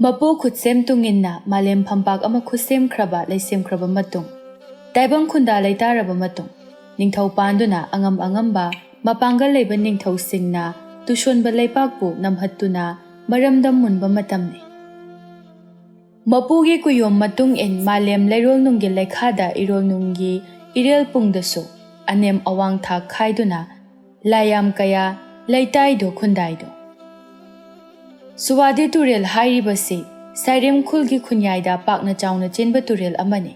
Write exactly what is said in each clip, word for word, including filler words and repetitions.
ꯃꯄꯨ ꯈꯨꯠꯁꯦꯝ ꯇꯨꯡꯏꯟꯅ ꯃꯥꯂꯦꯝ ꯐꯝꯄꯥꯛ ꯑꯃ ꯈꯨꯠꯁꯦꯝꯈ꯭ꯔꯕ ꯂꯩꯁꯦꯝꯈ꯭ꯔꯕ ꯃꯇꯨꯡ, ꯇꯥꯏꯕꯪ ꯈꯨꯟꯗꯥ ꯂꯩꯇꯥꯔꯕ ꯃꯇꯨꯡ, ꯅꯤꯡꯊꯧ ꯄꯥꯟꯗꯨꯅ ꯑꯉꯝ ꯑꯉꯝꯕ ꯃꯄꯥꯡꯒꯜ ꯂꯩꯕ ꯅꯤꯡꯊꯧꯁꯤꯡꯅ ꯇꯨꯁꯣꯟꯕ ꯂꯩꯄꯥꯛꯄꯨ ꯅꯝꯍꯠꯇꯨꯅ ꯃꯔꯝꯗꯝ ꯃꯨꯟꯕ ꯃꯇꯝꯅꯤ꯫ ꯃꯄꯨꯒꯤ ꯀꯨꯌꯣꯝ ꯃꯇꯨꯡ ꯏꯟ ꯃꯥꯂꯦꯝ ꯂꯩꯔꯣꯜꯅꯨꯡꯒꯤ ꯂꯩꯈꯥꯗ ꯏꯔꯣꯜꯅꯨꯡꯒꯤ ꯏꯔꯦꯜ ꯄꯨꯡꯗꯁꯨ ꯑꯅꯦꯝ ꯑꯋꯥꯡ ꯊꯥꯛ ꯈꯥꯏꯗꯨꯅ ꯂꯥꯏꯌꯥꯝ ꯀꯌꯥ ꯂꯩꯇꯥꯏꯗꯣ ꯈꯨꯟꯗꯥꯏꯗꯣ꯫ ꯁꯨꯋꯥꯗꯤ ꯇꯨꯔꯦꯜ ꯍꯥꯏꯔꯤꯕꯁꯤ ꯁꯥꯏꯔꯦꯝ ꯈꯨꯜꯒꯤ ꯈꯨꯟꯌꯥꯏꯗ ꯄꯥꯛꯅ ꯆꯥꯎꯅ ꯆꯦꯟꯕ ꯇꯨꯔꯦꯜ ꯑꯃꯅꯤ꯫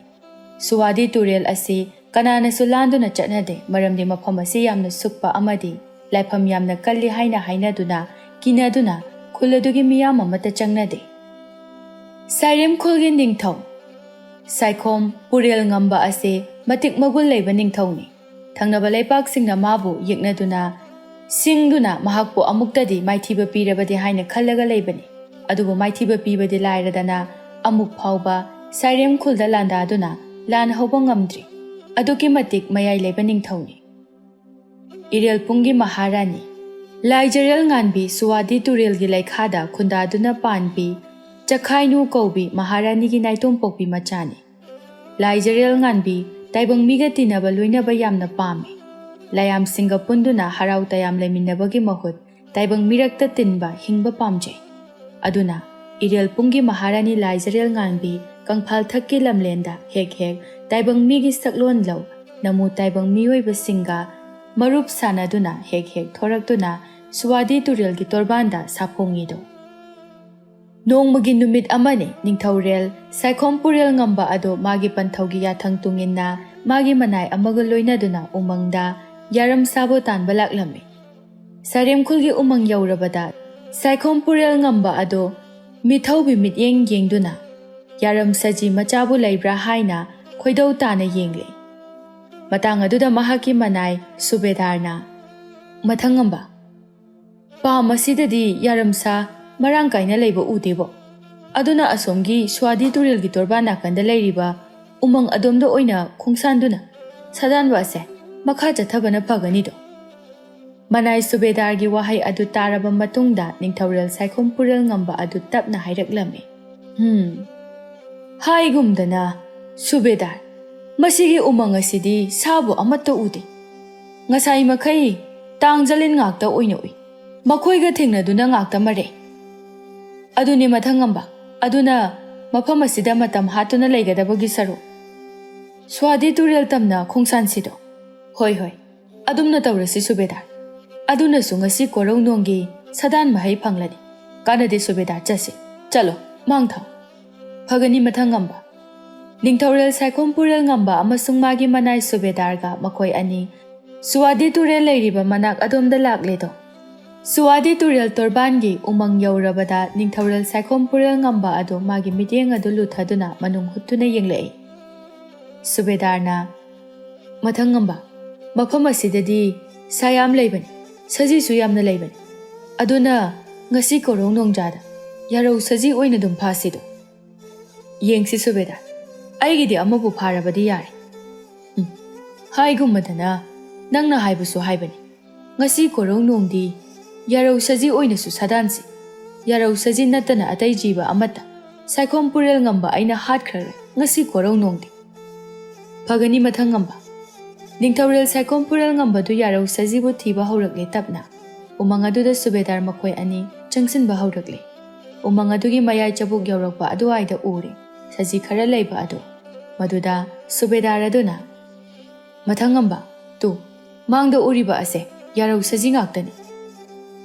ꯁꯨꯋꯥꯗꯤ ꯇꯨꯔꯦꯜ ꯑꯁꯤ ꯀꯅꯥꯅꯁꯨ ꯂꯥꯟꯗꯨꯅ ꯆꯠꯅꯗꯦ, ꯃꯔꯝꯗꯤ ꯃꯐꯝ ꯑꯁꯤ ꯌꯥꯝꯅ ꯁꯨꯛꯄ ꯑꯃꯗꯤ ꯂꯥꯏꯐꯝ ꯌꯥꯝꯅ ꯀꯜꯂꯤ ꯍꯥꯏꯅ ꯍꯥꯏꯅꯗꯨꯅ ꯀꯤꯅꯗꯨꯅ ꯈꯨꯜ ꯑꯗꯨꯒꯤ ꯃꯤꯌꯥꯝ ꯑꯃꯠꯇ ꯆꯪꯅꯗꯦ꯫ ꯁꯥꯏꯔꯦꯝ ꯈꯨꯜꯒꯤ ꯅꯤꯡꯊꯧ ꯁꯥꯏꯈꯣꯝ ꯄꯨꯔꯦꯜ ꯉꯝꯕ ꯑꯁꯤ ꯃꯇꯤꯛ ꯃꯒꯨꯟ ꯂꯩꯕ ꯅꯤꯡꯊꯧꯅꯤ꯫ ꯊꯪꯅꯕ ꯂꯩꯄꯥꯛꯁꯤꯡꯅ ꯃꯥꯕꯨ ꯌꯦꯛꯅꯗꯨꯅ ꯁꯤꯡꯗꯨꯅ ꯃꯍꯥꯛꯄꯨ ꯑꯃꯨꯛꯇꯗꯤ ꯃꯥꯏꯊꯤꯕ ꯄꯤꯔꯕꯗꯤ ꯍꯥꯏꯅ ꯈꯜꯂꯒ ꯂꯩꯕꯅꯤ꯫ ꯑꯗꯨꯕꯨ ꯃꯥꯏꯊꯤꯕ ꯄꯤꯕꯗꯤ ꯂꯥꯏꯔꯗꯅ ꯑꯃꯨꯛ ꯐꯥꯎꯕ ꯁꯥꯏꯔꯦꯝ ꯈꯨꯜꯗ ꯂꯥꯟꯗꯥꯗꯨꯅ ꯂꯥꯟ ꯍꯧꯕ ꯉꯝꯗ꯭ꯔꯤ꯫ ꯑꯗꯨꯛꯀꯤ ꯃꯇꯤꯛ ꯃꯌꯥꯏ ꯂꯩꯕ ꯅꯤꯡꯊꯧꯅꯤ꯫ ꯏꯔꯦꯜ ꯄꯨꯡꯒꯤ ꯃꯍꯥꯔꯥꯅꯤ꯫ ꯂꯥꯏꯖꯔꯦꯜ ꯉꯥꯟꯕꯤ ꯁꯨꯋꯥꯗꯤ ꯇꯨꯔꯦꯜꯒꯤ ꯂꯩꯈꯥꯗ ꯈꯨꯟꯗꯥꯗꯨꯅ ꯄꯥꯟꯕꯤ ꯆꯈꯥꯏꯅꯨ ꯀꯧꯕꯤ ꯃꯍꯥꯔꯥꯅꯤꯒꯤ ꯅꯥꯏꯇꯣꯝ ꯄꯣꯛꯄꯤ ꯃꯆꯥꯅꯤ꯫ ꯂꯥꯏꯖꯔꯦꯜ ꯉꯥꯟꯕꯤ ꯇꯥꯏꯕꯪ ꯃꯤꯒ ꯇꯤꯟꯅꯕ ꯂꯣꯏꯅꯕ ꯌꯥꯝꯅ ꯄꯥꯝꯃꯤ꯫ ꯂꯥꯏꯌꯥꯝꯁꯤꯡꯒ ꯄꯨꯟꯗꯨꯅ ꯍꯔꯥꯎ ꯇꯌꯥꯝ ꯂꯩꯃꯤꯟꯅꯕꯒꯤ ꯃꯍꯨꯠ ꯇꯥꯏꯕꯪ ꯃꯤꯔꯛꯇ ꯇꯤꯟꯕ ꯍꯤꯡꯕ ꯄꯥꯝꯖꯩ꯫ ꯑꯗꯨꯅ ꯏꯔꯦꯜ ꯄꯨꯡꯒꯤ ꯃꯍꯥꯔꯥꯅꯤ ꯂꯥꯏꯖꯔꯦꯜ ꯉꯥꯟꯕꯤ ꯀꯪꯐꯥꯜ ꯊꯛꯀꯤ ꯂꯝꯂꯦꯟꯗ ꯍꯦꯛ ꯍꯦꯛ ꯇꯥꯏꯕꯪ ꯃꯤꯒꯤ ꯁꯛꯂꯣꯟ ꯂꯧ ꯅꯃꯨ ꯇꯥꯏꯕꯪ ꯃꯤꯑꯣꯏꯕꯁꯤꯡꯒ ꯃꯔꯨꯞ ꯁꯥꯟꯅꯗꯨꯅ ꯍꯦꯛ ꯍꯦꯛ ꯊꯣꯔꯛꯇꯨꯅ ꯁꯨꯋꯥꯗꯤ ꯇꯨꯔꯦꯜꯒꯤ ꯇꯣꯔꯕꯥꯟꯗ ꯁꯥꯐꯣꯡꯉꯤꯗꯣ꯫ ꯅꯣꯡꯃꯒꯤ ꯅꯨꯃꯤꯠ ꯑꯃꯅꯤ, ꯅꯤꯡꯊꯧꯔꯦꯜ ꯁꯥꯏꯈꯣꯝ ꯄꯨꯔꯦꯜ ꯉꯝꯕ ꯑꯗꯣ ꯃꯥꯒꯤ ꯄꯟꯊꯧꯒꯤ ꯌꯥꯊꯪ ꯇꯨꯡꯏꯟꯅ ꯃꯥꯒꯤ ꯃꯅꯥꯏ ꯑꯃꯒ ꯂꯣꯏꯅꯗꯨꯅ ꯎꯃꯪꯗ ꯌꯥꯔꯝ ꯁꯥꯕꯨ ꯇꯥꯟꯕ ꯂꯥꯛꯂꯝꯃꯤ꯫ ꯁꯥꯏꯔꯦꯝ ꯈꯨꯜꯒꯤ ꯎꯃꯪ ꯌꯧꯔꯕꯗ ꯁꯥꯏꯈꯣꯝ ꯄꯨꯔꯦꯜ ꯉꯝꯕ ꯑꯗꯣ ꯃꯤꯊꯧꯕꯤ ꯃꯤꯠꯌꯦꯡ ꯌꯦꯡꯗꯨꯅ ꯌꯥꯔꯝ ꯁꯖꯤ ꯃꯆꯥꯕꯨ ꯂꯩꯕ꯭ꯔꯥ ꯍꯥꯏꯅ ꯈꯣꯏꯗꯧ ꯇꯥꯅ ꯌꯦꯡꯂꯦ꯫ ꯃꯇꯥꯡ ꯑꯗꯨꯗ ꯃꯍꯥꯛꯀꯤ ꯃꯅꯥꯏ ꯁꯨꯕꯦꯗꯥꯔꯅ, "ꯃꯊꯪ ꯉꯝꯕ, ꯄꯥꯝ ꯑꯁꯤꯗꯗꯤ ꯌꯥꯔꯝꯁꯥ ꯃꯔꯥꯡ ꯀꯥꯏꯅ ꯂꯩꯕ ꯎꯗꯦꯕꯣ꯫ ꯑꯗꯨꯅ ꯑꯁꯣꯝꯒꯤ ꯁ꯭ꯋꯥꯗꯤ ꯇꯨꯔꯦꯜꯒꯤ ꯇꯣꯔꯕꯥꯟ ꯅꯥꯀꯟꯗ ꯂꯩꯔꯤꯕ ꯎꯃꯪ ꯑꯗꯣꯝꯗ ꯑꯣꯏꯅ ꯈꯣꯡꯁꯥꯟꯗꯨꯅ ꯁꯥꯗꯥꯟꯕ ꯑꯁꯦ ꯃꯈꯥ ꯆꯠꯊꯕꯅ ꯐꯒꯅꯤꯗꯣ?" ꯃꯅꯥꯏ ꯁꯨꯕꯦꯗꯥꯔꯒꯤ ꯋꯥꯍꯩ ꯑꯗꯨ ꯇꯥꯔꯕ ꯃꯇꯨꯡꯗ ꯅꯤꯡꯊꯧꯔꯦꯜ ꯁꯥꯏꯈꯣꯝ ꯄꯨꯔꯦꯜ ꯉꯝꯕ ꯑꯗꯨ ꯇꯞꯅ ꯍꯥꯏꯔꯛꯂꯝꯃꯤ꯫ "ꯍꯝ, ꯍꯥꯏꯒꯨꯝꯗꯅ, ꯁꯨꯕꯦꯗꯥꯔ, ꯃꯁꯤꯒꯤ ꯎꯃꯪ ꯑꯁꯤꯗꯤ ꯁꯥꯕꯨ ꯑꯃꯠꯇ ꯎꯗꯦ꯫ ꯉꯁꯥꯏ ꯃꯈꯩ ꯇꯥꯡ ꯖꯂꯤꯟ ꯉꯥꯛꯇ ꯑꯣꯏꯅ ꯎꯏ꯫ ꯃꯈꯣꯏꯒ ꯊꯦꯡꯅꯗꯨꯅ ꯉꯥꯛꯇ ꯃꯔꯦ꯫ ꯑꯗꯨꯅꯤ ꯃꯊꯪ ꯉꯝꯕ꯫ ꯑꯗꯨꯅ ꯃꯐꯝ ꯑꯁꯤꯗ ꯃꯇꯝ ꯍꯥꯠꯇꯨꯅ ꯂꯩꯒꯗꯕꯒꯤ ꯁꯔꯨꯛ ꯁ꯭ꯋꯥꯗꯤ ꯇꯨꯔꯦꯜ ꯇꯝꯅ ꯈꯣꯡꯁꯥꯟꯁꯤꯗꯣ꯫ ꯍꯣꯏ, ꯍꯣꯏ, ꯑꯗꯨꯝꯅ ꯇꯧꯔꯁꯤ ꯁꯨꯕꯦꯗꯥꯔ꯫ ꯑꯗꯨꯅꯁꯨ ꯉꯁꯤ ꯀꯣꯔꯧ ꯅꯣꯡꯒꯤ ꯁꯥꯗꯥꯟ ꯃꯍꯩ ꯐꯪꯂꯅꯤ꯫ ꯀꯥꯟꯅꯗꯦ ꯁꯨꯕꯦꯗꯥꯔ, ꯆꯠꯁꯤ꯫ ꯆꯠꯂꯣ, ꯃꯥꯡ ꯊꯥꯎ꯫ ꯐꯒꯅꯤ ꯃꯊꯪ ꯉꯝꯕ꯫ ꯅꯤꯡꯊꯧꯔꯦꯜ ꯁꯥꯏꯈꯣꯝ ꯄꯨꯔꯦꯜ ꯉꯝꯕ ꯑꯃꯁꯨꯡ ꯃꯥꯒꯤ ꯃꯅꯥꯏ ꯁꯨꯕꯦꯗꯥꯔꯒ ꯃꯈꯣꯏ ꯑꯅꯤ ꯁꯨꯋꯥꯗꯤ ꯇꯨꯔꯦꯜ ꯂꯩꯔꯤꯕ ꯃꯅꯥꯛ ꯑꯗꯣꯝꯗ ꯂꯥꯛꯂꯦꯗꯣ꯫ ꯁꯨꯋꯥꯗꯤ ꯇꯨꯔꯦꯜ ꯇꯣꯔꯕꯥꯟꯒꯤ ꯎꯃꯪ ꯌꯧꯔꯕꯗ ꯅꯤꯡꯊꯧꯔꯦꯜ ꯁꯥꯏꯈꯣꯝ ꯄꯨꯔꯦꯜ ꯉꯝꯕ ꯑꯗꯨ ꯃꯥꯒꯤ ꯃꯤꯠꯌꯦꯡ ꯑꯗꯨ ꯂꯨꯊꯗꯨꯅ ꯃꯅꯨꯡ ꯍꯨꯠꯇꯨꯅ ꯌꯦꯡꯂꯛꯏ꯫ ꯁꯨꯕꯦꯗꯥꯔꯅ, "ꯃꯊꯪ ꯉꯝꯕ, ꯃꯐꯝ ꯑꯁꯤꯗꯗꯤ ꯁꯥ ꯌꯥꯝ ꯂꯩꯕꯅꯤ, ꯁꯖꯤꯁꯨ ꯌꯥꯝꯅ ꯂꯩꯕꯅꯤ꯫ ꯑꯗꯨꯅ ꯉꯁꯤ ꯀꯣꯔꯧ ꯅꯣꯡꯖꯥꯗ ꯌꯥꯔꯧ ꯁꯖꯤ ꯑꯣꯏꯅ ꯑꯗꯨꯝ ꯐꯥꯁꯤꯗꯣ꯫ ꯌꯦꯡꯁꯤ ꯁꯨꯕꯦꯗꯥꯔ, ꯑꯩꯒꯤꯗꯤ ꯑꯃꯕꯨ ꯐꯥꯔꯕꯗꯤ ꯌꯥꯔꯦ꯫" "ꯎꯝ, ꯍꯥꯏꯒꯨꯝꯕꯗꯅ ꯅꯪꯅ ꯍꯥꯏꯕꯁꯨ ꯍꯥꯏꯕꯅꯤ꯫ ꯉꯁꯤ ꯀꯣꯔꯧ ꯅꯣꯡꯗꯤ ꯌꯥꯔꯧ ꯁꯖꯤ ꯑꯣꯏꯅꯁꯨ ꯁꯥꯗꯥꯟꯁꯤ꯫ ꯌꯥꯔꯧ ꯁꯖꯤ ꯅꯠꯇꯅ ꯑꯇꯩ ꯖꯤꯕ ꯑꯃꯠꯇ ꯁꯥꯏꯈꯣꯝ ꯄꯨꯔꯦꯜ ꯉꯝꯕ ꯑꯩꯅ ꯍꯥꯠꯈ꯭ꯔꯔꯣꯏ ꯉꯁꯤ ꯀꯣꯔꯧ ꯅꯣꯡꯗꯤ꯫" "ꯐꯒꯅꯤ ꯃꯊꯪ ꯉꯝꯕ꯫" ꯅꯤꯡꯊꯧꯔꯦꯜ ꯁꯥꯏꯈꯣꯝ ꯄꯨꯔꯦꯜ ꯉꯝꯕꯗꯨ ꯌꯥꯔꯧ ꯁꯖꯤꯕꯨ ꯊꯤꯕ ꯍꯧꯔꯛꯂꯦ ꯇꯞꯅ꯫ ꯎꯃꯪ ꯑꯗꯨꯗ ꯁꯨꯕꯦꯗꯥꯔ ꯃꯈꯣꯏ ꯑꯅꯤ ꯆꯪꯁꯤꯟꯕ ꯍꯧꯔꯛꯂꯦ꯫ ꯎꯃꯪ ꯑꯗꯨꯒꯤ ꯃꯌꯥꯏ ꯆꯕꯨꯛ ꯌꯧꯔꯛꯄ ꯑꯗꯨꯋꯥꯏꯗ ꯎꯔꯦ ꯁꯖꯤ ꯈꯔ ꯂꯩꯕ ꯑꯗꯨ꯫ ꯃꯗꯨꯗ ꯁꯨꯕꯦꯗꯥꯔ ꯑꯗꯨꯅ, "ꯃꯊꯪ ꯉꯝꯕ, ꯇꯨ, ꯃꯥꯡꯗ ꯎꯔꯤꯕ ꯑꯁꯦ ꯌꯥꯔꯧ ꯁꯖꯤ ꯉꯥꯛꯇꯅꯤ꯫"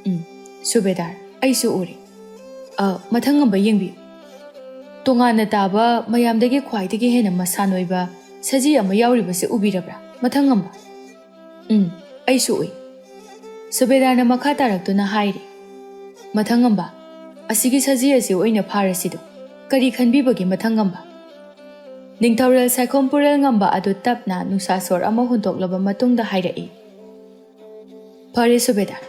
"ꯎꯝ, ꯁꯨꯕꯦꯗꯥꯔ, ꯑꯩꯁꯨ ꯎꯔꯦ꯫" "ꯑ, ꯃꯊꯪ ꯉꯝꯕ ꯌꯦꯡꯕꯤꯌꯨ꯫ ꯇꯣꯉꯥꯟꯅ ꯇꯥꯕ, ꯃꯌꯥꯝꯗꯒꯤ ꯈ꯭ꯋꯥꯏꯗꯒꯤ ꯍꯦꯟꯅ ꯃꯁꯥ ꯅꯣꯏꯕ ꯁꯖꯤ ꯑꯃ ꯌꯥꯎꯔꯤꯕꯁꯤ ꯎꯕꯤꯔꯕ꯭ꯔꯥ, ꯃꯊꯪ ꯉꯝꯕ?" "ꯎꯝ, ꯑꯩꯁꯨ ꯎꯏ꯫" ꯁꯨꯕꯦꯗꯥꯔꯅ ꯃꯈꯥ ꯇꯥꯔꯛꯇꯨꯅ ꯍꯥꯏꯔꯤ, "ꯃꯊꯪ ꯉꯝꯕ, ꯑꯁꯤꯒꯤ ꯁꯖꯤ ꯑꯁꯤ ꯑꯣꯏꯅ ꯐꯥꯔꯁꯤꯗꯣ꯫ ꯀꯔꯤ ꯈꯟꯕꯤꯕꯒꯦ ꯃꯊꯪ ꯉꯝꯕ?" ꯅꯤꯡꯊꯧꯔꯦꯜ ꯁꯥꯏꯈꯣꯝ ꯄꯨꯔꯦꯜ ꯉꯝꯕ ꯑꯗꯨ ꯇꯞꯅ ꯅꯨꯡꯁꯥ ꯁꯣꯔ ꯑꯃ ꯍꯨꯟꯗꯣꯛꯂꯕ ꯃꯇꯨꯡꯗ ꯍꯥꯏꯔꯛꯏ, "ꯐꯔꯦ ꯁꯨꯕꯦꯗꯥꯔ,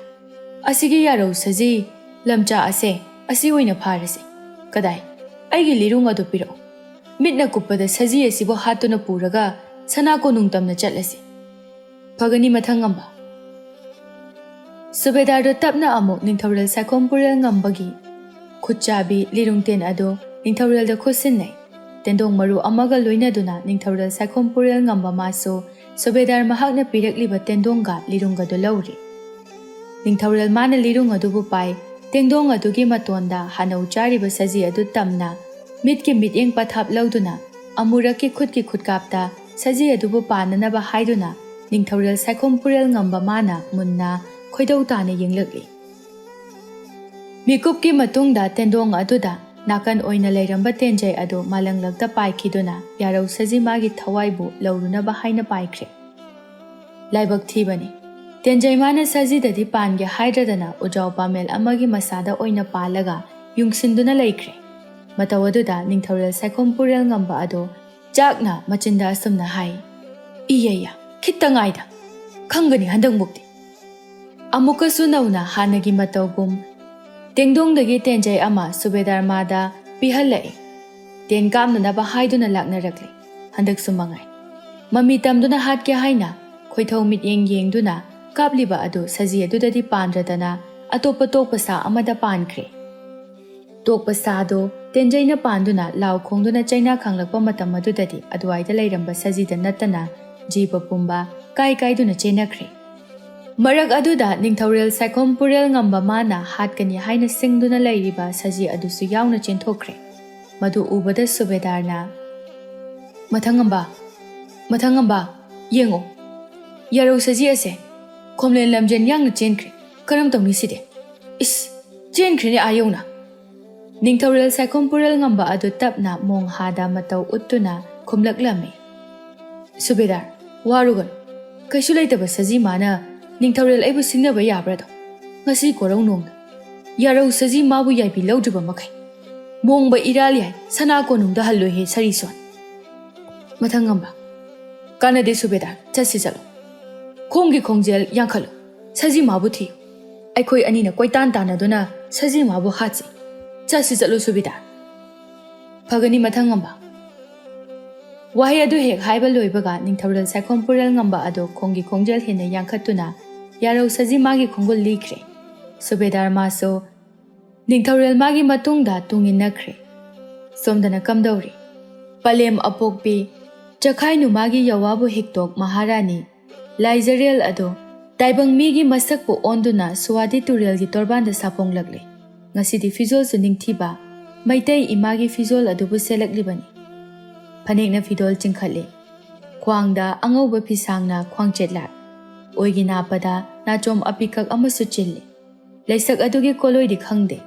ꯑꯁꯤꯒꯤ ꯌꯥꯔꯧ ꯁꯖꯤ ꯂꯝꯆꯥ ꯑꯁꯦ ꯑꯁꯤ ꯑꯣꯏꯅ ꯐꯥꯔꯁꯤ꯫ ꯀꯗꯥꯏ? ꯑꯩꯒꯤ ꯂꯤꯔꯨꯡ ꯑꯗꯨ ꯄꯤꯔꯛꯎ꯫ ꯃꯤꯠꯅ ꯀꯨꯞꯄꯗ ꯁꯖꯤ ꯑꯁꯤꯕꯨ ꯍꯥꯠꯇꯨꯅ ꯄꯨꯔꯒ ꯁꯅꯥ ꯀꯣꯅꯨꯡ ꯇꯝꯅ ꯆꯠꯂꯁꯤ꯫" "ꯐꯒꯅꯤ ꯃꯊꯪ ꯉꯝꯕ꯫" ꯁꯨꯕꯦꯗꯥꯔꯗꯨ ꯇꯞꯅ ꯑꯃꯨꯛ ꯅꯤꯡꯊꯧꯔꯦꯜ ꯁꯥꯏꯈꯣꯝ ꯄꯨꯔꯦꯜ ꯉꯝꯕꯒꯤ ꯈꯨꯠꯆꯥꯕꯤ ꯂꯤꯔꯨꯡꯇꯦꯟ ꯑꯗꯨ ꯅꯤꯡꯊꯧꯔꯦꯜꯗ ꯈꯨꯠꯁꯤꯟꯅꯩ꯫ ꯇꯦꯟꯗꯣꯡ ꯃꯔꯨ ꯑꯃꯒ ꯂꯣꯏꯅꯗꯨꯅ ꯅꯤꯡꯊꯧꯔꯦꯜ ꯁꯥꯏꯈꯣꯝ ꯄꯨꯔꯦꯜ ꯉꯝꯕ ꯃꯥꯁꯨ ꯁꯨꯕꯦꯗꯥꯔ ꯃꯍꯥꯛꯅ ꯄꯤꯔꯛꯂꯤꯕ ꯇꯦꯟꯗꯣꯡꯒ ꯂꯤꯔꯨꯡꯒꯗꯨ ꯂꯧꯔꯤ꯫ ꯅꯤꯡꯊꯧꯔꯦꯜ ꯃꯥꯅ ꯂꯤꯔꯨꯡ ꯑꯗꯨꯕꯨ ꯄꯥꯏ꯫ ꯇꯦꯡꯗꯣꯡ ꯑꯗꯨꯒꯤ ꯃꯇꯣꯟꯗ ꯍꯥꯅꯧ ꯆꯥꯔꯤꯕ ꯁꯖꯤ ꯑꯗꯨ ꯇꯝꯅ ꯃꯤꯠꯀꯤ ꯃꯤꯠꯌꯦꯡ ꯄꯊꯥꯞ ꯂꯧꯗꯨꯅ ꯑꯃꯨꯔꯛꯀꯤ ꯈꯨꯠꯀꯤ ꯈꯨꯠꯀꯥꯞꯇ ꯁꯖꯤ ꯑꯗꯨꯕꯨ ꯄꯥꯟꯅꯅꯕ ꯍꯥꯏꯗꯨꯅ ꯅꯤꯡꯊꯧꯔꯦꯜ ꯁꯥꯏꯈꯣꯝ ꯄꯨꯔꯦꯜ ꯉꯝꯕ ꯃꯥꯅ ꯃꯨꯟꯅ ꯈꯣꯏꯗꯧ ꯇꯥꯅ ꯌꯦꯡꯂꯛꯂꯤ꯫ ꯃꯤꯀꯨꯞꯀꯤ ꯃꯇꯨꯡꯗ ꯇꯦꯟꯗꯣꯡ ꯑꯗꯨꯗ ꯅꯥꯀꯟ ꯑꯣꯏꯅ ꯂꯩꯔꯝꯕ ꯇꯦꯟꯖꯩ ꯑꯗꯨ ꯃꯥꯂꯪꯂꯛꯇ ꯄꯥꯏꯈꯤꯗꯨꯅ ꯌꯥꯔꯧ ꯁꯖꯤ ꯃꯥꯒꯤ ꯊꯋꯥꯏꯕꯨ ꯂꯧꯔꯨꯅꯕ ꯍꯥꯏꯅ ꯄꯥꯏꯈ꯭ꯔꯦ꯫ ꯂꯥꯏꯕꯛ ꯊꯤꯕꯅꯤ꯫ ꯇꯦꯟꯖꯩ ꯃꯥꯅ ꯁꯖꯤꯗꯗꯤ ꯄꯥꯟꯒꯦ ꯍꯥꯏꯗ꯭ꯔꯗꯅ ꯎꯖꯥꯎ ꯄꯥꯃꯦꯜ ꯑꯃꯒꯤ ꯃꯁꯥꯗ ꯑꯣꯏꯅ ꯄꯥꯜꯂꯒ ꯌꯨꯡꯁꯤꯟꯗꯨꯅ ꯂꯩꯈ꯭ꯔꯦ꯫ ꯃꯇꯧ ꯑꯗꯨꯗ ꯅꯤꯡꯊꯧꯔꯦꯜ ꯁꯥꯏꯈꯣꯝ ꯄꯨꯔꯦꯜ ꯉꯝꯕ ꯑꯗꯣ ꯆꯥꯛꯅ ꯃꯆꯤꯟꯗ ꯑꯁꯨꯝꯅ ꯍꯥꯏ, "ꯏꯌꯩꯌꯥ, ꯈꯤꯠꯇ ꯉꯥꯏꯗ꯫ ꯈꯪꯒꯅꯤ ꯍꯟꯗꯛꯃꯨꯛꯇꯤ꯫" ꯑꯃꯨꯛꯀꯁꯨ ꯅꯧꯅ ꯍꯥꯟꯅꯒꯤ ꯃꯇꯧꯒꯨꯝ ꯇꯦꯡꯗꯣꯡꯗꯒꯤ ꯇꯦꯟꯖꯩ ꯑꯃ ꯁꯨꯕꯦꯗꯥꯔ ꯃꯥꯗ ꯄꯤꯍꯜꯂꯛꯏ꯫ ꯇꯦꯟ ꯀꯥꯞꯅꯅꯕ ꯍꯥꯏꯗꯨꯅ ꯂꯥꯛꯅꯔꯛꯂꯤ꯫ ꯍꯟꯗꯛꯁꯨ ꯃꯉꯥꯏ꯫ ꯃꯃꯤ ꯇꯝꯗꯨꯅ ꯍꯥꯠꯀꯦ ꯍꯥꯏꯅ ꯈꯣꯏꯊꯧ ꯃꯤꯠꯌꯦꯡ ꯌꯦꯡꯗꯨꯅ ꯀꯥꯞꯂꯤꯕ ꯑꯗꯨ ꯁꯖꯤ ꯑꯗꯨꯗꯗꯤ ꯄꯥꯟꯗ꯭ꯔꯗꯅ ꯑꯇꯣꯞꯄ ꯇꯣꯛꯄ ꯁꯥ ꯑꯃꯗ ꯄꯥꯟꯈ꯭ꯔꯦ꯫ ꯇꯣꯛꯄ ꯁꯥꯗꯣ ꯇꯦꯟꯖꯩꯅ ꯄꯥꯟꯗꯨꯅ ꯂꯥꯎ ꯈꯣꯡꯗꯨꯅ ꯆꯩꯅꯥ ꯈꯥꯡꯂꯛꯄ ꯃꯇꯝ ꯑꯗꯨꯗꯗꯤ ꯑꯗꯨꯋꯥꯏꯗ ꯂꯩꯔꯝꯕ ꯁꯖꯤꯗ ꯅꯠꯇꯅ ꯖꯤꯕ ꯄꯨꯝꯕ ꯀꯥꯏ ꯀꯥꯏꯗꯨꯅ ꯆꯦꯟꯅꯈ꯭ꯔꯦ꯫ ꯃꯔꯛ ꯑꯗꯨꯗ ꯅꯤꯡꯊꯧꯔꯦꯜ ꯁꯥꯏꯈꯣꯝ ꯄꯨꯔꯦꯜ ꯉꯝꯕ ꯃꯥꯅ ꯍꯥꯠꯀꯅꯤ ꯍꯥꯏꯅ ꯁꯤꯡꯗꯨꯅ ꯂꯩꯔꯤꯕ ꯁꯖꯤ ꯑꯗꯨꯁꯨ ꯌꯥꯎꯅ ꯆꯦꯟꯊꯣꯛꯈ꯭ꯔꯦ꯫ ꯃꯗꯨ ꯎꯕꯗ ꯁꯨꯕꯦꯗꯥꯔꯅ, "ꯃꯊꯪ ꯉꯝꯕ, ꯃꯊꯪ ꯉꯝꯕ, ꯌꯦꯡꯉꯣ, ꯌꯥꯔꯧ ꯁꯖꯤ ꯑꯁꯦ ꯈꯣꯝꯂꯦꯟ ꯂꯝꯖꯦꯟ ꯌꯥꯡꯅ ꯆꯦꯟꯈ꯭ꯔꯦ꯫ ꯀꯔꯝ ꯇꯧꯅꯤ ꯁꯤꯗꯤ? ꯏꯁ, ꯆꯦꯟꯈ꯭ꯔꯦꯅꯦ ꯑꯥ ꯌꯧꯅ!" ꯅꯤꯡꯊꯧꯔꯦꯜ ꯁꯥꯏꯈꯣꯝ ꯄꯨꯔꯦꯜ ꯉꯝꯕ ꯑꯗꯨ ꯇꯞꯅ ꯃꯣꯡꯍꯥꯗ ꯃꯇꯧ ꯎꯠꯇꯨꯅ ꯈꯨꯝꯂꯛꯂꯝꯃꯤ, "ꯁꯨꯕꯦꯗꯥꯔ, ꯋꯥꯔꯨꯒꯅꯨ꯫ ꯀꯩꯁꯨ ꯂꯩꯇꯕ ꯁꯖꯤ ꯃꯥꯅ ꯅꯤꯡꯊꯧꯔꯦꯜ ꯑꯩꯕꯨ ꯁꯤꯡꯅꯕ ꯌꯥꯕ꯭ꯔꯥꯗꯣ? ꯉꯁꯤ ꯀꯣꯔꯧ ꯅꯣꯡꯗ ꯌꯥꯔꯧ ꯁꯖꯤ ꯃꯥꯕꯨ ꯌꯥꯏꯕꯤ ꯂꯧꯗ꯭ꯔꯤꯕ ꯃꯈꯩ ꯃꯣꯡꯕ ꯏꯔꯥꯜ ꯌꯥꯏ ꯁꯅꯥ ꯀꯣꯅꯨꯡꯗ ꯍꯜꯂꯣꯏꯍꯦ ꯁꯔꯤꯁꯣꯟ꯫" ꯃꯊꯪ ꯉꯝꯕ, "ꯀꯥꯟꯅꯗꯦ ꯁꯨꯕꯦꯗꯥꯔ, ꯆꯠꯁꯤ ꯆꯠꯂꯣ꯫ ꯈꯣꯡꯒꯤ ꯈꯣꯡꯖꯦꯜ ꯌꯥꯡꯈꯠꯂꯨ꯫ ꯁꯖꯤ ꯃꯥꯕꯨ ꯊꯤꯌꯨ꯫ ꯑꯩꯈꯣꯏ ꯑꯅꯤꯅ ꯀꯣꯏꯇꯥꯟ ꯇꯥꯟꯅꯗꯨꯅ ꯁꯖꯤ ꯃꯥꯕꯨ ꯍꯥꯠꯁꯤ꯫ ꯆꯠꯁꯤ ꯆꯠꯂꯨ ꯁꯨꯕꯦꯗꯥꯔ꯫" "ꯐꯒꯅꯤ ꯃꯊꯪ ꯉꯝꯕ꯫" ꯋꯥꯍꯩ ꯑꯗꯨ ꯍꯦꯛ ꯍꯥꯏꯕ ꯂꯣꯏꯕꯒ ꯅꯤꯡꯊꯧꯔꯦꯜ ꯁꯥꯏꯈꯣꯝ ꯄꯨꯔꯦꯜ ꯉꯝꯕ ꯑꯗꯨ ꯈꯣꯡꯒꯤ ꯈꯣꯡꯖꯦꯜ ꯍꯦꯟꯅ ꯌꯥꯡꯈꯠꯇꯨꯅ ꯌꯥꯔꯧ ꯁꯖꯤ ꯃꯥꯒꯤ ꯈꯣꯡꯒꯨꯜ ꯂꯤꯈ꯭ꯔꯦ꯫ ꯁꯨꯕꯦꯗꯥꯔ ꯃꯥꯁꯨ ꯅꯤꯡꯊꯧꯔꯦꯜ ꯃꯥꯒꯤ ꯃꯇꯨꯡꯗ ꯇꯨꯡ ꯏꯟꯅꯈ꯭ꯔꯦ꯫ ꯁꯣꯝꯗꯅ ꯀꯝꯗꯧꯔꯤ? ꯄꯂꯦꯝ ꯑꯄꯣꯛꯄꯤ ꯆꯈꯥꯏꯅꯨ ꯃꯥꯒꯤ ꯌꯥꯋꯥꯕꯨ ꯍꯤꯛꯇꯣꯛ ꯃꯍꯥꯔꯥꯅꯤ ꯂꯥꯏꯖꯔꯦꯜ ꯑꯗꯣ ꯇꯥꯏꯕꯪ ꯃꯤꯒꯤ ꯃꯁꯛꯄꯨ ꯑꯣꯟꯗꯨꯅ ꯁꯨꯋꯥꯗꯤ ꯇꯨꯔꯦꯜꯒꯤ ꯇꯣꯔꯕꯥꯟꯗ ꯁꯥꯄꯣꯡꯂꯛꯂꯦ꯫ ꯉꯁꯤꯗꯤ ꯐꯤꯖꯣꯜꯁꯨ ꯅꯤꯡꯊꯤꯕ ꯃꯩꯇꯩ ꯏꯃꯥꯒꯤ ꯐꯤꯖꯣꯜ ꯑꯗꯨꯕꯨ ꯁꯦꯠꯂꯛꯂꯤꯕꯅꯤ꯫ ꯐꯅꯦꯛꯅ ꯐꯤꯗꯣꯜ ꯆꯤꯡꯈꯠꯂꯦ꯫ ꯈ꯭ꯋꯥꯡꯗ ꯑꯉꯧꯕ ꯐꯤꯁꯥꯡꯅ ꯈ꯭ꯋꯥꯡꯆꯦꯠꯂꯥꯛ, ꯑꯣꯏꯒꯤ ꯅꯥꯞꯄꯗ ꯅꯥꯆꯣꯝ ꯑꯄꯤꯛꯀꯛ ꯑꯃꯁꯨ ꯆꯤꯜꯂꯤ꯫ ꯂꯩꯁꯛ ꯑꯗꯨꯒꯤ ꯀꯣꯂꯣꯏꯗꯤ ꯈꯪꯗꯦ,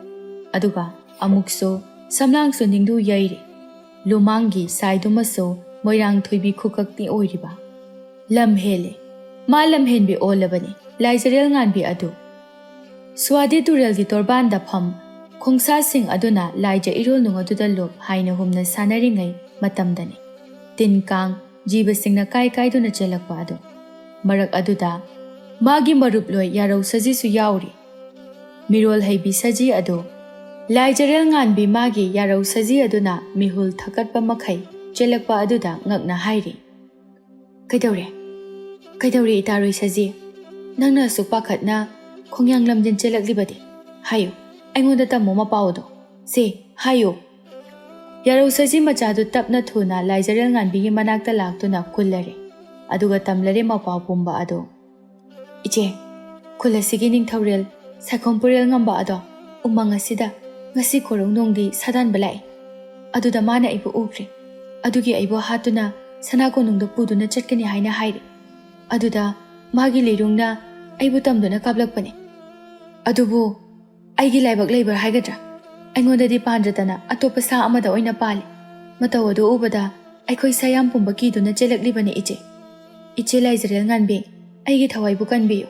ꯑꯗꯨꯒ ꯑꯃꯨꯛꯁꯨ ꯁꯝꯂꯥꯡꯁꯨ ꯅꯤꯡꯗꯨ ꯌꯩꯔꯤ꯫ ꯂꯨꯃꯥꯡꯒꯤ ꯁꯥꯏꯗꯨꯃꯁꯨ ꯃꯣꯏꯔꯥꯡ ꯊꯣꯏꯕꯤ ꯈꯨꯀꯛꯇꯤ ꯑꯣꯏꯔꯤꯕ꯫ ꯂꯝ ꯍꯦꯜꯂꯦ꯫ ꯃꯥ ꯂꯝꯍꯦꯟꯕꯤ ꯑꯣꯜꯂꯕꯅꯤ, ꯂꯥꯏꯖꯔꯦꯜ ꯉꯥꯟꯕꯤ ꯑꯗꯨ꯫ ꯁ꯭ꯋꯥꯗꯤ ꯇꯨꯔꯦꯜꯒꯤ ꯇꯣꯔꯕꯥꯟꯗ ꯐꯝ ꯈꯣꯡꯁꯥꯁꯤꯡ ꯑꯗꯨꯅ ꯂꯥꯏꯖ ꯏꯔꯣꯜꯅꯨꯡ ꯑꯗꯨꯗ ꯂꯨꯞ ꯍꯥꯏꯅ ꯍꯨꯝꯅ ꯁꯥꯟꯅꯔꯤꯉꯩ ꯃꯇꯝꯗꯅꯤ ꯇꯤꯟ ꯀꯥꯡ ꯖꯤꯕꯁꯤꯡꯅ ꯀꯥꯏ ꯀꯥꯏꯗꯨꯅ ꯆꯦꯜꯂꯛꯄ ꯑꯗꯨ꯫ ꯃꯔꯛ ꯑꯗꯨꯗ ꯃꯥꯒꯤ ꯃꯔꯨꯞꯂꯣꯏ ꯌꯥꯔꯧ ꯁꯖꯤꯁꯨ ꯌꯥꯎꯔꯤ꯫ ꯃꯤꯔꯣꯜ ꯍꯩꯕꯤ ꯁꯖꯤ ꯑꯗꯨ ꯂꯥꯏꯖꯔꯦꯜ ꯉꯥꯟꯕꯤ ꯃꯥꯒꯤ ꯌꯥꯔꯧ ꯁꯖꯤ ꯑꯗꯨꯅ ꯃꯤꯍꯨꯜ ꯊꯛꯀꯠꯄ ꯃꯈꯩ ꯆꯦꯜꯂꯛꯄ ꯑꯗꯨꯗ ꯉꯛꯅ ꯍꯥꯏꯔꯤ, "ꯀꯩꯗꯧꯔꯦ? ꯀꯩꯗꯧꯔꯦ ꯏꯇꯥꯔꯣꯏ ꯁꯖꯤ? ꯅꯪꯅ ꯑꯁꯨꯛ ꯄꯥꯈꯠꯅ ꯈꯣꯡꯌꯥꯡ ꯂꯝꯖꯦꯟ ꯆꯦꯜꯂꯛꯂꯤꯕꯗꯤ? ꯍꯥꯏꯌꯨ, ꯑꯩꯉꯣꯟꯗ ꯇꯝꯃꯨ ꯃꯄꯥꯎꯗꯣ꯫ ꯁꯦ, ꯍꯥꯏꯌꯨ!" ꯌꯥꯔꯧ ꯁꯖꯤ ꯃꯆꯥꯗꯨ ꯇꯞꯅ ꯊꯨꯅ ꯂꯥꯏꯖꯔꯦꯜ ꯉꯥꯟꯕꯤꯒꯤ ꯃꯅꯥꯛꯇ ꯂꯥꯛꯇꯨꯅ ꯀꯨꯜꯂꯔꯦ, ꯑꯗꯨꯒ ꯇꯝꯂꯔꯦ ꯃꯄꯥꯎ ꯄꯨꯝꯕ ꯑꯗꯨ꯫ "ꯏꯆꯦ, ꯈꯨꯜ ꯑꯁꯤꯒꯤ ꯅꯤꯡꯊꯧꯔꯦꯜ ꯁꯥꯏꯈꯣꯝ ꯄꯨꯔꯦꯜ ꯉꯝꯕ ꯑꯗꯣ ꯎꯃꯪ ꯑꯁꯤꯗ ꯉꯁꯤ ꯈꯣꯏꯔꯧ ꯅꯣꯡꯗꯤ ꯁꯥꯗꯥꯟꯕ ꯂꯥꯛꯏ꯫ ꯑꯗꯨꯗ ꯃꯥꯅ ꯑꯩꯕꯨ ꯎꯈ꯭ꯔꯦ꯫ ꯑꯗꯨꯒꯤ ꯑꯩꯕꯨ ꯍꯥꯠꯇꯨꯅ ꯁꯅꯥ ꯀꯣꯅꯨꯡꯗ ꯄꯨꯗꯨꯅ ꯆꯠꯀꯅꯤ ꯍꯥꯏꯅ ꯍꯥꯏꯔꯤ꯫ ꯑꯗꯨꯗ ꯃꯥꯒꯤ ꯂꯤꯔꯨꯡꯅ ꯑꯩꯕꯨ ꯇꯝꯗꯨꯅ ꯀꯥꯞꯂꯛꯄꯅꯤ꯫ ꯑꯗꯨꯕꯨ ꯑꯩꯒꯤ ꯂꯥꯏꯕꯛ ꯂꯩꯕ ꯍꯥꯏꯒꯗ꯭ꯔꯥ? ꯑꯩꯉꯣꯟꯗꯗꯤ ꯄꯥꯟꯗ꯭ꯔꯗꯅ ꯑꯇꯣꯞꯄ ꯁꯥ ꯑꯃꯗ ꯑꯣꯏꯅ ꯄꯥꯜꯂꯤ꯫ ꯃꯇꯧ ꯑꯗꯨ ꯎꯕꯗ ꯑꯩꯈꯣꯏ ꯁꯥꯌꯥꯝ ꯄꯨꯝꯕ ꯀꯤꯗꯨꯅ ꯆꯦꯜꯂꯛꯂꯤꯕꯅꯤ ꯏꯆꯦ꯫ ꯏꯆꯦ ꯂꯥꯏꯖꯔꯦꯜ ꯉꯥꯟꯕꯤ, ꯑꯩꯒꯤ ꯊꯋꯥꯏꯕꯨ ꯀꯟꯕꯤꯌꯨ꯫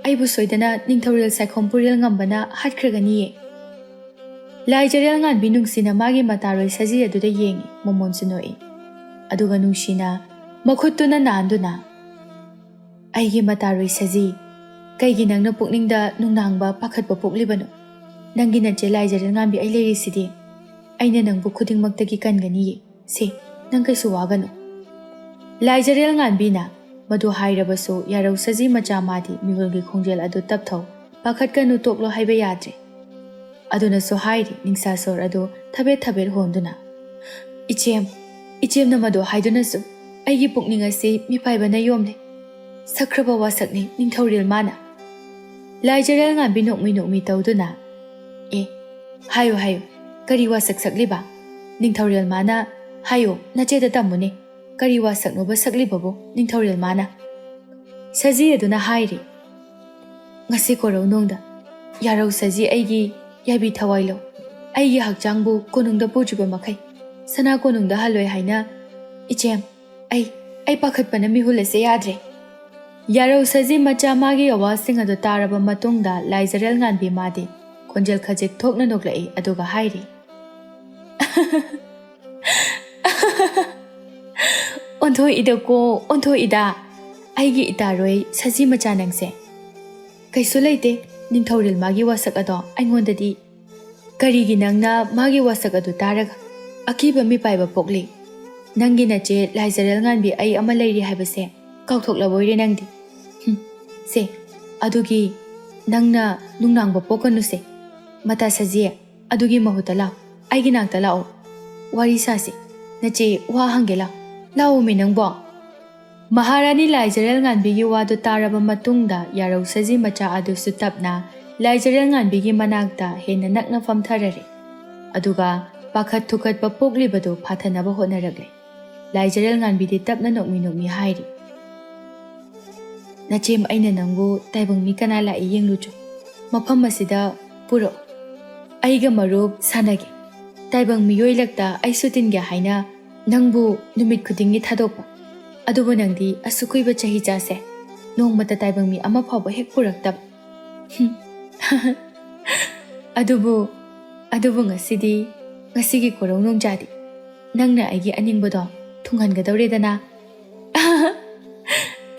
ꯑꯩꯕꯨ ꯁꯣꯏꯗꯅ ꯅꯤꯡꯊꯧꯔꯦꯜ ꯁꯥꯏꯈꯣꯝ ꯄꯨꯔꯦꯜ ꯉꯝꯕꯅ ꯍꯥꯠꯈ꯭ꯔꯒꯅꯤꯌꯦ꯫" ꯂꯥꯏꯖꯔꯦꯜ ꯉꯥꯟꯕꯤ ꯅꯨꯡꯁꯤꯅ ꯃꯥꯒꯤ ꯃꯇꯥꯔꯣꯏ ꯁꯖꯤ ꯑꯗꯨꯗ ꯌꯦꯡꯉꯤ, ꯃꯃꯣꯟꯁꯨ ꯅꯣꯛꯏ꯫ ꯑꯗꯨꯒ ꯅꯨꯡꯁꯤꯅ ꯃꯈꯨꯠꯇꯨꯅ ꯅꯥꯟꯗꯨꯅ, "ꯑꯩꯒꯤ ꯃꯇꯥꯔꯣꯏ ꯁꯖꯤ, ꯀꯩꯒꯤ ꯅꯪꯅ ꯄꯨꯛꯅꯤꯡꯗ ꯅꯨꯡꯅꯥꯡꯕ ꯄꯥꯈꯠꯄ ꯄꯣꯛꯂꯤꯕꯅꯣ? ꯅꯪꯒꯤ ꯅꯆꯦ ꯂꯥꯏꯖꯔꯦꯜ ꯉꯥꯟꯕꯤ ꯑꯩ ꯂꯩꯔꯤꯁꯤꯗꯤ꯫ ꯑꯩꯅ ꯅꯪꯕꯨ ꯈꯨꯗꯤꯡꯃꯛꯇꯒꯤ ꯀꯟꯒꯅꯤꯌꯦ꯫ ꯁꯦ, ꯅꯪ ꯀꯩꯁꯨ ꯋꯥꯒꯅꯨ꯫" ꯂꯥꯏꯖꯔꯦꯜ ꯉꯥꯟꯕꯤꯅ ꯃꯗꯨ ꯍꯥꯏꯔꯕꯁꯨ ꯌꯥꯔꯧ ꯁꯖꯤ ꯃꯆꯥ ꯃꯥꯗꯤ ꯃꯤꯍꯨꯜꯒꯤ ꯈꯣꯡꯖꯦꯜ ꯑꯗꯨ ꯇꯞꯊꯧ, ꯄꯥꯈꯠꯀꯅꯨ, ꯇꯣꯛꯂꯣ ꯍꯥꯏꯕ ꯌꯥꯗ꯭ꯔꯦ꯫ ꯑꯗꯨꯅꯁꯨ ꯍꯥꯏꯔꯤ ꯅꯤꯡꯁꯥ ꯁꯣꯔ ꯑꯗꯨ ꯊꯕꯦꯠ ꯊꯕꯦꯠ ꯍꯣꯟꯗꯨꯅ꯫ "ꯏꯆꯦꯝ, ꯏꯆꯦꯝꯅ ꯃꯗꯨ ꯍꯥꯏꯗꯨꯅꯁꯨ ꯑꯩꯒꯤ ꯄꯨꯛꯅꯤꯡ ꯑꯁꯤ ꯃꯤꯄꯥꯏꯕꯅ ꯌꯣꯝꯂꯦ꯫ ꯁꯛꯈ꯭ꯔꯕ ꯋꯥꯁꯛꯅꯤ ꯅꯤꯡꯊꯧꯔꯦꯜ ꯃꯥꯅ꯫" ꯂꯥꯏꯖꯔꯦꯜ ꯉꯥꯟꯕꯤ ꯅꯣꯛꯃꯤ ꯅꯣꯛꯃꯤ ꯇꯧꯗꯨꯅ, "ꯑꯦ, ꯍꯥꯏꯌꯨ ꯍꯥꯏꯌꯨ, ꯀꯔꯤ ꯋꯥꯁꯛ ꯁꯛꯂꯤꯕ? ꯅꯤꯡꯊꯧꯔꯦꯜ ꯃꯥꯅ ꯍꯥꯏꯌꯨ, ꯅꯆꯦꯗ ꯇꯝꯃꯨꯅꯦ, ꯀꯔꯤ ꯋꯥꯁꯛꯅꯣꯕ ꯁꯛꯂꯤꯕꯕꯨ ꯅꯤꯡꯊꯧꯔꯦꯜ ꯃꯥꯅ?" ꯁꯖꯤ ꯑꯗꯨꯅ ꯍꯥꯏꯔꯤ, "ꯉꯁꯤ ꯀꯣꯔꯧꯅꯨꯡꯗ ꯌꯥꯔꯧ ꯁꯖꯤ ꯑꯩꯒꯤ ꯌꯥꯏꯕꯤ ꯊꯋꯥꯏ ꯂꯧ, ꯑꯩꯒꯤ ꯍꯛꯆꯥꯡꯕꯨ ꯀꯣꯅꯨꯡꯗ ꯄꯨꯗ꯭ꯔꯤꯕ ꯃꯈꯩ ꯁꯅꯥ ꯀꯣꯅꯨꯡꯗ ꯍꯜꯂꯣꯏ ꯍꯥꯏꯅ꯫ ꯏꯆꯦꯝ, ꯑꯩ, ꯑꯩ ꯄꯥꯈꯠꯄꯅ ꯃꯤꯍꯨꯜ ꯑꯁꯦ ꯌꯥꯗ꯭ꯔꯦ꯫" ꯌꯥꯔꯧ ꯁꯖꯤ ꯃꯆꯥ ꯃꯥꯒꯤ ꯑꯋꯥꯁꯤꯡ ꯑꯗꯨ ꯇꯥꯔꯕ ꯃꯇꯨꯡꯗ ꯂꯥꯏꯖꯔꯦꯜ ꯉꯥꯟꯕꯤ ꯃꯥꯗꯤ ꯈꯣꯟꯖꯦꯜ ꯈꯖꯤꯛ ꯊꯣꯛꯅ ꯅꯣꯛꯂꯛꯏ, ꯑꯗꯨꯒ ꯍꯥꯏꯔꯤ, "ꯑꯣꯟꯊꯣꯛꯏꯗꯀꯣ, ꯑꯣꯟꯊꯣꯛꯏꯗ, ꯑꯩꯒꯤ ꯏꯇꯥꯔꯣꯏ ꯁꯖꯤ ꯃꯆꯥ ꯅꯪꯁꯦ꯫ ꯀꯩꯁꯨ ꯂꯩꯇꯦ, ꯅꯤꯡꯊꯧꯔꯦꯜ ꯃꯥꯒꯤ ꯋꯥꯁꯛ ꯑꯗꯣ ꯑꯩꯉꯣꯟꯗꯗꯤ꯫ ꯀꯔꯤꯒꯤ ꯅꯪꯅ ꯃꯥꯒꯤ ꯋꯥꯁꯛ ꯑꯗꯨ ꯇꯥꯔꯒ ꯑꯀꯤꯕ ꯃꯤꯄꯥꯏꯕ ꯄꯣꯛꯂꯤ? ꯅꯪꯒꯤ ꯅꯆꯦ ꯂꯥꯏꯖꯔꯦꯜ ꯉꯥꯟꯕꯤ ꯑꯩ ꯑꯃ ꯂꯩꯔꯤ ꯍꯥꯏꯕꯁꯦ ꯀꯥꯎꯊꯣꯛꯂꯕꯣꯏꯔꯦ ꯅꯪꯗꯤ? ꯍꯨꯝ, ꯁꯦ, ꯑꯗꯨꯒꯤ ꯅꯪꯅ ꯅꯨꯡꯅꯥꯡꯕ ꯄꯣꯛꯀꯅꯨꯁꯦ꯫ ꯃꯇꯥ ꯁꯖꯤ, ꯑꯗꯨꯒꯤ ꯃꯍꯨꯠꯇ ꯂꯥꯎ, ꯑꯩꯒꯤ ꯅꯥꯛꯇ ꯂꯥꯛꯑꯣ, ꯋꯥꯔꯤ ꯁꯥꯁꯤ꯫ ꯅꯆꯦ, ꯋꯥ ꯍꯪꯒꯦ, ꯂꯥꯎ, ꯂꯥꯛꯑꯣꯃꯤ ꯅꯪꯕꯣ꯫" ꯃꯍꯥꯔꯥꯅꯤ ꯂꯥꯏꯖꯔꯦꯜ ꯉꯥꯟꯕꯤꯒꯤ ꯋꯥꯗꯨ ꯇꯥꯔꯕ ꯃꯇꯨꯡꯗ ꯌꯥꯔꯧ ꯁꯖꯤ ꯃꯆꯥ ꯑꯗꯨꯁꯨ ꯇꯞꯅ ꯂꯥꯏꯖꯔꯦꯜ ꯉꯥꯟꯕꯤꯒꯤ ꯃꯅꯥꯛꯇ ꯍꯦꯟꯅ ꯅꯛꯅ ꯐꯝꯊꯔꯔꯦ꯫ ꯑꯗꯨꯒ ꯄꯥꯈꯠ ꯊꯨꯀꯠꯄ ꯄꯣꯛꯂꯤꯕꯗꯨ ꯐꯥꯊꯅꯕ ꯍꯣꯠꯅꯔꯛꯂꯦ꯫ ꯂꯥꯏꯖꯔꯦꯜ ꯉꯥꯟꯕꯤꯗꯤ ꯇꯞꯅ ꯅꯣꯛꯃꯤ ꯅꯣꯛꯃꯤ ꯍꯥꯏꯔꯤ, "ꯅꯆꯦꯝ, ꯑꯩꯅ ꯅꯪꯕꯨ ꯇꯥꯏꯕꯪ ꯃꯤ ꯀꯅꯥ ꯂꯥꯛꯏ ꯌꯦꯡꯂꯨꯆꯣ꯫ ꯃꯐꯝ ꯑꯁꯤꯗ ꯄꯨꯔꯛꯑꯣ꯫ ꯑꯩꯒ ꯃꯔꯨꯞ ꯁꯥꯟꯅꯒꯦ꯫ ꯇꯥꯏꯕꯪ ꯃꯤꯑꯣꯏ ꯂꯛꯇ ꯑꯩꯁꯨ ꯇꯤꯟꯒꯦ ꯍꯥꯏꯅ ꯅꯪꯕꯨ ꯅꯨꯃꯤꯠ ꯈꯨꯗꯤꯡꯒꯤ ꯊꯥꯗꯣꯛꯄ꯫ ꯑꯗꯨꯕꯨ ꯅꯪꯗꯤ ꯑꯁꯨꯛ ꯀꯨꯏꯕ ꯆꯍꯤ ꯆꯥꯁꯦ ꯅꯣꯡꯃꯇ ꯇꯥꯏꯕꯪ ꯃꯤ ꯑꯃ ꯐꯥꯎꯕ ꯍꯦꯛ ꯄꯨꯔꯛꯇꯕ꯫" ꯍꯨꯝ꯫ "ꯑꯗꯨꯕꯨ, ꯑꯗꯨꯕꯨ ꯉꯁꯤꯗꯤ, ꯉꯁꯤꯒꯤ ꯀꯣꯔꯧ ꯅꯣꯡꯖꯥꯗꯤ ꯅꯪꯅ ꯑꯩꯒꯤ ꯑꯅꯤꯡꯕꯗꯣ ꯊꯨꯡꯍꯟꯒꯗꯧꯔꯦꯗꯅ꯫"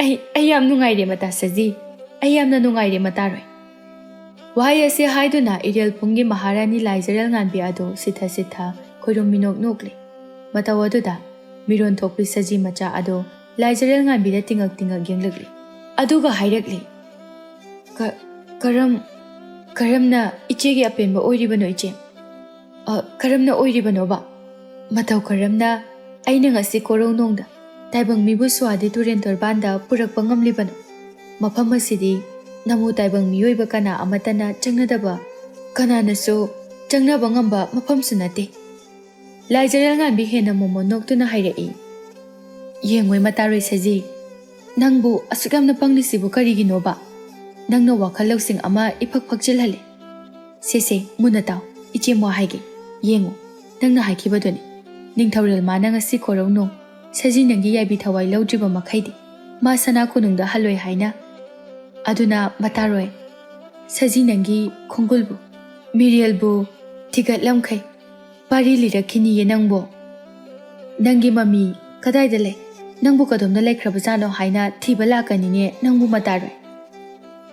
"ꯑꯩ, ꯑꯩ ꯌꯥꯝ ꯅꯨꯡꯉꯥꯏꯔꯦ ꯃꯇꯥ ꯁꯖꯤ, ꯑꯩ ꯌꯥꯝꯅ ꯅꯨꯡꯉꯥꯏꯔꯦ ꯃꯇꯥꯔꯣꯏ꯫" ꯋꯥꯍꯩ ꯑꯁꯤ ꯍꯥꯏꯗꯨꯅ ꯏꯔꯦꯜ ꯄꯨꯡꯒꯤ ꯃꯍꯥꯔꯥꯅꯤ ꯂꯥꯏꯖꯔꯦꯜ ꯉꯥꯟꯕꯤ ꯑꯗꯨ ꯁꯤꯊ ꯁꯤꯊ ꯈꯣꯏꯔꯨꯝ ꯃꯤꯅꯣꯛ ꯅꯣꯛꯂꯤ꯫ ꯃꯇꯧ ꯑꯗꯨꯗ ꯃꯤꯔꯣꯟ ꯊꯣꯛꯄꯤ ꯁꯖꯤ ꯃꯆꯥ ꯑꯗꯨ ꯂꯥꯏꯖꯔꯦꯜ ꯉꯥꯟꯕꯤꯗ ꯇꯤꯡꯉꯛ ꯇꯤꯡꯉꯛ ꯌꯦꯡꯂꯛꯂꯤ꯫ ꯑꯗꯨꯒ ꯍꯥꯏꯔꯛꯂꯤ, "ꯀ-, ꯀꯔꯝ, ꯀꯔꯝꯅ ꯏꯆꯦꯒꯤ ꯑꯄꯦꯟꯕ ꯑꯣꯏꯔꯤꯕꯅꯣ, ꯏꯆꯦ? ꯑ, ꯀꯔꯝꯅ ꯑꯣꯏꯔꯤꯕꯅꯣꯕ? ꯃꯇꯧ ꯀꯔꯝꯅ ꯑꯩꯅ ꯉꯁꯤ ꯀꯣꯔꯧꯅꯣꯡꯗ ꯇꯥꯏꯕꯪ ꯃꯤꯕꯨ ꯁ꯭ꯋꯥꯗꯤ ꯇꯨꯔꯦꯟ ꯇꯣꯔꯕꯥꯟꯗ ꯄꯨꯔꯛꯄ ꯉꯝꯂꯤꯕꯅꯣ? ꯃꯐꯝ ꯑꯁꯤꯗꯤ ꯅꯃꯨ ꯇꯥꯏꯕꯪ ꯃꯤꯑꯣꯏꯕ ꯀꯅꯥ ꯑꯃꯠꯇꯅ ꯆꯪꯅꯗꯕ, ꯀꯅꯥꯅꯁꯨ ꯆꯪꯅꯕ ꯉꯝꯕ ꯃꯐꯝꯁꯨ ꯅꯠꯇꯦ꯫" ꯂꯥꯏꯖꯔꯦꯜ ꯉꯥꯟꯕꯤ ꯍꯦꯟꯅ ꯃꯣꯃꯣꯟ ꯅꯣꯛꯇꯨꯅ ꯍꯥꯏꯔꯛꯏ, "ꯌꯦꯡꯉꯣꯏ ꯃꯇꯥꯔꯣꯏ ꯁꯖꯤ, ꯅꯪꯕꯨ ꯑꯁꯨꯛ ꯌꯥꯝꯅ ꯄꯪꯂꯤꯁꯤꯕꯨ ꯀꯔꯤꯒꯤꯅꯣꯕ? ꯅꯪꯅ ꯋꯥꯈꯜ ꯂꯧꯁꯤꯡ ꯑꯃ ꯏꯐꯛ ꯐꯛꯆꯤꯜꯍꯜꯂꯦ꯫ ꯁꯦ ꯁꯦ, ꯃꯨꯟꯅ ꯇꯥꯎ, ꯏꯆꯦꯝ ꯋꯥ ꯍꯥꯏꯒꯦ꯫ ꯌꯦꯡꯉꯨ, ꯅꯪꯅ ꯍꯥꯏꯈꯤꯕꯗꯨꯅꯤ꯫ ꯅꯤꯡꯊꯧꯔꯦꯜ ꯃꯥꯅ ꯉꯁꯤ ꯀꯣꯔꯧꯅꯨ, ꯁꯖꯤ ꯅꯪꯒꯤ ꯌꯥꯏꯕꯤ ꯊꯋꯥꯏ ꯂꯧꯗ꯭ꯔꯤꯕ ꯃꯈꯩꯗꯤ ꯃꯥ ꯁꯅꯥ ꯀꯣꯅꯨꯡꯗ ꯍꯜꯂꯣꯏ ꯍꯥꯏꯅ꯫ ꯑꯗꯨꯅ ꯃꯇꯥꯔꯣꯏ, ꯁꯖꯤ ꯅꯪꯒꯤ ꯈꯣꯡꯒꯨꯜꯕꯨ, ꯃꯤꯔꯦꯜꯕꯨ ꯊꯤꯒꯠꯂꯝꯈꯩ ꯄꯥꯔꯤ ꯂꯤꯔꯛꯈꯤꯅꯤꯌꯦ ꯅꯪꯕꯨ꯫ ꯅꯪꯒꯤ ꯃꯃꯤ ꯀꯗꯥꯏꯗ ꯂꯩ? ꯅꯪꯕꯨ ꯀꯗꯣꯝꯗ ꯂꯩꯈ꯭ꯔꯕꯖꯥꯠꯅꯣ ꯍꯥꯏꯅ ꯊꯤꯕ ꯂꯥꯛꯀꯅꯤꯅꯦ ꯅꯪꯕꯨ ꯃꯇꯥꯔꯣꯏ꯫"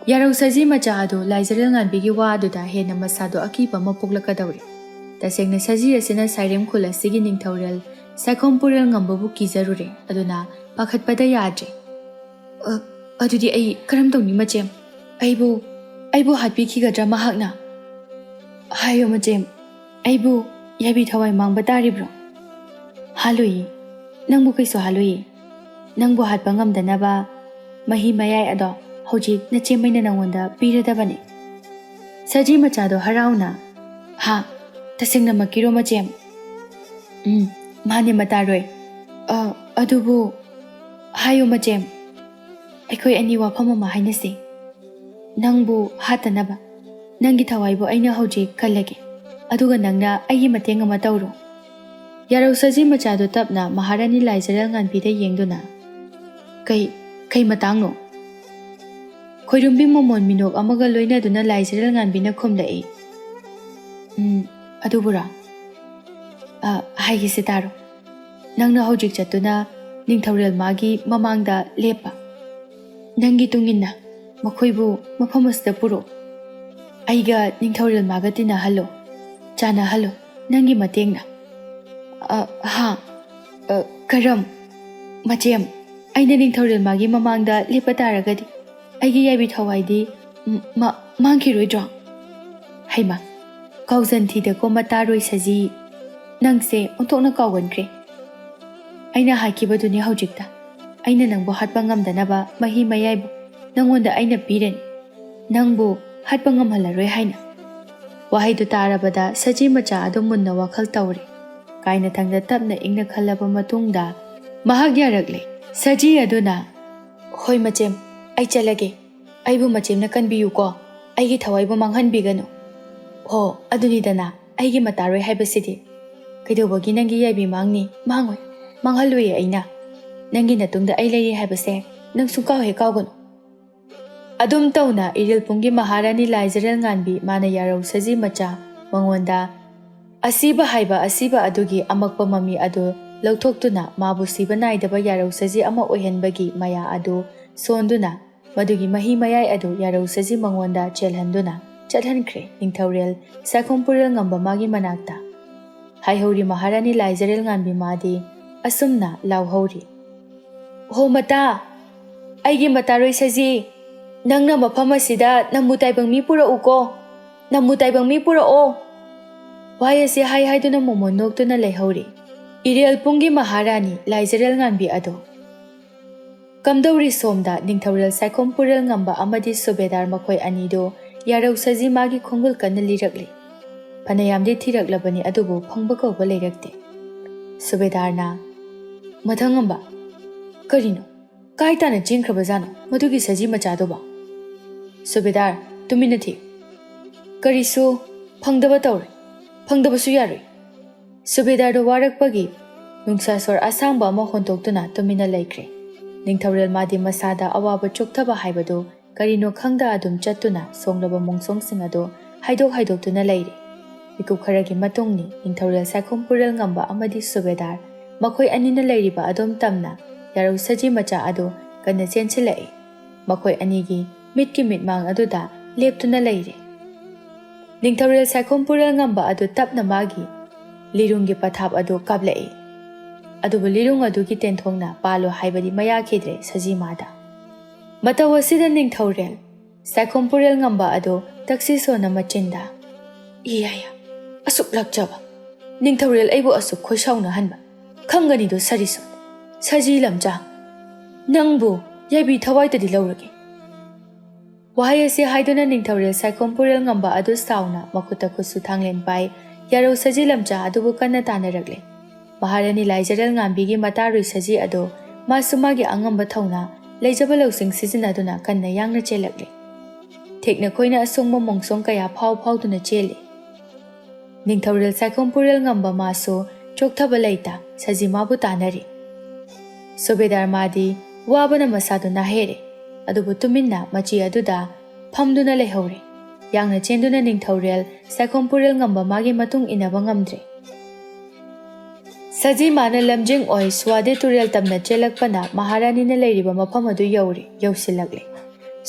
ꯌꯥꯔꯧ ꯁꯖꯤ ꯃꯆꯥ ꯑꯗꯨ ꯂꯥꯏꯖꯔꯦꯜ ꯉꯥꯟꯕꯤꯒꯤ ꯋꯥ ꯑꯗꯨꯗ ꯍꯦꯟꯅ ꯃꯁꯥꯗꯣ ꯑꯀꯤꯕ ꯑꯃ ꯄꯣꯛꯂꯛꯀꯗꯧꯔꯦ꯫ ꯇꯁꯦꯡꯅ ꯁꯖꯤ ꯑꯁꯤꯅ ꯁꯥꯏꯔꯦꯝ ꯈꯨꯜ ꯑꯁꯤꯒꯤ ꯅꯤꯡꯊꯧꯔꯦꯜ ꯁꯥꯏꯈꯣꯝ ꯄꯨꯔꯦꯜ ꯉꯝꯕꯕꯨ ꯀꯤꯖꯔꯨꯔꯦ꯫ ꯑꯗꯨꯅ ꯄꯥꯈꯠꯄꯗ ꯌꯥꯗ꯭ꯔꯦ꯫ "ꯑ, ꯑꯗꯨꯗꯤ ꯑꯩ ꯀꯔꯝ ꯇꯧꯅꯤ ꯃꯆꯦꯝ? ꯑꯩꯕꯨ, ꯑꯩꯕꯨ ꯍꯥꯠꯄꯤꯈꯤꯒꯗ꯭ꯔꯥ ꯃꯍꯥꯛꯅ? ꯍꯥꯏꯌꯣ ꯃꯆꯦꯝ, ꯑꯩꯕꯨ ꯌꯥꯏꯕꯤ ꯊꯋꯥꯏ ꯃꯥꯡꯕ ꯇꯥꯔꯤꯕ꯭ꯔꯣ?" "ꯍꯥꯠꯂꯣꯏꯌꯦ, ꯅꯪꯕꯨ ꯀꯩꯁꯨ ꯍꯥꯠꯂꯣꯏꯌꯦ꯫ ꯅꯪꯕꯨ ꯍꯥꯠꯄ ꯉꯝꯗꯅꯕ ꯃꯍꯤ ꯃꯌꯥꯏ ꯑꯗꯣ ꯍꯧꯖꯤꯛ ꯅꯆꯦꯝꯃꯩꯅ ꯅꯪꯉꯣꯟꯗ ꯄꯤꯔꯗꯕꯅꯤ꯫" ꯁꯖꯤ ꯃꯆꯥꯗꯣ ꯍꯔꯥꯎꯅ, "ꯍꯥ, ꯇꯁꯦꯡꯅꯃꯛꯀꯤꯔꯣ ꯃꯆꯦꯝ?" "ꯎꯝ, ꯃꯥꯅꯦ ꯃꯇꯥꯔꯣꯏ꯫ ꯑ, ꯑꯗꯨꯕꯨ ꯍꯥꯏꯌꯨ ꯃꯆꯦꯝ, ꯑꯩꯈꯣꯏ ꯑꯅꯤ ꯋꯥꯐꯝ ꯑꯃ ꯍꯥꯏꯅꯁꯤ꯫ ꯅꯪꯕꯨ ꯍꯥꯠꯇꯅꯕ ꯅꯪꯒꯤ ꯊꯋꯥꯏꯕꯨ ꯑꯩꯅ ꯍꯧꯖꯤꯛ ꯀꯜꯂꯒꯦ, ꯑꯗꯨꯒ ꯅꯪꯅ ꯑꯩꯒꯤ ꯃꯇꯦꯡ ꯑꯃ ꯇꯧꯔꯣ꯫" ꯌꯥꯔꯧ ꯁꯖꯤ ꯃꯆꯥꯗꯨ ꯇꯞꯅ ꯃꯍꯥꯔꯥꯅꯤ ꯂꯥꯏꯖꯔꯦꯜ ꯉꯥꯟꯕꯤꯗ ꯌꯦꯡꯗꯨꯅ, "ꯀꯩ, ꯀꯩ ꯃꯇꯥꯡꯅꯣ?" ꯈꯣꯏꯔꯨꯝꯕꯤ ꯃꯃꯣꯟ ꯃꯤꯅꯣꯛ ꯑꯃꯒ ꯂꯣꯏꯅꯗꯨꯅ ꯂꯥꯏꯖꯔꯦꯜ ꯉꯥꯟꯕꯤꯅ ꯈꯨꯝꯂꯛꯏ, "ꯎꯝ, ꯑꯗꯨꯕꯨꯔꯣ? ꯑ, ꯍꯥꯏꯒꯦꯁꯦ ꯇꯥꯔꯣ꯫ ꯅꯪꯅ ꯍꯧꯖꯤꯛ ꯆꯠꯇꯨꯅ ꯅꯤꯡꯊꯧꯔꯦꯜ ꯃꯥꯒꯤ ꯃꯃꯥꯡꯗ ꯂꯦꯞꯄ꯫ ꯅꯪꯒꯤ ꯇꯨꯡꯏꯟꯅ ꯃꯈꯣꯏꯕꯨ ꯃꯐꯝ ꯑꯁꯤꯗ ꯄꯨꯔꯛꯎ꯫ ꯑꯩꯒ ꯅꯤꯡꯊꯧꯔꯦꯜ ꯃꯥꯒ ꯇꯤꯟꯅꯍꯜꯂꯣ, ꯆꯥꯟꯅꯍꯜꯂꯣ, ꯅꯪꯒꯤ ꯃꯇꯦꯡꯅ꯫" "ꯑ, ꯍꯥ? ꯑ, ꯀꯔꯝ? ꯃꯆꯦꯝ?" ꯑꯩꯅ ꯅꯤꯡꯊꯧꯔꯦꯜ ꯃꯥꯒꯤ ꯃꯃꯥꯡꯗ ꯂꯦꯞꯄ ꯇꯥꯔꯒꯗꯤ ꯑꯩꯒꯤ ꯌꯥꯏꯕꯤ ꯊꯋꯥꯏꯗꯤ ꯃ-, ꯃ-, ꯃꯥꯡꯈꯤꯔꯣꯏꯗ꯭ꯔꯣ? ꯍꯩꯃꯥ, ꯀꯥꯎꯖꯟ ꯊꯤꯗꯀꯣ ꯃꯇꯥꯔꯣꯏ ꯁꯖꯤ, ꯅꯪꯁꯦ ꯑꯣꯟꯊꯣꯛꯅ ꯀꯥꯎꯒꯟꯈ꯭ꯔꯦ꯫ ꯑꯩꯅ ꯍꯥꯏꯈꯤꯕꯗꯨꯅꯤ ꯍꯧꯖꯤꯛꯇ, ꯑꯩꯅ ꯅꯪꯕꯨ ꯍꯥꯠꯄ ꯉꯝꯗꯅꯕ ꯃꯍꯤ ꯃꯌꯥꯏꯕꯨ ꯅꯪꯉꯣꯟꯗ ꯑꯩꯅ ꯄꯤꯔꯅꯤ꯫ ꯅꯪꯕꯨ ꯍꯥꯠꯄ ꯉꯝꯍꯜꯂꯔꯣꯏ ꯍꯥꯏꯅ꯫ ꯋꯥꯍꯩꯗꯨ ꯇꯥꯔꯕꯗ ꯁꯖꯤ ꯃꯆꯥ ꯑꯗꯨ ꯃꯨꯟꯅ ꯋꯥꯈꯜ ꯇꯧꯔꯦ꯫ ꯀꯥꯏꯅꯊꯪꯗ ꯇꯞꯅ ꯏꯪꯅ ꯈꯜꯂꯕ ꯃꯇꯨꯡꯗ ꯃꯍꯥꯛ ꯌꯥꯔꯛꯂꯦ꯫ ꯁꯖꯤ ꯑꯗꯨꯅ, "ꯍꯣꯏ ꯃꯆꯦꯝ, ꯑꯩ ꯆꯠꯂꯒꯦ꯫ ꯑꯩꯕꯨ ꯃꯆꯦꯝꯅ ꯀꯟꯕꯤꯌꯨꯀꯣ꯫ ꯑꯩꯒꯤ ꯊꯋꯥꯏꯕꯨ ꯃꯥꯡꯍꯟꯕꯤꯒꯅꯨ꯫ ꯍꯣ, ꯑꯗꯨꯅꯤꯗꯅ ꯑꯩꯒꯤ ꯃꯇꯥꯔꯣꯏ ꯍꯥꯏꯕꯁꯤꯗꯤ꯫ ꯀꯩꯗꯧꯕꯒꯤ ꯅꯪꯒꯤ ꯌꯥꯏꯕꯤ ꯃꯥꯡꯅꯤ? ꯃꯥꯡꯉꯣꯏ, ꯃꯥꯡꯍꯜꯂꯣꯏꯌꯦ ꯑꯩꯅ꯫ ꯅꯪꯒꯤ ꯅꯇꯨꯡꯗ ꯑꯩ ꯂꯩꯔꯤ ꯍꯥꯏꯕꯁꯦ ꯅꯪ ꯁꯨꯡꯀꯥꯎ ꯍꯦꯛ ꯀꯥꯎꯒꯅꯨ꯫" ꯑꯗꯨꯝ ꯇꯧꯅ ꯏꯔꯤꯜꯄꯨꯡꯒꯤ ꯃꯍꯥꯔꯥꯅꯤ ꯂꯥꯏꯖꯔꯦꯜ ꯉꯥꯟꯕꯤ ꯃꯥꯅ ꯌꯥꯔꯧ ꯁꯖꯤ ꯃꯆꯥ ꯃꯉꯣꯟꯗ ꯑꯁꯤꯕ ꯍꯥꯏꯕ ꯑꯁꯤꯕ ꯑꯗꯨꯒꯤ ꯑꯃꯛꯄ ꯃꯃꯤ ꯑꯗꯨ ꯂꯧꯊꯣꯛꯇꯨꯅ ꯃꯥꯕꯨ ꯁꯤꯕ ꯅꯥꯏꯗꯕ ꯌꯥꯔꯧ ꯁꯖꯤ ꯑꯃ ꯑꯣꯏꯍꯟꯕꯒꯤ ꯃꯌꯥ ꯑꯗꯨ ꯁꯣꯟꯗꯨꯅ ꯃꯗꯨꯒꯤ ꯃꯍꯤ ꯃꯌꯥꯏ ꯑꯗꯨ ꯌꯥꯔꯧ ꯁꯖꯤ ꯃꯉꯣꯟꯗ ꯆꯦꯜꯍꯟꯗꯨꯅ ꯆꯠꯍꯟꯈ꯭ꯔꯦ ꯅꯤꯡꯊꯧꯔꯦꯜ ꯁꯥꯏꯈꯣꯝ ꯄꯨꯔꯦꯜ ꯉꯝꯕ ꯃꯥꯒꯤ ꯃꯅꯥꯛꯇ꯫ ꯍꯥꯏꯍꯧꯔꯤ ꯃꯍꯥꯔꯥꯅꯤ ꯂꯥꯏꯖꯔꯦꯜ ꯉꯥꯟꯕꯤ ꯃꯥꯗꯤ ꯑꯁꯨꯝꯅ ꯂꯥꯎꯍꯧꯔꯤ, "ꯍꯣ ꯃꯇꯥ, ꯑꯩꯒꯤ ꯃꯇꯥꯔꯣꯏ ꯁꯖꯤ, ꯅꯪꯅ ꯃꯐꯝ ꯑꯁꯤꯗ ꯅꯝꯃꯨ ꯇꯥꯏꯕꯪ ꯃꯤ ꯄꯨꯔꯛꯎꯀꯣ, ꯅꯝꯃꯨ ꯇꯥꯏꯕꯪ ꯃꯤ ꯄꯨꯔꯛꯑꯣ꯫" ꯋꯥꯍꯩ ꯑꯁꯤ ꯍꯥꯏ ꯍꯥꯏꯗꯨꯅ ꯃꯣꯃꯣꯟ ꯅꯣꯛꯇꯨꯅ ꯂꯩꯍꯧꯔꯤ꯫ ꯏꯔꯦꯜ ꯄꯨꯡꯒꯤ ꯃꯍꯥꯔꯥꯅꯤ ꯂꯥꯏꯖꯔꯦꯜ ꯉꯥꯟꯕꯤ ꯑꯗꯣ꯫ ꯀꯝꯗꯧꯔꯤ ꯁꯣꯝꯗ ꯅꯤꯡꯊꯧꯔꯦꯜ ꯁꯥꯏꯈꯣꯝ ꯄꯨꯔꯦꯜ ꯉꯝꯕ ꯑꯃꯗꯤ ꯁꯨꯕꯦꯗꯥꯔ ꯃꯈꯣꯏ ꯑꯅꯤꯗꯨ ꯌꯥꯔꯧ ꯁꯖꯤ ꯃꯥꯒꯤ ꯈꯣꯡꯒꯨꯜ ꯀꯟꯅ ꯂꯤꯔꯛꯂꯤ꯫ ꯐꯅꯌꯥꯝꯗꯤ ꯊꯤꯔꯛꯂꯕꯅꯤ ꯑꯗꯨꯕꯨ ꯐꯪꯕ ꯀꯧꯕ ꯂꯩꯔꯛꯇꯦ꯫ ꯁꯨꯕꯦꯗꯥꯔꯅ, "ꯃꯊꯪ ꯑꯝꯕ, ꯀꯔꯤꯅꯣ? ꯀꯥꯏ ꯇꯥꯅ ꯆꯦꯟꯈ꯭ꯔꯕꯖꯥꯠꯅꯣ ꯃꯗꯨꯒꯤ ꯁꯖꯤ ꯃꯆꯥꯗꯨꯕꯣ?" ꯁꯨꯕꯦꯗꯥꯔ, ꯇꯨꯃꯤꯟꯅ ꯊꯤ꯫ ꯀꯔꯤꯁꯨ ꯐꯪꯗꯕ ꯇꯧꯔꯦ꯫ ꯐꯪꯗꯕꯁꯨ ꯌꯥꯔꯣꯏ꯫ ꯁꯨꯕꯦꯗꯥꯔꯗꯨ ꯋꯥꯔꯛꯄꯒꯤ ꯅꯨꯡꯁꯥ ꯁꯣꯔ ꯑꯁꯥꯡꯕ ꯑꯃ ꯍꯣꯟꯗꯣꯛꯇꯨꯅ ꯇꯨꯃꯤꯟꯅ ꯂꯩꯈ꯭ꯔꯦ꯫ ꯅꯤꯡꯊꯧꯔꯦꯜ ꯃꯥꯗꯤ ꯃꯁꯥꯗ ꯑꯋꯥꯕ ꯆꯣꯛꯊꯕ ꯍꯥꯏꯕꯗꯨ ꯀꯔꯤꯅꯣ ꯈꯪꯗ ꯑꯗꯨꯝ ꯆꯠꯇꯨꯅ ꯁꯣꯡꯂꯕ ꯃꯣꯡꯁꯣꯡꯁꯤꯡ ꯑꯗꯨ ꯍꯥꯏꯗꯣꯛ ꯍꯥꯏꯗꯣꯛꯇꯨꯅ ꯂꯩꯔꯦ꯫ ꯃꯤꯀꯨꯞ ꯈꯔꯒꯤ ꯃꯇꯨꯡꯅꯤ ꯅꯤꯡꯊꯧꯔꯦꯜ ꯁꯥꯏꯈꯣꯝ ꯄꯨꯔꯦꯜ ꯉꯝꯕ ꯑꯃꯗꯤ ꯁꯨꯕꯦꯗꯥꯔ ꯃꯈꯣꯏ ꯑꯅꯤꯅ ꯂꯩꯔꯤꯕ ꯑꯗꯣꯝ ꯇꯝꯅ ꯌꯥꯔꯧ ꯁꯖꯤ ꯃꯆꯥ ꯑꯗꯨ ꯀꯟꯅ ꯆꯦꯟꯁꯤꯜꯂꯛꯏ꯫ ꯃꯈꯣꯏ ꯑꯅꯤꯒꯤ ꯃꯤꯠꯀꯤ ꯃꯤꯠꯃꯥꯡ ꯑꯗꯨꯗ ꯂꯦꯞꯇꯨꯅ ꯂꯩꯔꯦ꯫ ꯅꯤꯡꯊꯧꯔꯦꯜ ꯁꯥꯏꯈꯣꯝ ꯄꯨꯔꯦꯜ ꯉꯝꯕ ꯑꯗꯨ ꯇꯞꯅ ꯃꯥꯒꯤ ꯂꯤꯔꯨꯡꯒꯤ ꯄꯊꯥꯞ ꯑꯗꯨ ꯀꯥꯞꯂꯛꯏ꯫ ꯑꯗꯨꯕꯨ ꯂꯤꯔꯨꯡ ꯑꯗꯨꯒꯤ ꯇꯦꯟꯊꯣꯡꯅ ꯄꯥꯜꯂꯣ ꯍꯥꯏꯕꯗꯤ ꯃꯌꯥꯈꯤꯗ꯭ꯔꯦ ꯁꯖꯤꯃꯥꯗ꯫ ꯃꯇꯧ ꯑꯁꯤꯗ ꯅꯤꯡꯊꯧꯔꯦꯜ ꯁꯥꯏꯈꯣꯝ ꯄꯨꯔꯦꯜ ꯉꯝꯕ ꯑꯗꯨ ꯇꯛꯁꯤ ꯁꯣꯟꯅ ꯃꯆꯤꯟꯗ, "ꯏꯌꯥꯌꯥ, ꯑꯁꯨꯛ ꯂꯥꯛꯆꯕ! ꯅꯤꯡꯊꯧꯔꯦꯜ ꯑꯩꯕꯨ ꯑꯁꯨꯛ ꯈꯣꯏꯁꯥꯎꯅꯍꯟꯕ! ꯈꯪꯒꯅꯤꯗꯣ ꯁꯔꯤꯁꯣꯟ, ꯁꯖꯤ ꯂꯝꯖꯥ! ꯅꯪꯕꯨ ꯌꯥꯏꯕꯤ ꯊꯋꯥꯏꯇꯗꯤ ꯂꯧꯔꯒꯦ!" ꯋꯥꯍꯩ ꯑꯁꯤ ꯍꯥꯏꯗꯨꯅ ꯅꯤꯡꯊꯧꯔꯦꯜ ꯁꯥꯏꯈꯣꯝ ꯄꯨꯔꯦꯜ ꯉꯝꯕ ꯑꯗꯨ ꯁꯥꯎꯅ ꯃꯈꯨꯠꯇ ꯈꯨꯠꯁꯨ ꯊꯥꯡꯂꯦꯟ ꯄꯥꯏ, ꯌꯥꯔꯧ ꯁꯖꯤ ꯂꯝꯖꯥ ꯑꯗꯨꯕꯨ ꯀꯟꯅ ꯇꯥꯟꯅꯔꯛꯂꯦ꯫ ꯃꯍꯥꯔꯥꯅꯤ ꯂꯥꯏꯖꯔꯦꯜ ꯉꯥꯟꯕꯤꯒꯤ ꯃꯇꯥꯔꯨꯏ ꯁꯖꯤ ꯑꯗꯨ ꯃꯥꯁꯨ ꯃꯥꯒꯤ ꯑꯉꯝꯕ ꯊꯧꯅꯥ, ꯂꯩꯖꯕ ꯂꯧꯁꯤꯡ ꯁꯤꯖꯤꯟꯅꯗꯨꯅ ꯀꯟꯅ ꯌꯥꯡꯅ ꯆꯦꯜꯂꯛꯂꯦ꯫ ꯊꯦꯛꯅ ꯈꯣꯏꯅ ꯑꯁꯣꯡꯕ ꯃꯣꯡꯁꯣꯡ ꯀꯌꯥ ꯐꯥꯎ ꯐꯥꯎꯗꯨꯅ ꯆꯦꯜꯂꯤ꯫ ꯅꯤꯡꯊꯧꯔꯦꯜ ꯁꯥꯏꯈꯣꯝ ꯄꯨꯔꯦꯜ ꯉꯝꯕ ꯃꯥꯁꯨ ꯆꯣꯛꯊꯕ ꯂꯩꯇ ꯁꯖꯤꯃꯥꯕꯨ ꯇꯥꯟꯅꯔꯤ꯫ ꯁꯨꯕꯦꯗꯥꯔ ꯃꯥꯗꯤ ꯋꯥꯕꯅ ꯃꯁꯥꯗꯨ ꯅꯥꯍꯦꯔꯦ, ꯑꯗꯨꯕꯨ ꯇꯨꯃꯤꯟꯅ ꯃꯆꯤ ꯑꯗꯨꯗ ꯐꯝꯗꯨꯅ ꯂꯩꯍꯧꯔꯦ꯫ ꯌꯥꯡꯅ ꯆꯦꯟꯗꯨꯅ ꯅꯤꯡꯊꯧꯔꯦꯜ ꯁꯥꯏꯈꯣꯝ ꯄꯨꯔꯦꯜ ꯉꯝꯕ ꯃꯥꯒꯤ ꯃꯇꯨꯡ ꯏꯟꯅꯕ ꯉꯝꯗ꯭ꯔꯦ꯫ ꯁꯖꯤꯃꯥꯅ ꯂꯝꯖꯤꯡ ꯑꯣꯏ ꯁꯨꯋꯥꯗꯦ ꯇꯨꯔꯦꯜ ꯇꯝꯅ ꯆꯦꯜꯂꯛꯄꯅ ꯃꯍꯥꯔꯥꯅꯤꯅ ꯂꯩꯔꯤꯕ ꯃꯐꯝ ꯑꯗꯨ ꯌꯧꯔꯦ, ꯌꯧꯁꯤꯜꯂꯛꯂꯦ꯫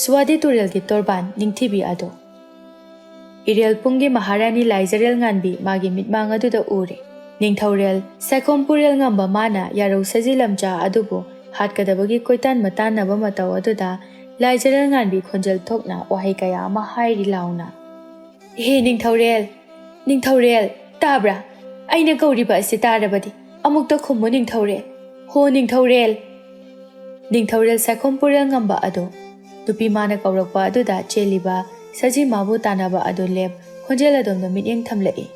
ꯁꯨꯋꯥꯗꯦ ꯇꯨꯔꯦꯜꯒꯤ ꯇꯣꯔꯕꯥꯟ ꯅꯤꯡꯊꯤꯕꯤ ꯑꯗꯣ꯫ ꯏꯔꯦꯜ ꯄꯨꯡꯒꯤ ꯃꯍꯥꯔꯥꯅꯤ ꯂꯥꯏꯖꯔꯦꯜ ꯉꯥꯟꯕꯤ ꯃꯥꯒꯤ ꯃꯤꯠꯃꯥꯡ ꯑꯗꯨꯗ ꯎꯔꯦ꯫ ꯅꯤꯡꯊꯧꯔꯦꯜ ꯁꯥꯏꯈꯣꯝ ꯄꯨꯔꯦꯜ ꯉꯝꯕ ꯃꯥꯅ ꯌꯥꯔꯧ ꯁꯖꯤ ꯂꯝꯖꯥ ꯑꯗꯨꯕꯨ ꯍꯥꯠꯀꯗꯕꯒꯤ ꯀꯣꯏꯇꯥꯟ ꯃꯇꯥꯟꯅꯕ ꯃꯇꯧ ꯑꯗꯨꯗ ꯂꯥꯏꯖꯔꯦꯜ ꯉꯥꯟꯕꯤ ꯈꯣꯟꯖꯦꯜ ꯊꯣꯛꯅ ꯋꯥꯍꯩ ꯀꯌꯥ ꯑꯃ ꯍꯥꯏꯔꯤ ꯂꯥꯎꯅ꯫ "ꯍꯦ ꯅꯤꯡꯊꯧꯔꯦꯜ, ꯅꯤꯡꯊꯧꯔꯦꯜ, ꯇꯥꯕ꯭ꯔꯥ? ꯑꯩꯅ ꯀꯧꯔꯤꯕ ꯑꯁꯤ ꯇꯥꯔꯕꯗꯤ ꯑꯃꯨꯛꯇ ꯈꯨꯝꯃꯨ ꯅꯤꯡꯊꯧꯔꯦꯜ, ꯍꯣ ꯅꯤꯡꯊꯧꯔꯦꯜ!" ꯅꯤꯡꯊꯧꯔꯦꯜ ꯁꯥꯏꯈꯣꯝ ꯄꯨꯔꯦꯜ ꯉꯝꯕ ꯑꯗꯣ ꯅꯨꯄꯤ ꯃꯥꯅ ꯀꯧꯔꯛꯄ ꯑꯗꯨꯗ ꯆꯦꯜꯂꯤꯕ ꯁꯖꯤꯃꯥꯕꯨ ꯇꯥꯟꯅꯕ ꯑꯗꯨ ꯂꯦꯞ, ꯈꯣꯟꯖꯦꯜ ꯑꯗꯣꯝꯗ ꯃꯤꯠꯌꯦꯡ ꯊꯝꯂꯛꯏ꯫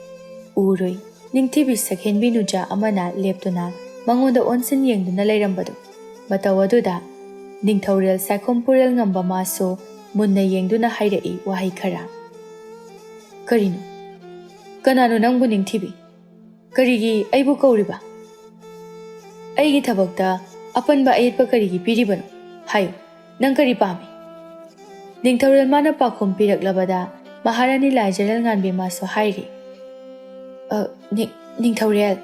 ꯎꯔꯨꯏ, ꯅꯤꯡꯊꯤꯕꯤ ꯁꯛꯍꯦꯟꯕꯤ ꯅꯨꯖꯥ ꯑꯃꯅ ꯂꯦꯞꯇꯨꯅ ꯃꯉꯣꯟꯗ ꯑꯣꯟꯁꯤꯟ ꯌꯦꯡꯗꯨꯅ ꯂꯩꯔꯝꯕꯗꯨ꯫ ꯃꯇꯧ ꯑꯗꯨꯗ ꯅꯤꯡꯊꯧꯔꯦꯜ ꯁꯥꯏꯈꯣꯝ ꯄꯨꯔꯦꯜ ꯉꯝꯕ ꯃꯥꯁꯨ ꯃꯨꯟꯅ ꯌꯦꯡꯗꯨꯅ ꯍꯥꯏꯔꯛꯏ ꯋꯥꯍꯩ ꯈꯔ꯫ "ꯀꯔꯤꯅꯣ? ꯀꯅꯥꯅꯣ ꯅꯪꯕꯨ ꯅꯤꯡꯊꯤꯕꯤ? ꯀꯔꯤꯒꯤ ꯑꯩꯕꯨ ꯀꯧꯔꯤꯕ? ꯑꯩꯒꯤ ꯊꯕꯛꯇ ꯑꯄꯟꯕ ꯑꯌꯦꯠꯄ ꯀꯔꯤꯒꯤ ꯄꯤꯔꯤꯕꯅꯣ? ꯍꯥꯏꯌꯨ, ꯅꯪ ꯀꯔꯤ ꯄꯥꯝꯃꯤ?" ꯅꯤꯡꯊꯧꯔꯦꯜ ꯃꯥꯅ ꯄꯥꯎꯈꯨꯝ ꯄꯤꯔꯛꯂꯕꯗ ꯃꯍꯥꯔꯥꯅꯤ ꯂꯥꯏꯖꯔꯦꯜ ꯉꯥꯟꯕꯤ ꯃꯥꯁꯨ ꯍꯥꯏꯔꯤ, "ꯑ, ꯅꯤ-, ꯅꯤꯡꯊꯧꯔꯦꯜ,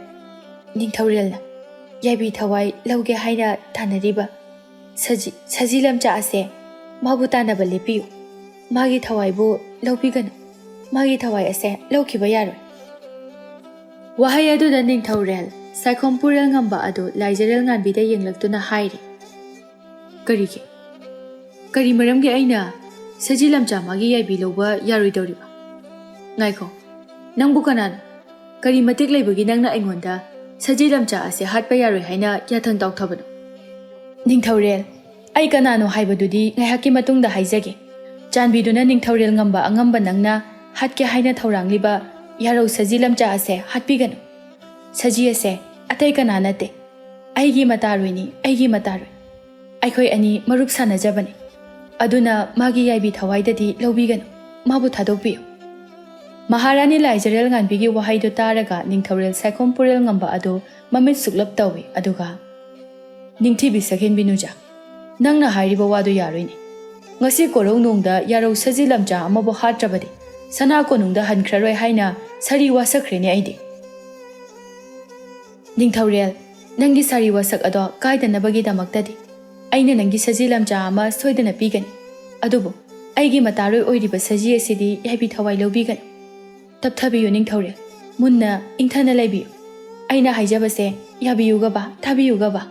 ꯅꯤꯡꯊꯧꯔꯦꯜꯅ ꯌꯥꯏꯕꯤ ꯊꯋꯥꯏ ꯂꯧꯒꯦ ꯍꯥꯏꯅ ꯇꯥꯟꯅꯔꯤꯕ ꯁꯖꯤ, ꯁꯖꯤ ꯂꯝꯆꯥ ꯑꯁꯦ ꯃꯥꯕꯨ ꯇꯥꯟꯅꯕ ꯂꯦꯞꯄꯤꯌꯨ꯫ ꯃꯥꯒꯤ ꯊꯋꯥꯏꯕꯨ ꯂꯧꯕꯤꯒꯅꯨ꯫ ꯃꯥꯒꯤ ꯊꯋꯥꯏ ꯑꯁꯦ ꯂꯧꯈꯤꯕ ꯌꯥꯔꯣꯏ꯫" ꯋꯥꯍꯩ ꯑꯗꯨꯗ ꯅꯤꯡꯊꯧꯔꯦꯜ ꯁꯥꯏꯈꯣꯝ ꯄꯨꯔꯦꯜ ꯉꯝꯕ ꯑꯗꯨ ꯂꯥꯏꯖꯔꯦꯜ ꯉꯥꯟꯕꯤꯗ ꯌꯦꯡꯂꯛꯇꯨꯅ ꯍꯥꯏꯔꯤ, "ꯀꯔꯤꯒꯤ? ꯀꯔꯤ ꯃꯔꯝꯒꯤ ꯑꯩꯅ ꯁꯖꯤ ꯂꯝꯆꯥ ꯃꯥꯒꯤ ꯌꯥꯏꯕꯤ ꯂꯧꯕ ꯌꯥꯔꯣꯏꯗꯧꯔꯤꯕ? ꯉꯥꯏꯈꯣ, ꯅꯪꯕꯨ ꯀꯅꯥꯅꯣ? ꯀꯔꯤ ꯃꯇꯤꯛ ꯂꯩꯕꯒꯤ ꯅꯪꯅ ꯑꯩꯉꯣꯟꯗ ꯁꯖꯤ ꯂꯝꯆꯥ ꯑꯁꯦ ꯍꯥꯠꯄ ꯌꯥꯔꯣꯏ ꯍꯥꯏꯅ ꯌꯥꯊꯪ ꯇꯧꯊꯕꯅꯣ?" "ꯅꯤꯡꯊꯧꯔꯦꯜ, ꯑꯩ ꯀꯅꯥꯅꯣ ꯍꯥꯏꯕꯗꯨꯗꯤ ꯉꯥꯏꯍꯥꯛꯀꯤ ꯃꯇꯨꯡꯗ ꯍꯥꯏꯖꯒꯦ꯫ ꯆꯥꯟꯕꯤꯗꯨꯅ ꯅꯤꯡꯊꯧꯔꯦꯜ ꯉꯝꯕ ꯑꯉꯝꯕ ꯅꯪꯅ ꯍꯥꯠꯀꯦ ꯍꯥꯏꯅ ꯊꯧꯔꯥꯡꯂꯤꯕ ꯌꯥꯔꯧ ꯁꯖꯤ ꯂꯝꯆꯥ ꯑꯁꯦ ꯍꯥꯠꯄꯤꯒꯅꯨ꯫ ꯁꯖꯤ ꯑꯁꯦ ꯑꯇꯩ ꯀꯅꯥ ꯅꯠꯇꯦ, ꯑꯩꯒꯤ ꯃꯇꯥꯔꯣꯏꯅꯤ, ꯑꯩꯒꯤ ꯃꯇꯥꯔꯣꯏ꯫ ꯑꯩꯈꯣꯏ ꯑꯅꯤ ꯃꯔꯨꯞ ꯁꯥꯟꯅꯖꯕꯅꯤ꯫ ꯑꯗꯨꯅ ꯃꯥꯒꯤ ꯌꯥꯏꯕꯤ ꯊꯋꯥꯏꯗꯗꯤ ꯂꯧꯕꯤꯒꯅꯨ, ꯃꯥꯕꯨ ꯊꯥꯗꯣꯛꯄꯤꯌꯨ꯫" ꯃꯍꯥꯔꯥꯅꯤ ꯂꯥꯏꯖꯔꯦꯜ ꯉꯥꯟꯕꯤꯒꯤ ꯋꯥꯍꯩꯗꯨ ꯇꯥꯔꯒ ꯅꯤꯡꯊꯧꯔꯦꯜ ꯁꯥꯏꯈꯣꯝ ꯄꯨꯔꯦꯜ ꯉꯝꯕ ꯑꯗꯨ ꯃꯃꯤꯠ ꯁꯨꯛꯂꯞ ꯇꯧꯏ, ꯑꯗꯨꯒ, "ꯅꯤꯡꯊꯤꯕꯤ ꯁꯛꯍꯦꯟꯕꯤ ꯅꯨꯖꯥ, ꯅꯪꯅ ꯍꯥꯏꯔꯤꯕ ꯋꯥꯗꯨ ꯌꯥꯔꯣꯏꯅꯦ꯫ ꯉꯁꯤ ꯀꯣꯔꯧꯅꯨꯡꯗ ꯌꯥꯔꯧ ꯁꯖꯤ ꯂꯝꯆꯥ ꯑꯃꯕꯨ ꯍꯥꯠꯇ꯭ꯔꯕꯗꯤ ꯁꯅꯥ ꯀꯣꯅꯨꯡꯗ ꯍꯟꯈ꯭ꯔꯔꯣꯏ ꯍꯥꯏꯅ ꯁꯥꯔꯤ ꯋꯥꯁꯛꯈ꯭ꯔꯦꯅꯦ ꯑꯩꯗꯤ꯫" "ꯅꯤꯡꯊꯧꯔꯦꯜ, ꯅꯪꯒꯤ ꯁꯥꯔꯤ ꯋꯥꯁꯛ ꯑꯗꯣ ꯀꯥꯏꯗꯅꯕꯒꯤꯗꯃꯛꯇꯗꯤ ꯑꯩꯅ ꯅꯪꯒꯤ ꯁꯖꯤ ꯂꯝꯆꯥ ꯑꯃ ꯁꯣꯏꯗꯅ ꯄꯤꯒꯅꯤ꯫ ꯑꯗꯨꯕꯨ ꯑꯩꯒꯤ ꯃꯇꯥꯔꯣꯏ ꯑꯣꯏꯔꯤꯕ ꯁꯖꯤ ꯑꯁꯤꯗꯤ ꯌꯥꯏꯕꯤ ꯊꯋꯥꯏ ꯂꯧꯕꯤꯒꯅꯨ꯫ ꯇꯞꯊꯕꯤꯌꯨ ꯅꯤꯡꯊꯧꯔꯦꯜ, ꯃꯨꯟꯅ ꯏꯪꯊꯅ ꯂꯩꯕꯤꯌꯨ꯫ ꯑꯩꯅ ꯍꯥꯏꯖꯕꯁꯦ ꯌꯥꯕꯤꯌꯨꯒꯕ, ꯊꯥꯕꯤꯌꯨꯒꯕ꯫"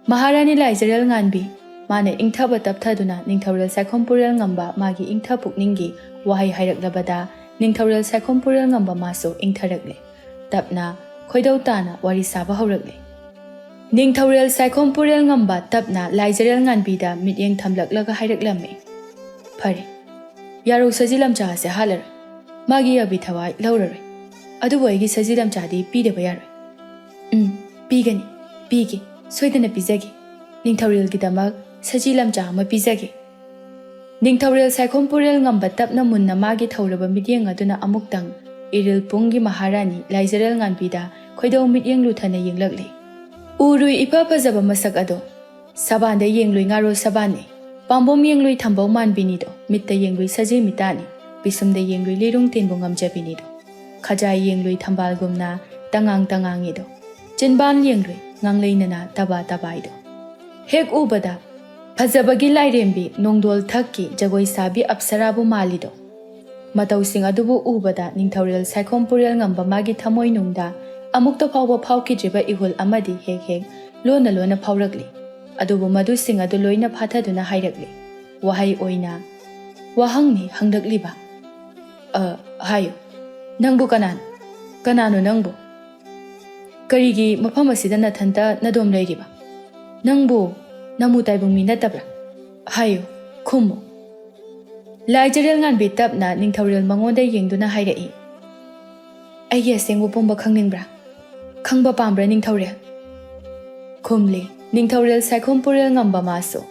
ꯃꯍꯥꯔꯥꯅꯤ ꯂꯥꯏꯖꯔꯦꯜ ꯉꯥꯟꯕꯤ, ꯃꯥꯅ ꯏꯪꯊꯕ ꯇꯞꯊꯗꯨꯅ ꯅꯤꯡꯊꯧꯔꯦꯜ ꯁꯥꯏꯈꯣꯝ ꯄꯨꯔꯦꯜ ꯉꯝꯕ ꯃꯥꯒꯤ ꯏꯪꯊ ꯄꯨꯛꯅꯤꯡꯒꯤ ꯋꯥꯍꯩ ꯍꯥꯏꯔꯛꯂꯕꯗ ꯅꯤꯡꯊꯧꯔꯦꯜ ꯁꯥꯏꯈꯣꯝ ꯄꯨꯔꯦꯜ ꯉꯝꯕ ꯃꯥꯁꯨ ꯏꯪꯊꯔꯛꯂꯦ꯫ ꯇꯞꯅ, ꯈꯣꯏꯗꯧ ꯇꯥꯅ ꯋꯥꯔꯤ ꯁꯥꯕ ꯍꯧꯔꯛꯂꯦ꯫ ꯅꯤꯡꯊꯧꯔꯦꯜ ꯁꯥꯏꯈꯣꯝ ꯄꯨꯔꯦꯜ ꯉꯝꯕ ꯇꯞꯅ ꯂꯥꯏꯖꯔꯦꯜ ꯉꯥꯟꯕꯤꯗ ꯃꯤꯠꯌꯦꯡ ꯊꯝꯂꯛꯂꯒ ꯍꯥꯏꯔꯛꯂꯝꯃꯤ, "ꯐꯔꯦ, ꯌꯥꯔꯧ ꯁꯖꯤ ꯂꯝꯆꯥ ꯑꯁꯦ ꯍꯥꯠꯂꯔꯣꯏ, ꯃꯥꯒꯤ ꯌꯥꯕꯤ ꯊꯋꯥꯏ ꯂꯧꯔꯔꯣꯏ꯫ ꯑꯗꯨꯕꯨ ꯑꯩꯒꯤ ꯁꯖꯤ ꯂꯝꯆꯥꯗꯤ ꯄꯤꯗꯕ ꯌꯥꯔꯣꯏ꯫ ꯎꯝ, ꯄꯤꯒꯅꯤ, ꯄꯤꯒꯦ, ꯁꯣꯏꯗꯅ ꯄꯤꯖꯒꯦ꯫ ꯅꯤꯡꯊꯧꯔꯦꯜꯒꯤꯗꯃꯛ ꯁꯖꯤ ꯂꯝꯆꯥ ꯑꯃ ꯄꯤꯖꯒꯦ꯫" ꯅꯤꯡꯊꯧꯔꯦꯜ ꯁꯥꯏꯈꯣꯝ ꯄꯨꯔꯦꯜ ꯉꯝꯕ ꯇꯞꯅ ꯃꯨꯟꯅ ꯃꯥꯒꯤ ꯊꯧꯔꯕ ꯃꯤꯠꯌꯦꯡ ꯑꯗꯨꯅ ꯑꯃꯨꯛꯇꯪ ꯏꯔꯤꯜ ꯄꯨꯡꯒꯤ ꯃꯍꯥꯔꯥꯅꯤ ꯂꯥꯏꯖꯔꯦꯜ ꯉꯥꯟꯕꯤꯗ ꯈꯣꯏꯗꯧ ꯃꯤꯠꯌꯦꯡ ꯂꯨꯊꯅ ꯌꯦꯡꯂꯛꯂꯤ꯫ ꯎꯔꯨꯏ ꯏꯐ ꯐꯖꯕ ꯃꯁꯛ ꯑꯗꯣ, ꯁꯕꯥꯟꯗ ꯌꯦꯡꯂꯨꯏ ꯉꯥꯔꯣ ꯁꯕꯥꯟꯅꯤ, ꯄꯥꯝꯕꯣꯝ ꯌꯦꯡꯂꯨꯏ ꯊꯝꯕꯧ ꯃꯥꯟꯕꯤꯅꯤꯗꯣ, ꯃꯤꯠꯇ ꯌꯦꯡꯂꯨꯏ ꯁꯖꯤ ꯃꯤꯇꯥꯅꯤ, ꯄꯤꯁꯨꯝꯗ ꯌꯦꯡꯂꯨꯏ ꯂꯤꯔꯨꯡ ꯇꯤꯟꯕꯨ ꯉꯝꯖꯕꯤꯅꯤꯗꯣ, ꯈꯖꯥꯏ ꯌꯦꯡꯂꯨꯏ ꯊꯝꯕꯥꯜꯒꯨꯝꯅ ꯇꯉꯥꯡ ꯇꯉꯥꯡꯉꯤꯗꯣ, ꯆꯤꯟꯕꯥꯟ ꯌꯦꯡꯂꯨꯏ ꯉꯥꯡꯂꯩꯅꯅ ꯇꯕꯥ ꯇꯕꯥꯏꯗꯣ꯫ ꯍꯦꯛ ꯎꯕꯗ ꯐꯖꯕꯒꯤ ꯂꯥꯏꯔꯦꯝꯕꯤ ꯅꯣꯡꯗꯣꯜ ꯊꯛꯀꯤ ꯖꯒꯣꯏ ꯁꯥꯕꯤ ꯑꯞꯁꯔꯥꯕꯨ ꯃꯥꯜꯂꯤꯗꯣ꯫ ꯃꯇꯧꯁꯤꯡ ꯑꯗꯨꯕꯨ ꯎꯕꯗ ꯅꯤꯡꯊꯧꯔꯦꯜ ꯁꯥꯏꯈꯣꯝ ꯄꯨꯔꯦꯜ ꯉꯝꯕ ꯃꯥꯒꯤ ꯊꯃꯣꯏꯅꯨꯡꯗ ꯑꯃꯨꯛꯇ ꯐꯥꯎꯕ ꯐꯥꯎꯈꯤꯗ꯭ꯔꯤꯕ ꯏꯍꯨꯜ ꯑꯃꯗꯤ ꯍꯦꯛ ꯍꯦꯛ ꯂꯣꯟꯅ ꯂꯣꯟꯅ ꯐꯥꯎꯔꯛꯂꯤ꯫ ꯑꯗꯨꯕꯨ ꯃꯗꯨꯁꯤꯡ ꯑꯗꯨ ꯂꯣꯏꯅ ꯐꯥꯊꯗꯨꯅ ꯍꯥꯏꯔꯛꯂꯤ꯫ ꯋꯥꯍꯩ ꯑꯣꯏꯅ, "ꯋꯥꯍꯪꯅꯤ ꯍꯪꯂꯛꯂꯤꯕ꯫ ꯑ, ꯍꯥꯏꯌꯨ, ꯅꯪꯕꯨ ꯀꯅꯥꯅꯣ? ꯀꯅꯥꯅꯣ ꯅꯪꯕꯨ? ꯀꯔꯤꯒꯤ ꯃꯐꯝ ꯑꯁꯤꯗ ꯅꯊꯟꯇ ꯅꯗꯣꯝ ꯂꯩꯔꯤꯕ? ꯅꯪꯕꯨ ꯅꯃꯨ ꯇꯥꯏꯕꯪ ꯃꯤ ꯅꯠꯇꯕ꯭ꯔꯥ? ꯍꯥꯏꯌꯨ, ꯈꯨꯝꯃꯨ꯫" ꯂꯥꯏꯖꯔꯦꯜ ꯉꯥꯟꯕꯤ ꯇꯞꯅ ꯅꯤꯡꯊꯧꯔꯦꯜ ꯃꯉꯣꯟꯗ ꯌꯦꯡꯗꯨꯅ ꯍꯥꯏꯔꯛꯏ, "ꯑꯩꯒꯤ ꯑꯁꯦꯡꯕ ꯄꯨꯝꯕ ꯈꯪꯅꯤꯡꯕ꯭ꯔꯥ? ꯈꯪꯕ ꯄꯥꯝꯕ꯭ꯔꯥ ꯅꯤꯡꯊꯧꯔꯦꯜ?" ꯈꯨꯝꯂꯤ ꯅꯤꯡꯊꯧꯔꯦꯜ ꯁꯥꯏꯈꯣꯝ ꯄꯨꯔꯦꯜ ꯉꯝꯕ ꯃꯥꯁꯨ꯫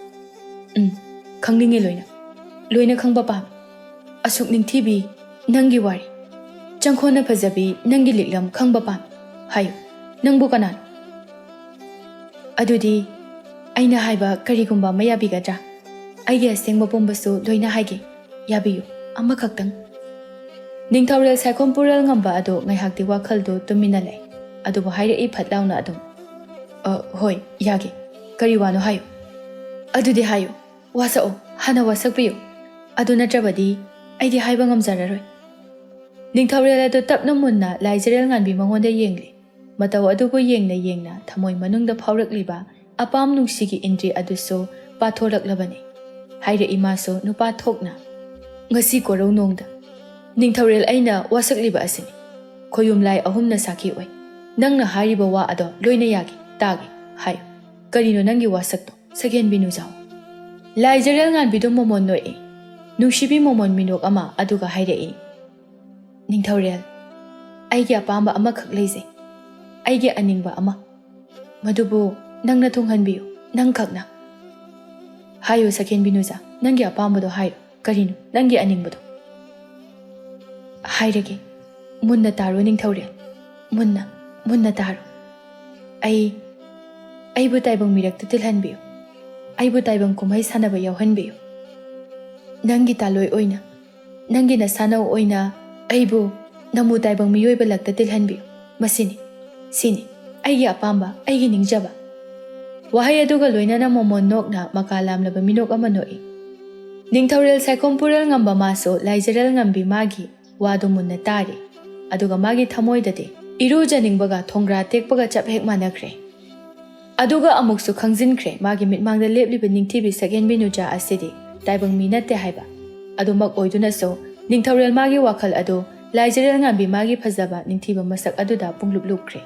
"ꯎꯝ, ꯈꯪꯅꯤꯡꯉꯤ ꯂꯣꯏꯅ꯫ ꯂꯣꯏꯅ ꯈꯪꯕ ꯄꯥꯝꯃꯤ꯫ ꯑꯁꯨꯛ ꯅꯤꯡꯊꯤꯕꯤ ꯅꯪꯒꯤ ꯋꯥꯔꯤ, ꯆꯪꯈꯣꯟꯅ ꯐꯖꯕꯤ ꯅꯪꯒꯤ ꯂꯤꯛꯂꯝ ꯈꯪꯕ ꯄꯥꯝꯃꯤ꯫ ꯍꯥꯏꯌꯨ, ꯅꯪꯕꯨ ꯀꯅꯥꯅꯣ?" "ꯑꯗꯨꯗꯤ ꯑꯩꯅ ꯍꯥꯏꯕ ꯀꯔꯤꯒꯨꯝꯕ ꯑꯃ ꯌꯥꯕꯤꯒꯗ꯭ꯔꯥ? ꯑꯩꯒꯤ ꯑꯁꯦꯡꯕ ꯄꯨꯝꯕꯁꯨ ꯂꯣꯏꯅ ꯍꯥꯏꯒꯦ꯫ ꯌꯥꯕꯤꯌꯨ, ꯑꯃꯈꯛꯇꯪ꯫" ꯅꯤꯡꯊꯧꯔꯦꯜ ꯁꯥꯏꯈꯣꯝ ꯄꯨꯔꯦꯜ ꯉꯝꯕ ꯑꯗꯨ ꯉꯥꯏꯍꯥꯛꯇꯤ ꯋꯥꯈꯜꯗꯨ ꯇꯨꯃꯤꯟꯅ ꯂꯩ꯫ ꯑꯗꯨꯕꯨ ꯍꯥꯏꯔꯛꯏ ꯐꯠ ꯂꯥꯎꯅ ꯑꯗꯨꯝ, "ꯑ, ꯍꯣꯏ, ꯌꯥꯒꯦ꯫ ꯀꯔꯤ ꯋꯥꯅꯣ ꯍꯥꯏꯌꯨ꯫" "ꯑꯗꯨꯗꯤ ꯍꯥꯏꯌꯨ, ꯋꯥꯁꯛꯑꯣ, ꯍꯥꯟꯅ ꯋꯥꯁꯛꯄꯤꯌꯨ꯫ ꯑꯗꯨ ꯅꯠꯇ꯭ꯔꯕꯗꯤ ꯑꯩꯗꯤ ꯍꯥꯏꯕ ꯉꯝꯖꯔꯔꯣꯏ꯫" ꯅꯤꯡꯊꯧꯔꯦꯜ ꯑꯗꯨ ꯇꯞꯅ ꯃꯨꯟꯅ ꯂꯥꯏꯖꯔꯦꯜ ꯉꯥꯟꯕꯤ ꯃꯉꯣꯟꯗ ꯌꯦꯡꯂꯤ꯫ ꯃꯇꯧ ꯑꯗꯨꯕꯨ ꯌꯦꯡꯅ ꯌꯦꯡꯅ ꯊꯃꯣꯏ ꯃꯅꯨꯡꯗ ꯐꯥꯎꯔꯛꯂꯤꯕ ꯑꯄꯥꯝ ꯅꯨꯡꯁꯤꯒꯤ ꯏꯟꯗ꯭ꯔꯤ ꯑꯗꯨꯁꯨ ꯄꯥꯊꯣꯔꯛꯂꯕꯅꯤ꯫ ꯍꯥꯏꯔꯛꯏ ꯃꯥꯁꯨ ꯅꯨꯄꯥ ꯊꯣꯛꯅ, "ꯉꯁꯤ ꯀꯣꯔꯧ ꯅꯣꯡꯗ ꯅꯤꯡꯊꯧꯔꯦꯜ ꯑꯩꯅ ꯋꯥꯁꯛꯂꯤꯕ ꯑꯁꯤꯅꯤ꯫ ꯈꯣꯌꯨꯝ ꯂꯥꯏ ꯑꯍꯨꯝꯅ ꯁꯥꯈꯤ ꯑꯣꯏ꯫ ꯅꯪꯅ ꯍꯥꯏꯔꯤꯕ ꯋꯥ ꯑꯗꯣ ꯂꯣꯏꯅ ꯌꯥꯒꯦ, ꯇꯥꯒꯦ꯫ ꯍꯥꯏꯌꯨ, ꯀꯔꯤꯅꯣ ꯅꯪꯒꯤ ꯋꯥꯁꯛꯇꯣ?" ꯁꯒꯦꯟ ꯕꯤꯅꯨꯖꯥꯎ꯫ ꯂꯥꯏꯖꯔꯦꯜ ꯉꯥꯟꯕꯤꯗꯨ ꯃꯣꯃꯣꯟ ꯅꯣꯛꯏ꯫ ꯅꯨꯡꯁꯤꯕꯤ ꯃꯣꯃꯣꯟ ꯃꯤꯅꯣꯛ ꯑꯃ, ꯑꯗꯨꯒ ꯍꯥꯏꯔꯛꯏ, "ꯅꯤꯡꯊꯧꯔꯦꯜ, ꯑꯩꯒꯤ ꯑꯄꯥꯝꯕ ꯑꯃꯈꯛ ꯂꯩꯖꯩ꯫ ꯑꯩꯒꯤ ꯑꯅꯤꯡꯕ ꯑꯃ꯫ ꯃꯗꯨꯕꯨ ꯅꯪꯅ ꯊꯨꯡꯍꯟꯕꯤꯌꯨ, ꯅꯪꯈꯛꯅ꯫" "ꯍꯥꯏꯌꯨ ꯁꯈꯦꯟ ꯕꯤꯅꯨꯖꯥ, ꯅꯪꯒꯤ ꯑꯄꯥꯝꯕꯗꯣ ꯍꯥꯏꯌꯨ꯫ ꯀꯔꯤꯅꯣ ꯅꯪꯒꯤ ꯑꯅꯤꯡꯕꯗꯣ?" "ꯍꯥꯏꯔꯒꯦ, ꯃꯨꯟꯅ ꯇꯥꯔꯣ ꯅꯤꯡꯊꯧꯔꯦꯜ, ꯃꯨꯟꯅ, ꯃꯨꯟꯅ ꯇꯥꯔꯣ꯫ ꯑꯩ, ꯑꯩꯕꯨ ꯇꯥꯏꯕꯪ ꯃꯤꯔꯛꯇ ꯇꯤꯜꯍꯟꯕꯤꯌꯨ꯫ ꯑꯩꯕꯨ ꯇꯥꯏꯕꯪ ꯀꯨꯝꯍꯩ ꯁꯥꯟꯅꯕ ꯌꯥꯎꯍꯟꯕꯤꯌꯨ꯫ ꯅꯪꯒꯤ ꯇꯥꯂꯣꯏ ꯑꯣꯏꯅ, ꯅꯪꯒꯤ ꯅꯁꯥꯅꯧ ꯑꯣꯏꯅ ꯑꯩꯕꯨ ꯅꯃꯨ ꯇꯥꯏꯕꯪ ꯃꯤꯑꯣꯏꯕ ꯂꯛꯇ ꯇꯤꯜꯍꯟꯕꯤꯌꯨ꯫ ꯃꯁꯤꯅꯤ, ꯁꯤꯅꯤ ꯑꯩꯒꯤ ꯑꯄꯥꯝꯕ, ꯑꯩꯒꯤ ꯅꯤꯡꯖꯕ꯫" ꯋꯥꯍꯩ ꯑꯗꯨꯒ ꯂꯣꯏꯅꯅ ꯃꯣꯃꯣꯟ ꯅꯣꯛꯅ ꯃꯀꯥ ꯂꯥꯝꯂꯕ ꯃꯤꯅꯣꯛ ꯑꯃ ꯅꯣꯛꯏ꯫ ꯅꯤꯡꯊꯧꯔꯦꯜ ꯁꯥꯏꯈꯣꯝ ꯄꯨꯔꯦꯜ ꯉꯝꯕ ꯃꯥꯁꯨ ꯂꯥꯏꯖꯔꯦꯜ ꯉꯝꯕꯤ ꯃꯥꯒꯤ ꯋꯥꯗꯨ ꯃꯨꯟꯅ ꯇꯥꯔꯤ꯫ ꯑꯗꯨꯒ ꯃꯥꯒꯤ ꯊꯃꯣꯏꯗꯗꯤ, ꯏꯔꯨꯖꯅꯤꯡꯕꯒ ꯊꯣꯡꯒ꯭ꯔꯥ ꯇꯦꯛꯄꯒ ꯆꯞ ꯍꯦꯛ ꯃꯥꯟꯅꯈ꯭ꯔꯦ꯫ ꯑꯗꯨꯒ ꯑꯃꯨꯛꯁꯨ ꯈꯪꯖꯤꯟꯈ꯭ꯔꯦ, ꯃꯥꯒꯤ ꯃꯤꯠꯃꯥꯡꯗ ꯂꯦꯞꯂꯤꯕ ꯅꯤꯡꯊꯤꯕꯤ ꯁꯛꯍꯦꯟꯕꯤ ꯅꯨꯆꯥ ꯑꯁꯤꯗꯤ ꯇꯥꯏꯕꯪ ꯃꯤ ꯅꯠꯇꯦ ꯍꯥꯏꯕ꯫ ꯑꯗꯨꯃꯛ ꯑꯣꯏꯗꯨꯅꯁꯨ ꯅꯤꯡꯊꯧꯔꯦꯜ ꯃꯥꯒꯤ ꯋꯥꯈꯜ ꯑꯗꯨ ꯂꯥꯏꯖꯔꯦꯜ ꯉꯥꯟꯕꯤ ꯃꯥꯒꯤ ꯐꯖꯕ ꯅꯤꯡꯊꯤꯕ ꯃꯁꯛ ꯑꯗꯨꯗ ꯄꯨꯡꯂꯨꯞ ꯂꯨꯞꯈ꯭ꯔꯦ꯫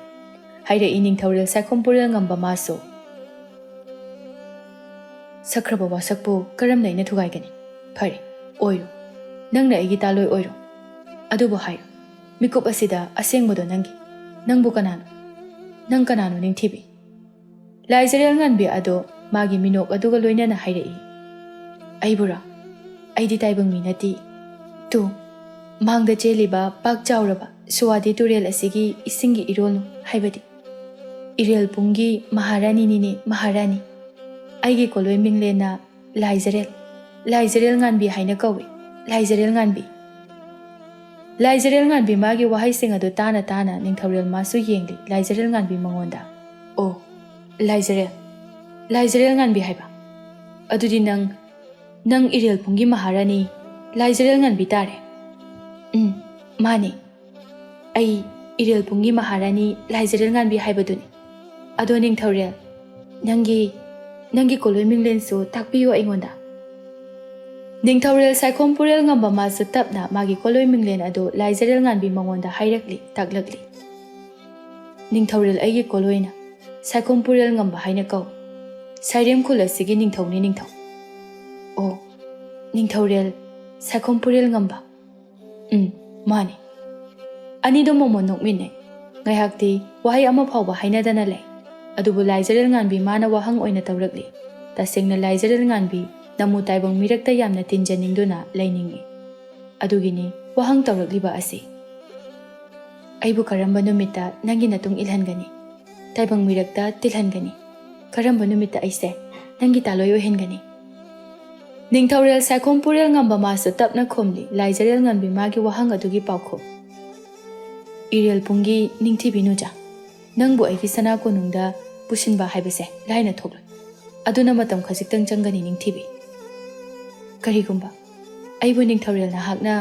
ꯍꯥꯏꯔꯛꯏ ꯅꯤꯡꯊꯧꯔꯦꯜ ꯁꯥꯏꯈꯣꯝ ꯄꯨꯔꯦꯜ ꯉꯝꯕ ꯃꯥꯁꯨ꯫ ꯁꯛꯈ꯭ꯔꯕ ꯋꯥꯁꯛꯄꯨ ꯀꯔꯝꯅ ꯑꯩꯅ ꯊꯨꯒꯥꯏꯒꯅꯤ? ꯐꯔꯦ, ꯑꯣꯏꯔꯣ꯫ ꯅꯪꯅ ꯑꯩꯒꯤ ꯇꯥꯂꯣꯏ ꯑꯣꯏꯔꯣ꯫ ꯑꯗꯨꯕꯨ ꯍꯥꯏꯌꯨ, ꯃꯤꯀꯨꯞ ꯑꯁꯤꯗ ꯑꯁꯦꯡꯕꯗꯣ ꯅꯪꯒꯤ꯫ ꯅꯪꯕꯨ ꯀꯅꯥꯅꯣ? ꯅꯪ ꯀꯅꯥꯅꯣ ꯅꯤꯡꯊꯤꯕꯤ? ꯂꯥꯏꯖꯔꯦꯜ ꯉꯥꯟꯕꯤ ꯑꯗꯣ ꯃꯥꯒꯤ ꯃꯤꯅꯣꯛ ꯑꯗꯨꯒ ꯂꯣꯏꯅꯅ ꯍꯥꯏꯔꯛꯏ꯫ ꯑꯩꯕꯨꯔꯣ? ꯑꯩꯗꯤ ꯇꯥꯏꯕꯪ ꯃꯤ ꯅꯠꯇꯦ꯫ ꯇꯨ, ꯃꯥꯡꯗ ꯆꯦꯜꯂꯤꯕ ꯄꯥꯛ ꯆꯥꯎꯔꯕ ꯁꯨꯋꯥꯗꯤ ꯇꯨꯔꯦꯜ ꯑꯁꯤꯒꯤ ꯏꯁꯤꯡꯒꯤ ꯏꯔꯣꯜꯅꯨ ꯍꯥꯏꯕꯗꯤ ꯏꯔꯦꯜ ꯄꯨꯡꯒꯤ ꯃꯍꯥꯔꯥꯅꯤꯅꯤꯅꯦ, ꯃꯍꯥꯔꯥꯅꯤ꯫ ꯑꯩꯒꯤ ꯀꯣꯂꯣꯏ ꯃꯤꯡꯂꯦꯟꯅ ꯂꯥꯏꯖꯔꯦꯜ, ꯂꯥꯏꯖꯔꯦꯜ ꯉꯥꯟꯕꯤ ꯍꯥꯏꯅ ꯀꯧꯏ꯫ ꯂꯥꯏꯖꯔꯦꯜ ꯉꯥꯟꯕꯤ꯫ ꯂꯥꯏꯖꯔꯦꯜ ꯉꯥꯟꯕꯤ ꯃꯥꯒꯤ ꯋꯥꯍꯩꯁꯤꯡ ꯑꯗꯨ ꯇꯥꯅ ꯇꯥꯅ ꯅꯤꯡꯊꯧꯔꯦꯜ ꯃꯥꯁꯨ ꯌꯦꯡꯂꯤ ꯂꯥꯏꯖꯔꯦꯜ ꯉꯥꯟꯕꯤ ꯃꯉꯣꯟꯗ꯫ ꯑꯣ, ꯂꯥꯏꯖꯔꯦꯜ, ꯂꯥꯏꯖꯔꯦꯜ ꯉꯥꯟꯕꯤ ꯍꯥꯏꯕ? ꯑꯗꯨꯗꯤ ꯅꯪ, ꯅꯪ ꯏꯔꯦꯜ ꯄꯨꯡꯒꯤ ꯃꯍꯥꯔꯥꯅꯤ ꯂꯥꯏꯖꯔꯦꯜ ꯉꯥꯟꯕꯤ ꯇꯥꯔꯦ꯫ ꯎꯝ, ꯃꯥꯅꯤ꯫ ꯑꯩ ꯏꯔꯦꯜ ꯄꯨꯡꯒꯤ ꯃꯍꯥꯔꯥꯅꯤ ꯂꯥꯏꯖꯔꯦꯜ ꯉꯥꯟꯕꯤ ꯍꯥꯏꯕꯗꯨꯅꯤ꯫ ꯑꯗꯣ ꯅꯤꯡꯊꯧꯔꯦꯜ, ꯅꯪꯒꯤ, ꯅꯪꯒꯤ ꯀꯣꯂꯣꯏ ꯃꯤꯡꯂꯦꯟꯁꯨ ꯇꯥꯛꯄꯤꯌꯨ ꯑꯩꯉꯣꯟꯗ꯫ ꯅꯤꯡꯊꯧꯔꯦꯜ ꯁꯥꯏꯈꯣꯝ ꯄꯨꯔꯦꯜ ꯉꯝꯕ ꯃꯥꯁꯨ ꯇꯞꯅ ꯃꯥꯒꯤ ꯀꯣꯂꯣꯏ ꯃꯤꯡꯂꯦꯟ ꯑꯗꯨ ꯂꯥꯏꯖꯔꯦꯜ ꯉꯥꯟꯕꯤ ꯃꯉꯣꯟꯗ ꯍꯥꯏꯔꯛꯂꯤ, ꯇꯥꯛꯂꯛꯂꯤ꯫ ꯅꯤꯡꯊꯧꯔꯦꯜ ꯑꯩꯒꯤ ꯀꯣꯂꯣꯏꯅ ꯁꯥꯏꯈꯣꯝ ꯄꯨꯔꯦꯜ ꯉꯝꯕ ꯍꯥꯏꯅ ꯀꯧ꯫ ꯁꯥꯏꯔꯦꯝ ꯈꯨꯜ ꯑꯁꯤꯒꯤ ꯅꯤꯡꯊꯧꯅꯤ ꯅꯤꯡꯊꯧ꯫ ꯑꯣ, ꯅꯤꯡꯊꯧꯔꯦꯜ ꯁꯥꯏꯈꯣꯝ ꯄꯨꯔꯦꯜ ꯉꯝꯕ꯫ ꯎꯝ, ꯃꯥꯅꯤ꯫ ꯑꯅꯤꯗꯣ ꯃꯣꯃꯣꯟ ꯅꯣꯛꯃꯤꯟꯅꯩ꯫ ꯉꯥꯏꯍꯥꯛꯇꯤ ꯋꯥꯍꯩ ꯑꯃ ꯐꯥꯎꯕ ꯍꯥꯏꯅꯗꯅ ꯂꯩ꯫ ꯑꯗꯨꯕꯨ ꯂꯥꯏꯖꯔꯦꯜ ꯉꯥꯟꯕꯤ ꯃꯥꯅ ꯋꯥꯍꯪ ꯑꯣꯏꯅ ꯇꯧꯔꯛꯂꯤ꯫ ꯇꯁꯦꯡꯅ ꯂꯥꯏꯖꯔꯦꯜ ꯉꯥꯟꯕꯤ ꯅꯃꯨ ꯇꯥꯏꯕꯪ ꯃꯤꯔꯛꯇ ꯌꯥꯝꯅ ꯇꯤꯟꯖꯅꯤꯡꯗꯨꯅ ꯂꯩꯅꯤꯡꯏ꯫ ꯑꯗꯨꯒꯤꯅꯤ ꯋꯥꯍꯪ ꯇꯧꯔꯛꯂꯤꯕ ꯑꯁꯤ꯫ ꯑꯩꯕꯨ ꯀꯔꯝꯕ ꯅꯨꯃꯤꯠꯇ ꯅꯪꯒꯤ ꯅꯇꯨꯡ ꯏꯜꯍꯟꯒꯅꯤ? ꯇꯥꯏꯕꯪ ꯃꯤꯔꯛꯇ ꯇꯤꯜꯍꯟꯒꯅꯤ? ꯀꯔꯝꯕ ꯅꯨꯃꯤꯠꯇ ꯑꯩꯁꯦ ꯅꯪꯒꯤ ꯇꯥꯂꯣꯏ ꯑꯣꯏꯍꯟꯒꯅꯤ? ꯅꯤꯡꯊꯧꯔꯦꯜ ꯁꯥꯏꯈꯣꯝ ꯄꯨꯔꯦꯜ ꯉꯝꯕ ꯃꯥꯁꯨ ꯇꯞꯅ ꯈꯨꯝꯂꯤ ꯂꯥꯏꯖꯔꯦꯜ ꯉꯥꯟꯕꯤ ꯃꯥꯒꯤ ꯋꯥꯍꯪ ꯑꯗꯨꯒꯤ ꯄꯥꯎꯈꯨꯝ꯫ ꯏꯔꯦꯜ ꯄꯨꯡꯒꯤ ꯅꯤꯡꯊꯤꯕꯤ ꯅꯨꯆꯥ, ꯅꯪꯕꯨ ꯑꯩꯒꯤ ꯁꯅꯥ ꯀꯣꯅꯨꯡꯗ ꯄꯨꯁꯤꯟꯕ ꯍꯥꯏꯕꯁꯦ ꯂꯥꯏꯅ ꯊꯣꯛꯂꯣꯏ꯫ ꯑꯗꯨꯅ ꯃꯇꯝ ꯈꯖꯤꯛꯇꯪ ꯆꯪꯒꯅꯤ ꯅꯤꯡꯊꯤꯕꯤ꯫ ꯀꯔꯤꯒꯨꯝꯕ ꯑꯩꯕꯨ ꯅꯤꯡꯊꯧꯔꯦꯜ ꯅꯍꯥꯛꯅ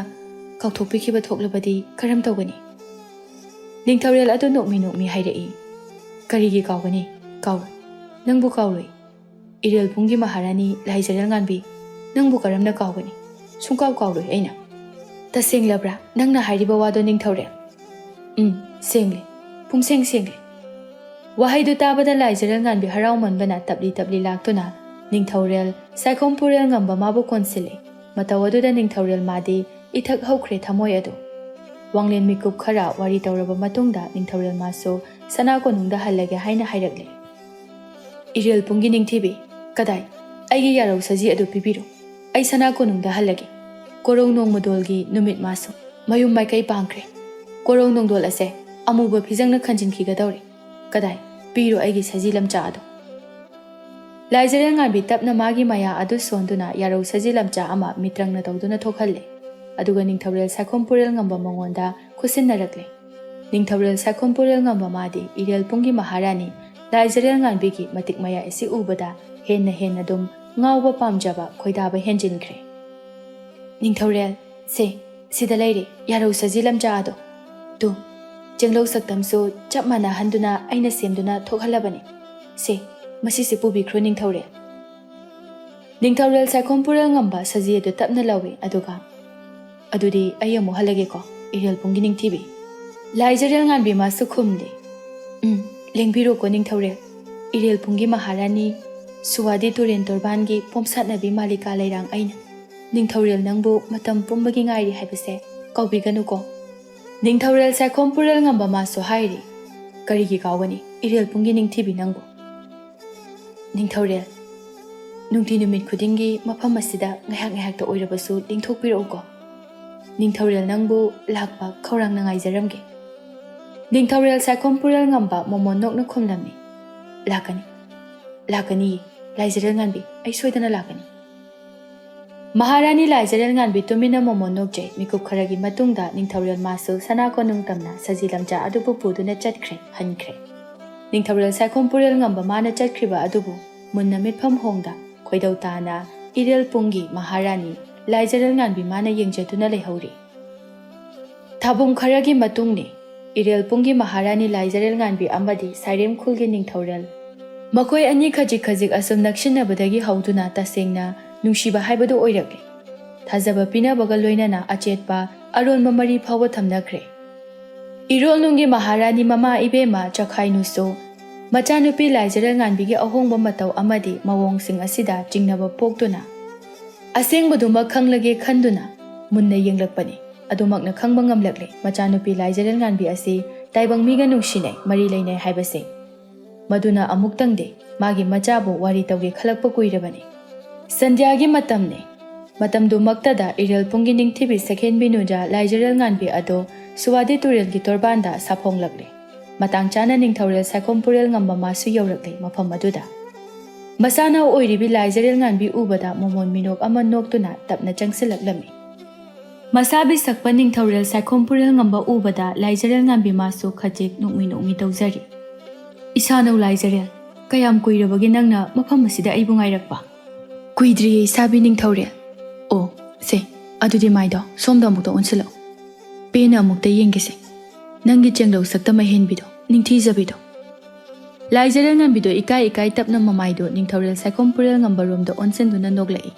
ꯀꯥꯎꯊꯣꯛꯄꯤꯈꯤꯕ ꯊꯣꯛꯂꯕꯗꯤ ꯀꯔꯝ ꯇꯧꯒꯅꯤ? ꯅꯤꯡꯊꯧꯔꯦꯜ ꯑꯗꯨ ꯅꯣꯛꯃꯤ ꯅꯣꯛꯃꯤ ꯍꯥꯏꯔꯛꯏ, "ꯀꯔꯤꯒꯤ ꯀꯥꯎꯒꯅꯤ? ꯀꯥꯎꯔꯣꯏ꯫ ꯅꯪꯕꯨ ꯀꯥꯎꯔꯣꯏ꯫ ꯏꯔꯦꯜ ꯄꯨꯡꯒꯤ ꯃꯍꯥꯔꯥꯅꯤ ꯂꯥꯏꯖꯔꯦꯜ ꯉꯥꯟꯕꯤ, ꯅꯪꯕꯨ ꯀꯔꯝꯅ ꯀꯥꯎꯒꯅꯤ? ꯁꯨꯡꯀꯥꯎ ꯀꯥꯎꯔꯣꯏ ꯑꯩꯅ꯫" "ꯇꯁꯦꯡꯂꯕ꯭ꯔꯥ ꯅꯪꯅ ꯍꯥꯏꯔꯤꯕ ꯋꯥꯗꯣ ꯅꯤꯡꯊꯧꯔꯦꯜ?" "ꯎꯝ, ꯁꯦꯡꯂꯦ꯫ ꯄꯨꯝꯁꯦꯡ ꯁꯦꯡꯂꯦ꯫" ꯋꯥꯍꯩꯗꯨ ꯇꯥꯕꯗ ꯂꯥꯏꯖꯔꯦꯜ ꯉꯥꯟꯕꯤ ꯍꯔꯥꯎꯃꯟꯕꯅ ꯇꯞꯂꯤ ꯇꯞꯂꯤ ꯂꯥꯛꯇꯨꯅ ꯅꯤꯡꯊꯧꯔꯦꯜ ꯁꯥꯏꯈꯣꯝ ꯄꯨꯔꯦꯜ ꯉꯝꯕ ꯃꯥꯕꯨ ꯀꯣꯟꯁꯤꯜꯂꯤ꯫ ꯃꯇꯧ ꯑꯗꯨꯗ ꯅꯤꯡꯊꯧꯔꯦꯜ ꯃꯥꯗꯤ ꯏꯊꯛ ꯍꯧꯈ꯭ꯔꯦ ꯊꯃꯣꯏ ꯑꯗꯨ꯫ ꯋꯥꯡꯂꯦꯟ ꯃꯤꯀꯨꯞ ꯈꯔ ꯋꯥꯔꯤ ꯇꯧꯔꯕ ꯃꯇꯨꯡꯗ ꯅꯤꯡꯊꯧꯔꯦꯜ ꯃꯥꯁꯨ ꯁꯅꯥ ꯀꯣꯅꯨꯡꯗ ꯍꯜꯂꯒꯦ ꯍꯥꯏꯅ ꯍꯥꯏꯔꯛꯂꯦ꯫ "ꯏꯔꯦꯜ ꯄꯨꯡꯒꯤ ꯅꯤꯡꯊꯤꯕꯤ, ꯀꯗꯥꯏ? ꯑꯩꯒꯤ ꯌꯥꯔꯧ ꯁꯖꯤ ꯑꯗꯨ ꯄꯤꯕꯤꯔꯣ꯫ ꯑꯩ ꯁꯅꯥ ꯀꯣꯅꯨꯡꯗ ꯍꯜꯂꯒꯦ꯫ ꯀꯣꯔꯧ ꯅꯣꯡꯃꯗꯣꯜꯒꯤ ꯅꯨꯃꯤꯠ ꯃꯥꯁꯨ ꯃꯌꯨꯝ ꯃꯥꯏꯀꯩ ꯄꯥꯡꯈ꯭ꯔꯦ꯫ ꯀꯣꯔꯧ ꯅꯣꯡꯗꯣꯜ ꯑꯁꯦ ꯑꯃꯨꯕ ꯐꯤꯖꯪꯅ ꯈꯟꯖꯤꯟꯈꯤꯒꯗꯧꯔꯦ꯫ ꯀꯗꯥꯏ? ꯄꯤꯔꯣ ꯑꯩꯒꯤ ꯁꯖꯤ ꯂꯝꯆꯥ ꯑꯗꯨ꯫" ꯂꯥꯏꯖꯔꯦꯜ ꯉꯥꯟꯕꯤ ꯇꯞꯅ ꯃꯥꯒꯤ ꯃꯌꯥ ꯑꯗꯨ ꯁꯣꯟꯗꯨꯅ ꯌꯥꯔꯧ ꯁꯖꯤ ꯂꯝꯆꯥ ꯑꯃ ꯃꯤꯇ꯭ꯔꯪꯅ ꯇꯧꯗꯨꯅ ꯊꯣꯛꯍꯜꯂꯦ꯫ ꯑꯗꯨꯒ ꯅꯤꯡꯊꯧꯔꯦꯜ ꯁꯥꯏꯈꯣꯝ ꯄꯨꯔꯦꯜ ꯉꯝꯕ ꯃꯉꯣꯟꯗ ꯈꯨꯠꯁꯤꯟꯅꯔꯛꯂꯦ꯫ ꯅꯤꯡꯊꯧꯔꯦꯜ ꯁꯥꯏꯈꯣꯝ ꯄꯨꯔꯦꯜ ꯉꯝꯕ ꯃꯥꯗꯤ ꯏꯔꯦꯜ ꯄꯨꯡꯒꯤ ꯃꯍꯥꯔꯥꯅꯤ ꯂꯥꯏꯖꯔꯦꯜ ꯉꯥꯟꯕꯤꯒꯤ ꯃꯇꯤꯛ ꯃꯌꯥꯏ ꯑꯁꯤ ꯎꯕꯗ ꯍꯦꯟꯅ ꯍꯦꯟꯅ ꯑꯗꯨꯝ ꯉꯥꯎꯕ ꯄꯥꯝꯖꯕ ꯈꯣꯏꯗꯥꯕ ꯍꯦꯟꯖꯤꯟꯈ꯭ꯔꯦ꯫ "ꯅꯤꯡꯊꯧꯔꯦꯜ, ꯁꯦ, ꯁꯤꯗ ꯂꯩꯔꯦ ꯌꯥꯔꯧ ꯁꯖꯤ ꯂꯝꯆꯥ ꯑꯗꯣ꯫ ꯇꯨ, ꯆꯦꯡꯂꯧ ꯁꯛꯇꯝꯁꯨ ꯆꯞ ꯃꯥꯟꯅꯍꯟꯗꯨꯅ ꯑꯩꯅ ꯁꯦꯝꯗꯨꯅ ꯊꯣꯛꯍꯜꯂꯕꯅꯤ꯫ ꯁꯦ, ꯃꯁꯤꯁꯦ ꯄꯨꯕꯤꯈ꯭ꯔꯣ ꯅꯤꯡꯊꯧꯔꯦꯜ꯫" ꯅꯤꯡꯊꯧꯔꯦꯜ ꯁꯥꯏꯈꯣꯝ ꯄꯨꯔꯦꯜ ꯉꯝꯕ ꯁꯖꯤ ꯑꯗꯨ ꯇꯞꯅ ꯂꯧꯏ, ꯑꯗꯨꯒ, "ꯑꯗꯨꯗꯤ ꯑꯩ ꯑꯃꯨꯛ ꯍꯜꯂꯒꯦꯀꯣ, ꯏꯔꯦꯜ ꯄꯨꯡꯒꯤ ꯅꯤꯡꯊꯤꯕꯤ꯫" ꯂꯥꯏꯖꯔꯦꯜ ꯉꯥꯟꯕꯤ ꯃꯥꯁꯨ ꯈꯨꯝꯂꯦ, "ꯎꯝ, ꯂꯦꯡꯕꯤꯔꯣꯀꯣ ꯅꯤꯡꯊꯧꯔꯦꯜ꯫ ꯏꯔꯦꯜ ꯄꯨꯡꯒꯤ ꯃꯍꯥꯔꯥꯅꯤ, ꯁꯨꯋꯥꯗꯤ ꯇꯨꯔꯦꯟ ꯇꯣꯔꯕꯥꯟꯒꯤ ꯄꯣꯝꯁꯥꯠꯅꯕꯤ ꯃꯥꯂꯤꯀꯥ ꯂꯩꯔꯥꯡ ꯑꯩꯅ꯫ ꯅꯤꯡꯊꯧꯔꯦꯜ ꯅꯪꯕꯨ ꯃꯇꯝ ꯄꯨꯝꯕꯒꯤ ꯉꯥꯏꯔꯤ ꯍꯥꯏꯕꯁꯦ ꯀꯥꯎꯕꯤꯒꯅꯨꯀꯣ꯫" ꯅꯤꯡꯊꯧꯔꯦꯜ ꯁꯥꯏꯈꯣꯝ ꯄꯨꯔꯦꯜ ꯉꯝꯕ ꯃꯥꯁꯨ ꯍꯥꯏꯔꯤ, "ꯀꯔꯤꯒꯤ ꯀꯥꯎꯒꯅꯤ, ꯏꯔꯦꯜ ꯄꯨꯡꯒꯤ ꯅꯤꯡꯊꯤꯕꯤ ꯅꯪꯕꯨ?" "ꯅꯤꯡꯊꯧꯔꯦꯜ, ꯅꯨꯡꯇꯤ ꯅꯨꯃꯤꯠ ꯈꯨꯗꯤꯡꯒꯤ ꯃꯐꯝ ꯑꯁꯤꯗ ꯉꯥꯏꯍꯥꯛ ꯉꯥꯏꯍꯥꯛꯇ ꯑꯣꯏꯔꯕꯁꯨ ꯂꯦꯡꯊꯣꯛꯄꯤꯔꯛꯎꯀꯣ꯫ ꯅꯤꯡꯊꯧꯔꯦꯜ ꯅꯪꯕꯨ ꯂꯥꯛꯄ ꯈꯧꯔꯥꯡꯅ ꯉꯥꯏꯖꯔꯝꯒꯦ꯫" ꯅꯤꯡꯊꯧꯔꯦꯜ ꯁꯥꯏꯈꯣꯝ ꯄꯨꯔꯦꯜ ꯉꯝꯕ ꯃꯣꯃꯣꯟ ꯅꯣꯛꯅ ꯈꯨꯝꯂꯝꯃꯤ, "ꯂꯥꯛꯀꯅꯤ, ꯂꯥꯛꯀꯅꯤ, ꯂꯥꯏꯖꯔꯦꯜ ꯉꯥꯟꯕꯤ, ꯑꯩ ꯁꯣꯏꯗꯅ ꯂꯥꯛꯀꯅꯤ꯫" ꯃꯍꯥꯔꯥꯅꯤ ꯂꯥꯏꯖꯔꯦꯜ ꯉꯥꯟꯕꯤ ꯇꯨꯃꯤꯟꯅ ꯃꯣꯃꯣꯟ ꯅꯣꯛꯆꯩ꯫ ꯃꯤꯀꯨꯞ ꯈꯔꯒꯤ ꯃꯇꯨꯡꯗ ꯅꯤꯡꯊꯧꯔꯦꯜ ꯃꯥꯁꯨ ꯁꯅꯥ ꯀꯣꯅꯨꯡ ꯇꯝꯅ ꯁꯖꯤ ꯂꯝꯆꯥ ꯑꯗꯨꯕꯨ ꯄꯨꯗꯨꯅ ꯆꯠꯈ꯭ꯔꯦ, ꯍꯟꯈ꯭ꯔꯦ꯫ ꯅꯤꯡꯊꯧꯔꯦꯜ ꯁꯥꯏꯈꯣꯝ ꯄꯨꯔꯦꯜ ꯉꯝꯕ ꯃꯥꯅ ꯆꯠꯈ꯭ꯔꯤꯕ ꯑꯗꯨꯕꯨ ꯃꯨꯟꯅ ꯃꯤꯠꯐꯝ ꯍꯣꯡꯗ ꯈꯣꯏꯗꯧ ꯇꯥꯅ ꯏꯔꯦꯜ ꯄꯨꯡꯒꯤ ꯃꯍꯥꯔꯥꯅꯤ ꯂꯥꯏꯖꯔꯦꯜ ꯉꯥꯟꯕꯤ ꯃꯥꯅ ꯌꯦꯡꯖꯗꯨꯅ ꯂꯩꯍꯧꯔꯤ꯫ ꯊꯥꯕꯨꯡ ꯈꯔꯒꯤ ꯃꯇꯨꯡꯅꯤ꯫ ꯏꯔꯦꯜꯄꯨꯡꯒꯤ ꯃꯍꯥꯔꯥꯅꯤ ꯂꯥꯏꯖꯔꯦꯜ ꯉꯥꯟꯕꯤ ꯑꯃꯗꯤ ꯁꯥꯏꯔꯦꯝ ꯈꯨꯜꯒꯤ ꯅꯤꯡꯊꯧꯔꯦꯜ꯫ ꯃꯈꯣꯏ ꯑꯅꯤ ꯈꯖꯤꯛ ꯈꯖꯤꯛ ꯑꯁꯨꯝ ꯅꯛꯁꯤꯟꯅꯕꯗꯒꯤ ꯍꯧꯗꯨꯅ ꯇꯁꯦꯡꯅ ꯅꯨꯡꯁꯤꯕ ꯍꯥꯏꯕꯗꯨ ꯑꯣꯏꯔꯛꯂꯦ꯫ ꯊꯥꯖꯕ ꯄꯤꯅꯕꯒ ꯂꯣꯏꯅꯅ ꯑꯆꯦꯠꯄ ꯑꯔꯣꯟꯕ ꯃꯔꯤ ꯐꯥꯎꯕ ꯊꯝꯅꯈ꯭ꯔꯦ꯫ ꯏꯔꯣꯜꯅꯨꯡꯒꯤ ꯃꯍꯥꯔꯥꯅꯤ ꯃꯃꯥ ꯏꯕꯦꯝꯃ ꯆꯈꯥꯏꯅꯨꯁꯨ ꯃꯆꯥꯅꯨꯄꯤ ꯂꯥꯏꯖꯔꯦꯜ ꯉꯥꯟꯕꯤꯒꯤ ꯑꯍꯣꯡꯕ ꯃꯇꯧ ꯑꯃꯗꯤ ꯃꯑꯣꯡꯁꯤꯡ ꯑꯁꯤꯗ ꯆꯤꯡꯅꯕ ꯄꯣꯛꯇꯨꯅ ꯑꯁꯦꯡꯕꯗꯨꯃꯛ ꯈꯪꯂꯒꯦ ꯈꯟꯗꯨꯅ ꯃꯨꯟꯅ ꯌꯦꯡꯂꯛꯄꯅꯤ꯫ ꯑꯗꯨꯃꯛꯅ ꯈꯪꯕ ꯉꯝꯂꯛꯂꯦ, ꯃꯆꯥꯅꯨꯄꯤ ꯂꯥꯏꯖꯔꯦꯜ ꯉꯥꯟꯕꯤ ꯑꯁꯤ ꯇꯥꯏꯕꯪ ꯃꯤꯒ ꯅꯨꯡꯁꯤꯅꯩ, ꯃꯔꯤ ꯂꯩꯅꯩ ꯍꯥꯏꯕꯁꯦ꯫ ꯃꯗꯨꯅ ꯑꯃꯨꯛꯇꯪꯗꯤ ꯃꯥꯒꯤ ꯃꯆꯥꯕꯨ ꯋꯥꯔꯤ ꯇꯧꯒꯦ ꯈꯜꯂꯛꯄ ꯀꯨꯏꯔꯕꯅꯤ꯫ ꯁꯟꯙ꯭ꯌꯥꯒꯤ ꯃꯇꯝꯅꯤ꯫ ꯃꯇꯝꯗꯨꯃꯛꯇꯗ ꯏꯔꯦꯜꯄꯨꯡꯒꯤ ꯅꯤꯡꯊꯤꯕꯤ ꯁꯛꯍꯦꯟꯕꯤ ꯅꯨꯖꯥ ꯂꯥꯏꯖꯔꯦꯜ ꯉꯥꯟꯕꯤ ꯑꯗꯣ ꯁꯨꯋꯥꯗꯤ ꯇꯨꯔꯦꯜꯒꯤ ꯇꯣꯔꯕꯥꯟꯗ ꯁꯥꯐꯣꯡꯂꯛꯂꯦ꯫ ꯃꯇꯥꯡ ꯆꯥꯅ ꯅꯤꯡꯊꯧꯔꯦꯜ ꯁꯥꯏꯈꯣꯝ ꯄꯨꯔꯦꯜ ꯉꯝꯕ ꯃꯥꯁꯨ ꯌꯧꯔꯛꯂꯦ ꯃꯐꯝ ꯑꯗꯨꯗ꯫ ꯃꯁꯥꯅ ꯑꯣꯏꯔꯤꯕꯤ ꯂꯥꯏꯖꯔꯦꯜ ꯉꯥꯟꯕꯤ ꯎꯕꯗ ꯃꯣꯃꯣꯟ ꯃꯤꯅꯣꯛ ꯑꯃ ꯅꯣꯛꯇꯨꯅ ꯇꯞꯅ ꯆꯪꯁꯤꯜꯂꯛꯂꯝꯃꯤ꯫ ꯃꯁꯥꯕꯤ ꯁꯛꯄ ꯅꯤꯡꯊꯧꯔꯦꯜ ꯁꯥꯏꯈꯣꯝ ꯄꯨꯔꯦꯜ ꯉꯝꯕ ꯎꯕꯗ ꯂꯥꯏꯖꯔꯦꯜ ꯉꯥꯟꯕꯤ ꯃꯥꯁꯨ ꯈꯖꯤꯛ ꯅꯣꯛꯃꯤ ꯅꯣꯛꯃꯤ ꯇꯧꯖꯔꯤ꯫ "ꯏꯁꯥꯅꯧ ꯂꯥꯏꯖꯔꯦꯜ, ꯀꯌꯥꯝ ꯀꯨꯏꯔꯕꯒꯦ ꯅꯪꯅ ꯃꯐꯝ ꯑꯁꯤꯗ ꯑꯩꯕꯨ ꯉꯥꯏꯔꯛꯄ?" "ꯀꯨꯏꯗ꯭ꯔꯤꯌꯦ ꯏꯁꯥꯕꯤ ꯅꯤꯡꯊꯧꯔꯦꯜ꯫ ꯑꯣ, ꯁꯦ, ꯑꯗꯨꯗꯤ ꯃꯥꯏꯗꯣ ꯁꯣꯝꯗ ꯑꯃꯨꯛꯇ ꯑꯣꯟꯁꯤꯜꯂꯛꯑꯣ꯫ ꯄꯦꯟꯅ ꯑꯃꯨꯛꯇ ꯌꯦꯡꯒꯦꯁꯦ꯫ ꯅꯪꯒꯤ ꯆꯦꯡꯂꯧ ꯁꯛꯇꯝ ꯑꯍꯦꯟꯕꯤꯗꯣ, ꯅꯤꯡꯊꯤꯖꯕꯤꯗꯣ꯫" ꯂꯥꯏꯖꯔꯦꯜ ꯉꯥꯟꯕꯤꯗꯣ ꯏꯀꯥꯏ ꯏꯀꯥꯏ ꯇꯞꯅ ꯃꯃꯥꯏꯗꯣ ꯅꯤꯡꯊꯧꯔꯦꯜ ꯁꯥꯏꯈꯣꯝ ꯄꯨꯔꯦꯜ ꯉꯝꯕ ꯔꯣꯝꯗ ꯑꯣꯟꯁꯤꯟꯗꯨꯅ ꯅꯣꯛꯂꯛꯏ꯫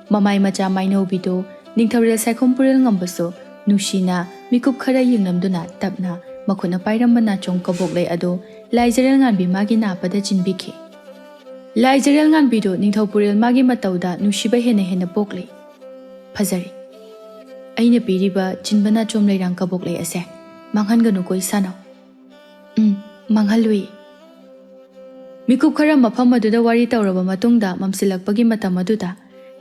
ꯃꯃꯥꯏ ꯃꯆꯥ ꯃꯥꯏꯅꯧꯕꯤꯗꯣ ꯅꯤꯡꯊꯧꯔꯦꯜ ꯁꯥꯏꯈꯣꯝ ꯄꯨꯔꯦꯜ ꯉꯝꯕꯁꯨ ꯅꯨꯡꯁꯤꯅ ꯃꯤꯀꯨꯞ ꯈꯔ ꯌꯦꯡꯂꯝꯗꯨꯅ ꯇꯞꯅ ꯃꯈꯨꯠꯅ ꯄꯥꯏꯔꯝꯕ ꯅꯥꯆꯣꯡ ꯀꯕꯣꯛꯂꯩ ꯑꯗꯣ ꯂꯥꯏꯖꯔꯦꯜ ꯉꯥꯟꯕꯤ ꯃꯥꯒꯤ ꯅꯥꯄꯗ ꯆꯤꯟꯕꯤꯈꯤ꯫ ꯂꯥꯏꯖꯔꯦꯜ ꯉꯥꯟꯕꯤꯗꯣ ꯅꯤꯡꯊꯧ ꯄꯨꯔꯦꯜ ꯃꯥꯒꯤ ꯃꯇꯧꯗ ꯅꯨꯡꯁꯤꯕ ꯍꯦꯟꯅ ꯍꯦꯟꯅ ꯄꯣꯛꯂꯤ꯫ "ꯐꯖꯔꯦ꯫ ꯑꯩꯅ ꯄꯤꯔꯤꯕ ꯆꯤꯟꯕ ꯅꯥꯆꯣꯝ ꯂꯩꯔꯥꯡ ꯀꯕꯣꯛꯂꯩ ꯑꯁꯦ ꯃꯥꯡꯍꯟꯒꯅꯨꯀꯣ ꯏꯁꯥꯅꯧ꯫" "ꯎꯝ, ꯃꯥꯡꯍꯜꯂꯨꯏ꯫" ꯃꯤꯀꯨꯞ ꯈꯔ ꯃꯐꯝ ꯑꯗꯨꯗ ꯋꯥꯔꯤ ꯇꯧꯔꯕ ꯃꯇꯨꯡꯗ ꯃꯝꯁꯤꯜꯂꯛꯄꯒꯤ ꯃꯇꯝ ꯑꯗꯨꯗ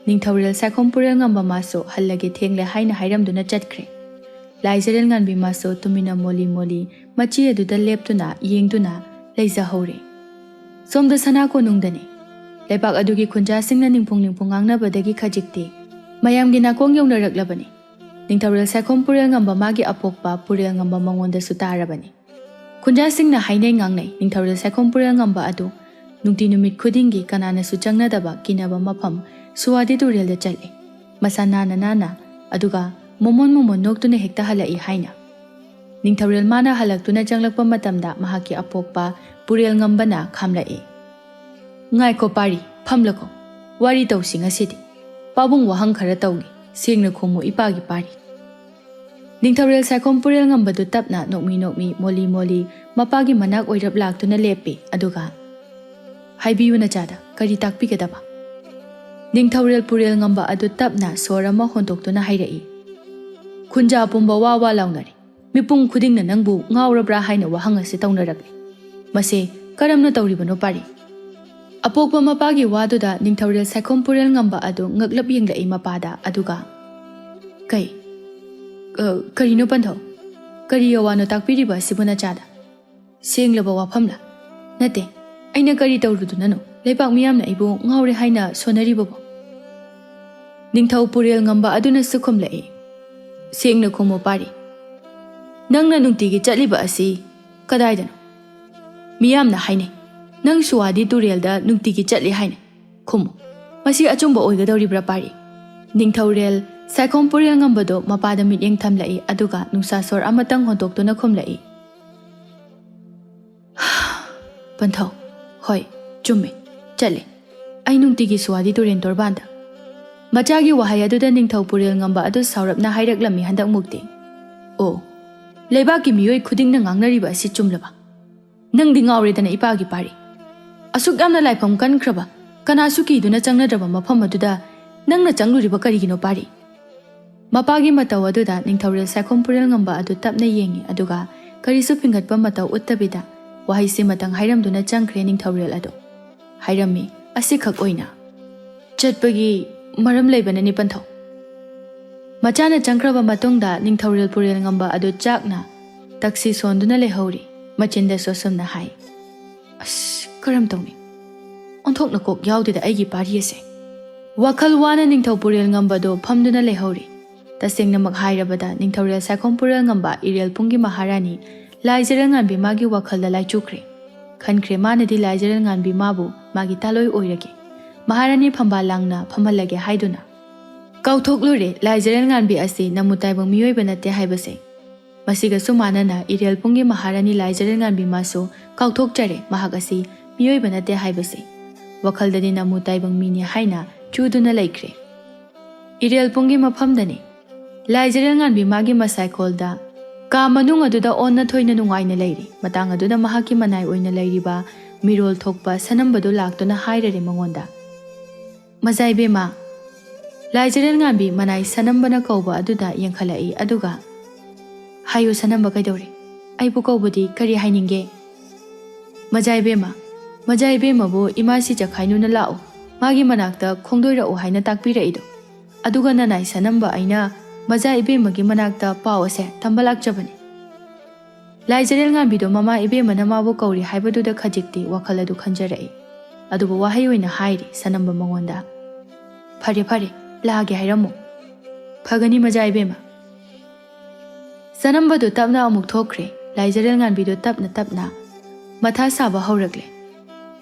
ꯅꯤꯡꯊꯧꯔꯦꯜ ꯁꯥꯏꯈꯣꯝ ꯄꯨꯔꯦꯜ ꯉꯝꯕ ꯃꯥꯁꯨ "ꯍꯜꯂꯒꯦ, ꯊꯦꯡꯂꯦ" ꯍꯥꯏꯅ ꯍꯥꯏꯔꯝꯗꯨꯅ ꯆꯠꯈ꯭ꯔꯦ꯫ ꯂꯥꯏꯖꯔꯦꯜ ꯉꯥꯟꯕꯤ ꯃꯥꯁꯨ ꯇꯨꯃꯤꯟꯅ ꯃꯣꯂꯤ ꯃꯣꯂꯤ ꯃꯆꯤ ꯑꯗꯨꯗ ꯂꯦꯞꯇꯨꯅ ꯌꯦꯡꯗꯨꯅ ꯂꯩꯖꯍꯧꯔꯦ꯫ ꯁꯣꯝꯗ ꯁꯅꯥ ꯀꯣꯅꯨꯡꯗꯅꯤ꯫ ꯂꯩꯕꯥꯛ ꯑꯗꯨꯒꯤ ꯈꯨꯟꯖꯥꯁꯤꯡꯅ ꯅꯤꯡꯐꯨꯡ ꯅꯤꯡꯐꯨꯡ ꯉꯥꯡꯅꯕꯗꯒꯤ ꯈꯖꯤꯛꯇꯤ ꯃꯌꯥꯝꯒꯤ ꯅꯥꯀꯣꯡ ꯌꯧꯅꯔꯛꯂꯕꯅꯤ꯫ ꯅꯤꯡꯊꯧꯔꯦꯜ ꯁꯥꯏꯈꯣꯝ ꯄꯨꯔꯦꯜ ꯉꯝꯕ ꯃꯥꯒꯤ ꯑꯄꯣꯛꯄ ꯄꯨꯔꯦꯜ ꯉꯝꯕ ꯃꯉꯣꯟꯗꯁꯨ ꯇꯥꯔꯕꯅꯤ꯫ ꯈꯨꯟꯖꯥꯁꯤꯡꯅ ꯍꯥꯏꯅꯩ ꯉꯥꯡꯅꯩ, ꯅꯤꯡꯊꯧꯔꯦꯜ ꯁꯥꯏꯈꯣꯝ ꯄꯨꯔꯦꯜ ꯉꯝꯕ ꯑꯗꯨ ꯅꯨꯡꯇꯤ ꯅꯨꯃꯤꯠ ꯈꯨꯗꯤꯡꯒꯤ ꯀꯅꯥꯅꯁꯨ ꯆꯪꯅꯗꯕ ꯀꯤꯅꯕ ꯃꯐꯝ ꯁꯨꯋꯥꯗꯤ ꯇꯨꯔꯦꯜꯗ ꯆꯠꯂꯤ꯫ ꯃꯁꯥ ꯅꯥꯟꯅ ꯅꯥꯟꯅ, ꯑꯗꯨꯒ ꯃꯣꯃꯣꯟ ꯃꯣꯃꯣꯟ ꯅꯣꯛꯇꯨꯅ ꯍꯦꯛꯇ ꯍꯜꯂꯛꯏ ꯍꯥꯏꯅ꯫ ꯅꯤꯡꯊꯧꯔꯦꯜ ꯃꯥꯅ ꯍꯜꯂꯛꯇꯨꯅ ꯆꯪꯂꯛꯄ ꯃꯇꯝꯗ ꯃꯍꯥꯛꯀꯤ ꯑꯄꯣꯛꯄ ꯄꯨꯔꯦꯜ ꯉꯝꯕꯅ ꯈꯥꯝꯂꯛꯏ꯫ "ꯉꯥꯏꯈꯣ ꯄꯥꯔꯤ, ꯐꯝꯂꯒꯣ꯫ ꯋꯥꯔꯤ ꯇꯧꯁꯤ ꯉꯁꯤꯗꯤ꯫ ꯄꯥꯕꯨꯡ ꯋꯥꯍꯪ ꯈꯔ ꯇꯧꯒꯦ꯫ ꯁꯦꯡꯅ ꯈꯨꯝꯃꯨ ꯏꯄꯥꯒꯤ ꯄꯥꯔꯤ꯫" ꯅꯤꯡꯊꯧꯔꯦꯜ ꯁꯥꯏꯈꯣꯝ ꯄꯨꯔꯦꯜ ꯉꯝꯕꯗꯨ ꯇꯞꯅ ꯅꯣꯛꯃꯤ ꯅꯣꯛꯃꯤ, ꯃꯣꯂꯤ ꯃꯣꯂꯤ ꯃꯄꯥꯒꯤ ꯃꯅꯥꯛ ꯑꯣꯏꯔꯞ ꯂꯥꯛꯇꯨꯅ ꯂꯦꯞꯄꯤ, ꯑꯗꯨꯒ, "ꯍꯥꯏꯕꯤꯌꯨ ꯅꯆꯥꯗ, ꯀꯔꯤ ꯇꯥꯛꯄꯤꯒꯗꯕ?" ꯅꯤꯡꯊꯧꯔꯦꯜ ꯄꯨꯔꯦꯜ ꯉꯝꯕ ꯑꯗꯨ ꯇꯞꯅ ꯁꯣꯔ ꯑꯃ ꯍꯣꯟꯗꯣꯛꯇꯨꯅ ꯍꯥꯏꯔꯛꯏ꯫ "ꯈꯨꯟꯖꯥ ꯄꯨꯝꯕ ꯋꯥ ꯋꯥ ꯂꯥꯎꯅꯔꯤ꯫ ꯃꯤꯄꯨꯝ ꯈꯨꯗꯤꯡꯅ ꯅꯪꯕꯨ ꯉꯥꯎꯔꯕ꯭ꯔꯥ ꯍꯥꯏꯅ ꯋꯥꯍꯪ ꯑꯁꯤ ꯇꯧꯅꯔꯛꯂꯤ꯫ ꯃꯁꯤ ꯀꯔꯝꯅ ꯇꯧꯔꯤꯕꯅꯣ ꯄꯥꯔꯤ?" ꯑꯄꯣꯛꯄ ꯃꯄꯥꯒꯤ ꯋꯥꯗꯨꯗ ꯅꯤꯡꯊꯧꯔꯦꯜ ꯁꯥꯏꯈꯣꯝ ꯄꯨꯔꯦꯜ ꯉꯝꯕ ꯑꯗꯨ ꯉꯛꯂꯞ ꯌꯦꯡꯂꯛꯏ ꯃꯄꯥꯗ, ꯑꯗꯨꯒ, "ꯀꯩ? ꯑ, ꯀꯔꯤꯅꯣ ꯄꯟꯊꯧ? ꯀꯔꯤ ꯌꯋꯥꯅꯣ ꯇꯥꯛꯄꯤꯔꯤꯕ ꯑꯁꯤꯕꯨ ꯅꯆꯥꯗ? ꯁꯦꯡꯂꯕ ꯋꯥꯐꯝꯂ? ꯅꯠꯇꯦ, ꯑꯩꯅ ꯀꯔꯤ ꯇꯧꯔꯨꯗꯨꯅꯅꯣ ꯂꯩꯕꯥꯛ ꯃꯤꯌꯥꯝꯅ ꯑꯩꯕꯨ ꯉꯥꯎꯔꯦ ꯍꯥꯏꯅ ꯁꯣꯟꯅꯔꯤꯕꯕꯨ?" ꯅꯤꯡꯊꯧ ꯄꯨꯔꯦꯜ ꯉꯝꯕ ꯑꯗꯨꯅꯁꯨ ꯈꯨꯝꯂꯛꯏ, "ꯁꯦꯡꯅ ꯈꯨꯝꯃꯨ ꯄꯥꯔꯤ꯫ ꯅꯪꯅ ꯅꯨꯡꯇꯤꯒꯤ ꯆꯠꯂꯤꯕ ꯑꯁꯤ ꯀꯗꯥꯏꯗꯅꯣ? ꯃꯤꯌꯥꯝꯅ ꯍꯥꯏꯅꯩ, ꯅꯪ ꯁꯨꯋꯥꯗꯤ ꯇꯨꯔꯦꯜꯗ ꯅꯨꯡꯇꯤꯒꯤ ꯆꯠꯂꯤ ꯍꯥꯏꯅ꯫ ꯈꯨꯝꯃꯨ, ꯃꯁꯤ ꯑꯆꯨꯝꯕ ꯑꯣꯏꯒꯗꯧꯔꯤꯕ꯭ꯔꯥ ꯄꯥꯔꯤ?" ꯅꯤꯡꯊꯧꯔꯦꯜ ꯁꯥꯏꯈꯣꯝ ꯄꯨꯔꯦꯜ ꯉꯝꯕꯗꯣ ꯃꯄꯥꯗ ꯃꯤꯠꯌꯦꯡ ꯊꯝꯂꯛꯏ, ꯑꯗꯨꯒ ꯅꯨꯡꯁꯥ ꯁꯣꯔ ꯑꯃꯇꯪ ꯍꯣꯟꯗꯣꯛꯇꯨꯅ ꯈꯨꯝꯂꯛꯏ, "ꯄꯟꯊꯧ, ꯍꯣꯏ, ꯆꯨꯝꯃꯦ, ꯆꯠꯂꯦ꯫ ꯑꯩ ꯅꯨꯡꯇꯤꯒꯤ ꯁꯨꯋꯥꯗꯤ ꯇꯨꯔꯦꯟ ꯇꯣꯔꯕꯥꯟꯗ꯫" ꯃꯆꯥꯒꯤ ꯋꯥꯍꯩ ꯑꯗꯨꯗ ꯅꯤꯡꯊꯧ ꯄꯨꯔꯦꯜ ꯉꯝꯕ ꯑꯗꯨ ꯁꯥꯎꯔꯞꯅ ꯍꯥꯏꯔꯛꯂꯝꯃꯤ ꯍꯟꯗꯛ ꯃꯨꯛꯇꯤ꯫ "ꯑꯣ, ꯂꯩꯕꯥꯛꯀꯤ ꯃꯤꯑꯣꯏ ꯈꯨꯗꯤꯡꯅ ꯉꯥꯡꯅꯔꯤꯕ ꯑꯁꯤ ꯆꯨꯝꯂꯕ? ꯅꯪꯗꯤ ꯉꯥꯎꯔꯦꯗꯅ ꯏꯄꯥꯒꯤ ꯄꯥꯔꯤ꯫ ꯑꯁꯨꯛ ꯌꯥꯝꯅ ꯂꯥꯏꯐꯝ ꯀꯟꯈ꯭ꯔꯕ, ꯀꯅꯥꯁꯨ ꯀꯤꯗꯨꯅ ꯆꯪꯅꯗ꯭ꯔꯕ ꯃꯐꯝ ꯑꯗꯨꯗ ꯅꯪꯅ ꯆꯪꯂꯨꯔꯤꯕ ꯀꯔꯤꯒꯤꯅꯣ ꯄꯥꯔꯤ?" ꯃꯄꯥꯒꯤ ꯃꯇꯧ ꯑꯗꯨꯗ ꯅꯤꯡꯊꯧꯔꯦꯜ ꯁꯥꯏꯈꯣꯝ ꯄꯨꯔꯦꯜ ꯉꯝꯕ ꯑꯗꯨ ꯇꯞꯅ ꯌꯦꯡꯉꯤ, ꯑꯗꯨꯒ ꯀꯔꯤꯁꯨ ꯐꯤꯡꯒꯠꯄ ꯃꯇꯧ ꯎꯠꯇꯕꯤꯗ ꯋꯥꯍꯩꯁꯤ ꯃꯇꯪ ꯍꯥꯏꯔꯝꯗꯨꯅ ꯆꯪꯈ꯭ꯔꯦ ꯅꯤꯡꯊꯧꯔꯦꯜ ꯑꯗꯨ꯫ ꯍꯥꯏꯔꯝꯃꯤ, ꯑꯁꯤꯈꯛ ꯑꯣꯏꯅ꯫ "ꯆꯠꯄꯒꯤ ꯃꯔꯝ ꯂꯩꯕꯅꯅꯤ ꯄꯟꯊꯧ꯫" ꯃꯆꯥꯅ ꯆꯪꯈ꯭ꯔꯕ ꯃꯇꯨꯡꯗ ꯅꯤꯡꯊꯧꯔꯦꯜ ꯄꯨꯔꯦꯜ ꯉꯝꯕ ꯑꯗꯨ ꯆꯥꯛꯅ ꯇꯛꯁꯤ ꯁꯣꯟꯗꯨꯅ ꯂꯩꯍꯧꯔꯤ꯫ ꯃꯆꯤꯟꯗꯁꯨ ꯑꯁꯨꯝꯅ ꯍꯥꯏ, "ꯑꯁ, ꯀꯔꯝ ꯇꯧꯅꯤ? ꯑꯣꯟꯊꯣꯛꯅ ꯀꯣꯛ ꯌꯥꯎꯗꯦꯗ ꯑꯩꯒꯤ ꯄꯥꯔꯤ ꯑꯁꯦ꯫" ꯋꯥꯈꯜ ꯋꯥꯅ ꯅꯤꯡꯊꯧ ꯄꯨꯔꯦꯜ ꯉꯝꯕꯗꯣ ꯐꯝꯗꯨꯅ ꯂꯩꯍꯧꯔꯤ꯫ ꯇꯁꯦꯡꯅꯃꯛ ꯍꯥꯏꯔꯕꯗ ꯅꯤꯡꯊꯧꯔꯦꯜ ꯁꯥꯏꯈꯣꯝ ꯄꯨꯔꯦꯜ ꯉꯝꯕ ꯏꯔꯦꯜ ꯄꯨꯡꯒꯤ ꯃꯍꯥꯔꯥꯅꯤ ꯂꯥꯏꯖꯔꯦꯜ ꯉꯥꯟꯕꯤ ꯃꯥꯒꯤ ꯋꯥꯈꯜꯗ ꯂꯥꯏꯆꯨꯈ꯭ꯔꯦ꯫ ꯈꯟꯈ꯭ꯔꯦ ꯃꯥꯅꯗꯤ ꯂꯥꯏꯖꯔꯦꯜ ꯉꯥꯟꯕꯤ ꯃꯥꯕꯨ ꯃꯥꯒꯤ ꯇꯥꯂꯣꯏ ꯑꯣꯏꯔꯒꯦ, ꯃꯍꯥꯔꯥꯅꯤ ꯐꯝꯕꯥꯜ ꯂꯥꯡꯅ ꯐꯝꯍꯜꯂꯒꯦ ꯍꯥꯏꯗꯨꯅ꯫ ꯀꯥꯎꯊꯣꯛꯂꯨꯔꯦ ꯂꯥꯏꯖꯔꯦꯜ ꯉꯥꯟꯕꯤ ꯑꯁꯤ ꯅꯃꯨ ꯇꯥꯏꯕꯪ ꯃꯤꯑꯣꯏꯕ ꯅꯠꯇꯦ ꯍꯥꯏꯕꯁꯦ꯫ ꯃꯁꯤꯒꯁꯨ ꯃꯥꯟꯅꯅ ꯏꯔꯦꯜꯄꯨꯡꯒꯤ ꯃꯍꯥꯔꯥꯅꯤ ꯂꯥꯏꯖꯔꯦꯜ ꯉꯥꯟꯕꯤ ꯃꯥꯁꯨ ꯀꯥꯎꯊꯣꯛꯆꯔꯦ ꯃꯍꯥꯛ ꯑꯁꯤ ꯃꯤꯑꯣꯏꯕ ꯅꯠꯇꯦ ꯍꯥꯏꯕꯁꯤ꯫ ꯋꯥꯈꯜꯗꯗꯤ ꯅꯃꯨ ꯇꯥꯏꯕꯪ ꯃꯤꯅꯤ ꯍꯥꯏꯅ ꯆꯨꯗꯨꯅ ꯂꯩꯈ꯭ꯔꯦ꯫ ꯏꯔꯦꯜꯄꯨꯡꯒꯤ ꯃꯐꯝꯗꯅꯤ꯫ ꯂꯥꯏꯖꯔꯦꯜ ꯉꯥꯟꯕꯤ ꯃꯥꯒꯤ ꯃꯁꯥꯏꯀꯣꯜꯗ ꯀꯥ ꯃꯅꯨꯡ ꯑꯗꯨꯗ ꯑꯣꯟꯅ ꯊꯣꯏꯅ ꯅꯨꯡꯉꯥꯏꯅ ꯂꯩꯔꯤ꯫ ꯃꯇꯥꯡ ꯑꯗꯨꯗ ꯃꯍꯥꯛꯀꯤ ꯃꯅꯥꯏ ꯑꯣꯏꯅ ꯂꯩꯔꯤꯕ ꯃꯤꯔꯣꯜ ꯊꯣꯛꯄ ꯁꯅꯝꯕꯗꯨ ꯂꯥꯛꯇꯨꯅ ꯍꯥꯏꯔꯔꯦ ꯃꯉꯣꯟꯗ, "ꯃꯖꯥ ꯏꯕꯦꯝꯃ!" ꯂꯥꯏꯖꯔꯦꯜ ꯉꯥꯟꯕꯤ ꯃꯅꯥꯏ ꯁꯅꯝꯕꯅ ꯀꯧꯕ ꯑꯗꯨꯗ ꯌꯦꯡꯈꯠꯂꯛꯏ, ꯑꯗꯨꯒ, "ꯍꯥꯏꯌꯨ ꯁꯅꯝꯕ, ꯀꯩꯗꯧꯔꯦ? ꯑꯩꯕꯨ ꯀꯧꯕꯗꯤ ꯀꯔꯤ ꯍꯥꯏꯅꯤꯡꯒꯦ?" "ꯃꯖꯥ ꯏꯕꯦꯝꯃ, ꯃꯖꯥ ꯏꯕꯦꯝꯃꯕꯨ ꯏꯃꯥꯁꯤ ꯆꯈꯥꯏꯅꯨꯅ ꯂꯥꯛꯎ, ꯃꯥꯒꯤ ꯃꯅꯥꯛꯇ ꯈꯣꯡꯗꯣꯏꯔꯛꯎ ꯍꯥꯏꯅ ꯇꯥꯛꯄꯤꯔꯛꯏꯗꯣ꯫ ꯑꯗꯨꯒ ꯅꯅꯥꯏ ꯁꯅꯝꯕ ꯑꯩꯅ ꯃꯖꯥ ꯏꯕꯦꯝꯃꯒꯤ ꯃꯅꯥꯛꯇ ꯄꯥꯎ ꯑꯁꯦ ꯇꯝꯕ ꯂꯥꯛꯆꯕꯅꯤ꯫" ꯂꯥꯏꯖꯔꯦꯜ ꯉꯥꯟꯕꯤꯗꯣ ꯃꯃꯥ ꯏꯕꯦꯝꯃꯅ ꯃꯥꯕꯨ ꯀꯧꯔꯤ ꯍꯥꯏꯕꯗꯨꯗ ꯈꯖꯤꯛꯇꯤ ꯋꯥꯈꯜ ꯑꯗꯨ ꯈꯟꯖꯔꯛꯏ꯫ ꯑꯗꯨꯕꯨ ꯋꯥꯍꯩ ꯑꯣꯏꯅ ꯍꯥꯏꯔꯤ ꯁꯅꯝꯕ ꯃꯉꯣꯟꯗ, "ꯐꯔꯦ ꯐꯔꯦ, ꯂꯥꯛꯑꯒꯦ ꯍꯥꯏꯔꯝꯃꯨ꯫ ꯐꯒꯅꯤ ꯃꯖꯥ ꯏꯕꯦꯝꯃ꯫" ꯁꯅꯝꯕꯗꯨ ꯇꯞꯅ ꯑꯃꯨꯛ ꯊꯣꯛꯈ꯭ꯔꯦ꯫ ꯂꯥꯏꯖꯔꯦꯜ ꯉꯥꯟꯕꯤꯗꯨ ꯇꯞꯅ ꯇꯞꯅ ꯃꯊꯥ ꯁꯥꯕ ꯍꯧꯔꯛꯂꯦ꯫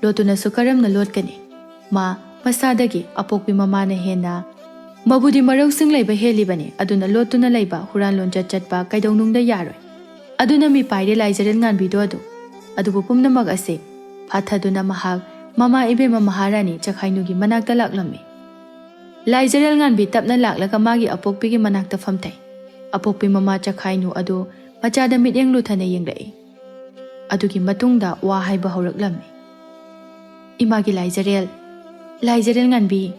ꯂꯣꯠꯇꯨꯅꯁꯨ ꯀꯔꯝꯅ ꯂꯣꯠꯀꯅꯤ? ꯃꯥ ꯃꯁꯥꯗꯒꯤ ꯑꯄꯣꯛꯄꯤ ꯃꯃꯥꯅ ꯍꯦꯟꯅ ꯃꯕꯨꯗꯤ ꯃꯔꯧꯁꯤꯡ ꯂꯩꯕ ꯍꯦꯜꯂꯤꯕꯅꯤ꯫ ꯑꯗꯨꯅ ꯂꯣꯠꯇꯨꯅ ꯂꯩꯕ, ꯍꯨꯔꯥꯟ ꯂꯣꯟꯆꯠ ꯆꯠꯄ ꯀꯩꯗꯧꯅꯨꯡꯗ ꯌꯥꯔꯣꯏ꯫ ꯑꯗꯨꯅ ꯃꯤꯄꯥꯏꯔꯦ ꯂꯥꯏꯖꯔꯦꯜ ꯉꯥꯟꯕꯤꯗꯣ ꯑꯗꯨ꯫ ꯑꯗꯨꯕꯨ ꯄꯨꯝꯅꯃꯛ ꯑꯁꯤ ꯐꯥꯊꯗꯨꯅ ꯃꯍꯥꯛ ꯃꯃꯥ ꯏꯕꯦꯝꯃ ꯃꯍꯥꯔꯥꯅꯤ ꯆꯈꯥꯏꯅꯨꯒꯤ ꯃꯅꯥꯛꯇ ꯂꯥꯛꯂꯝꯃꯤ꯫ ꯂꯥꯏꯖꯔꯦꯜ ꯉꯥꯟꯕꯤ ꯇꯞꯅ ꯂꯥꯛꯂꯒ ꯃꯥꯒꯤ ꯑꯄꯣꯛꯄꯤꯒꯤ ꯃꯅꯥꯛꯇ ꯐꯝꯊꯩ꯫ ꯑꯄꯣꯛꯄꯤ ꯃꯃꯥ ꯆꯈꯥꯏꯅꯨ ꯑꯗꯨ ꯃꯆꯥꯗ ꯃꯤꯠꯌꯦꯡ ꯂꯨꯊꯅ ꯌꯦꯡꯂꯛꯏ꯫ ꯑꯗꯨꯒꯤ ꯃꯇꯨꯡꯗ ꯋꯥ ꯍꯥꯏꯕ ꯍꯧꯔꯛꯂꯝꯃꯤ꯫ "ꯏꯃꯥꯒꯤ ꯂꯥꯏꯖꯔꯦꯜ, ꯂꯥꯏꯖꯔꯦꯜ ꯉꯥꯟꯕꯤ꯫"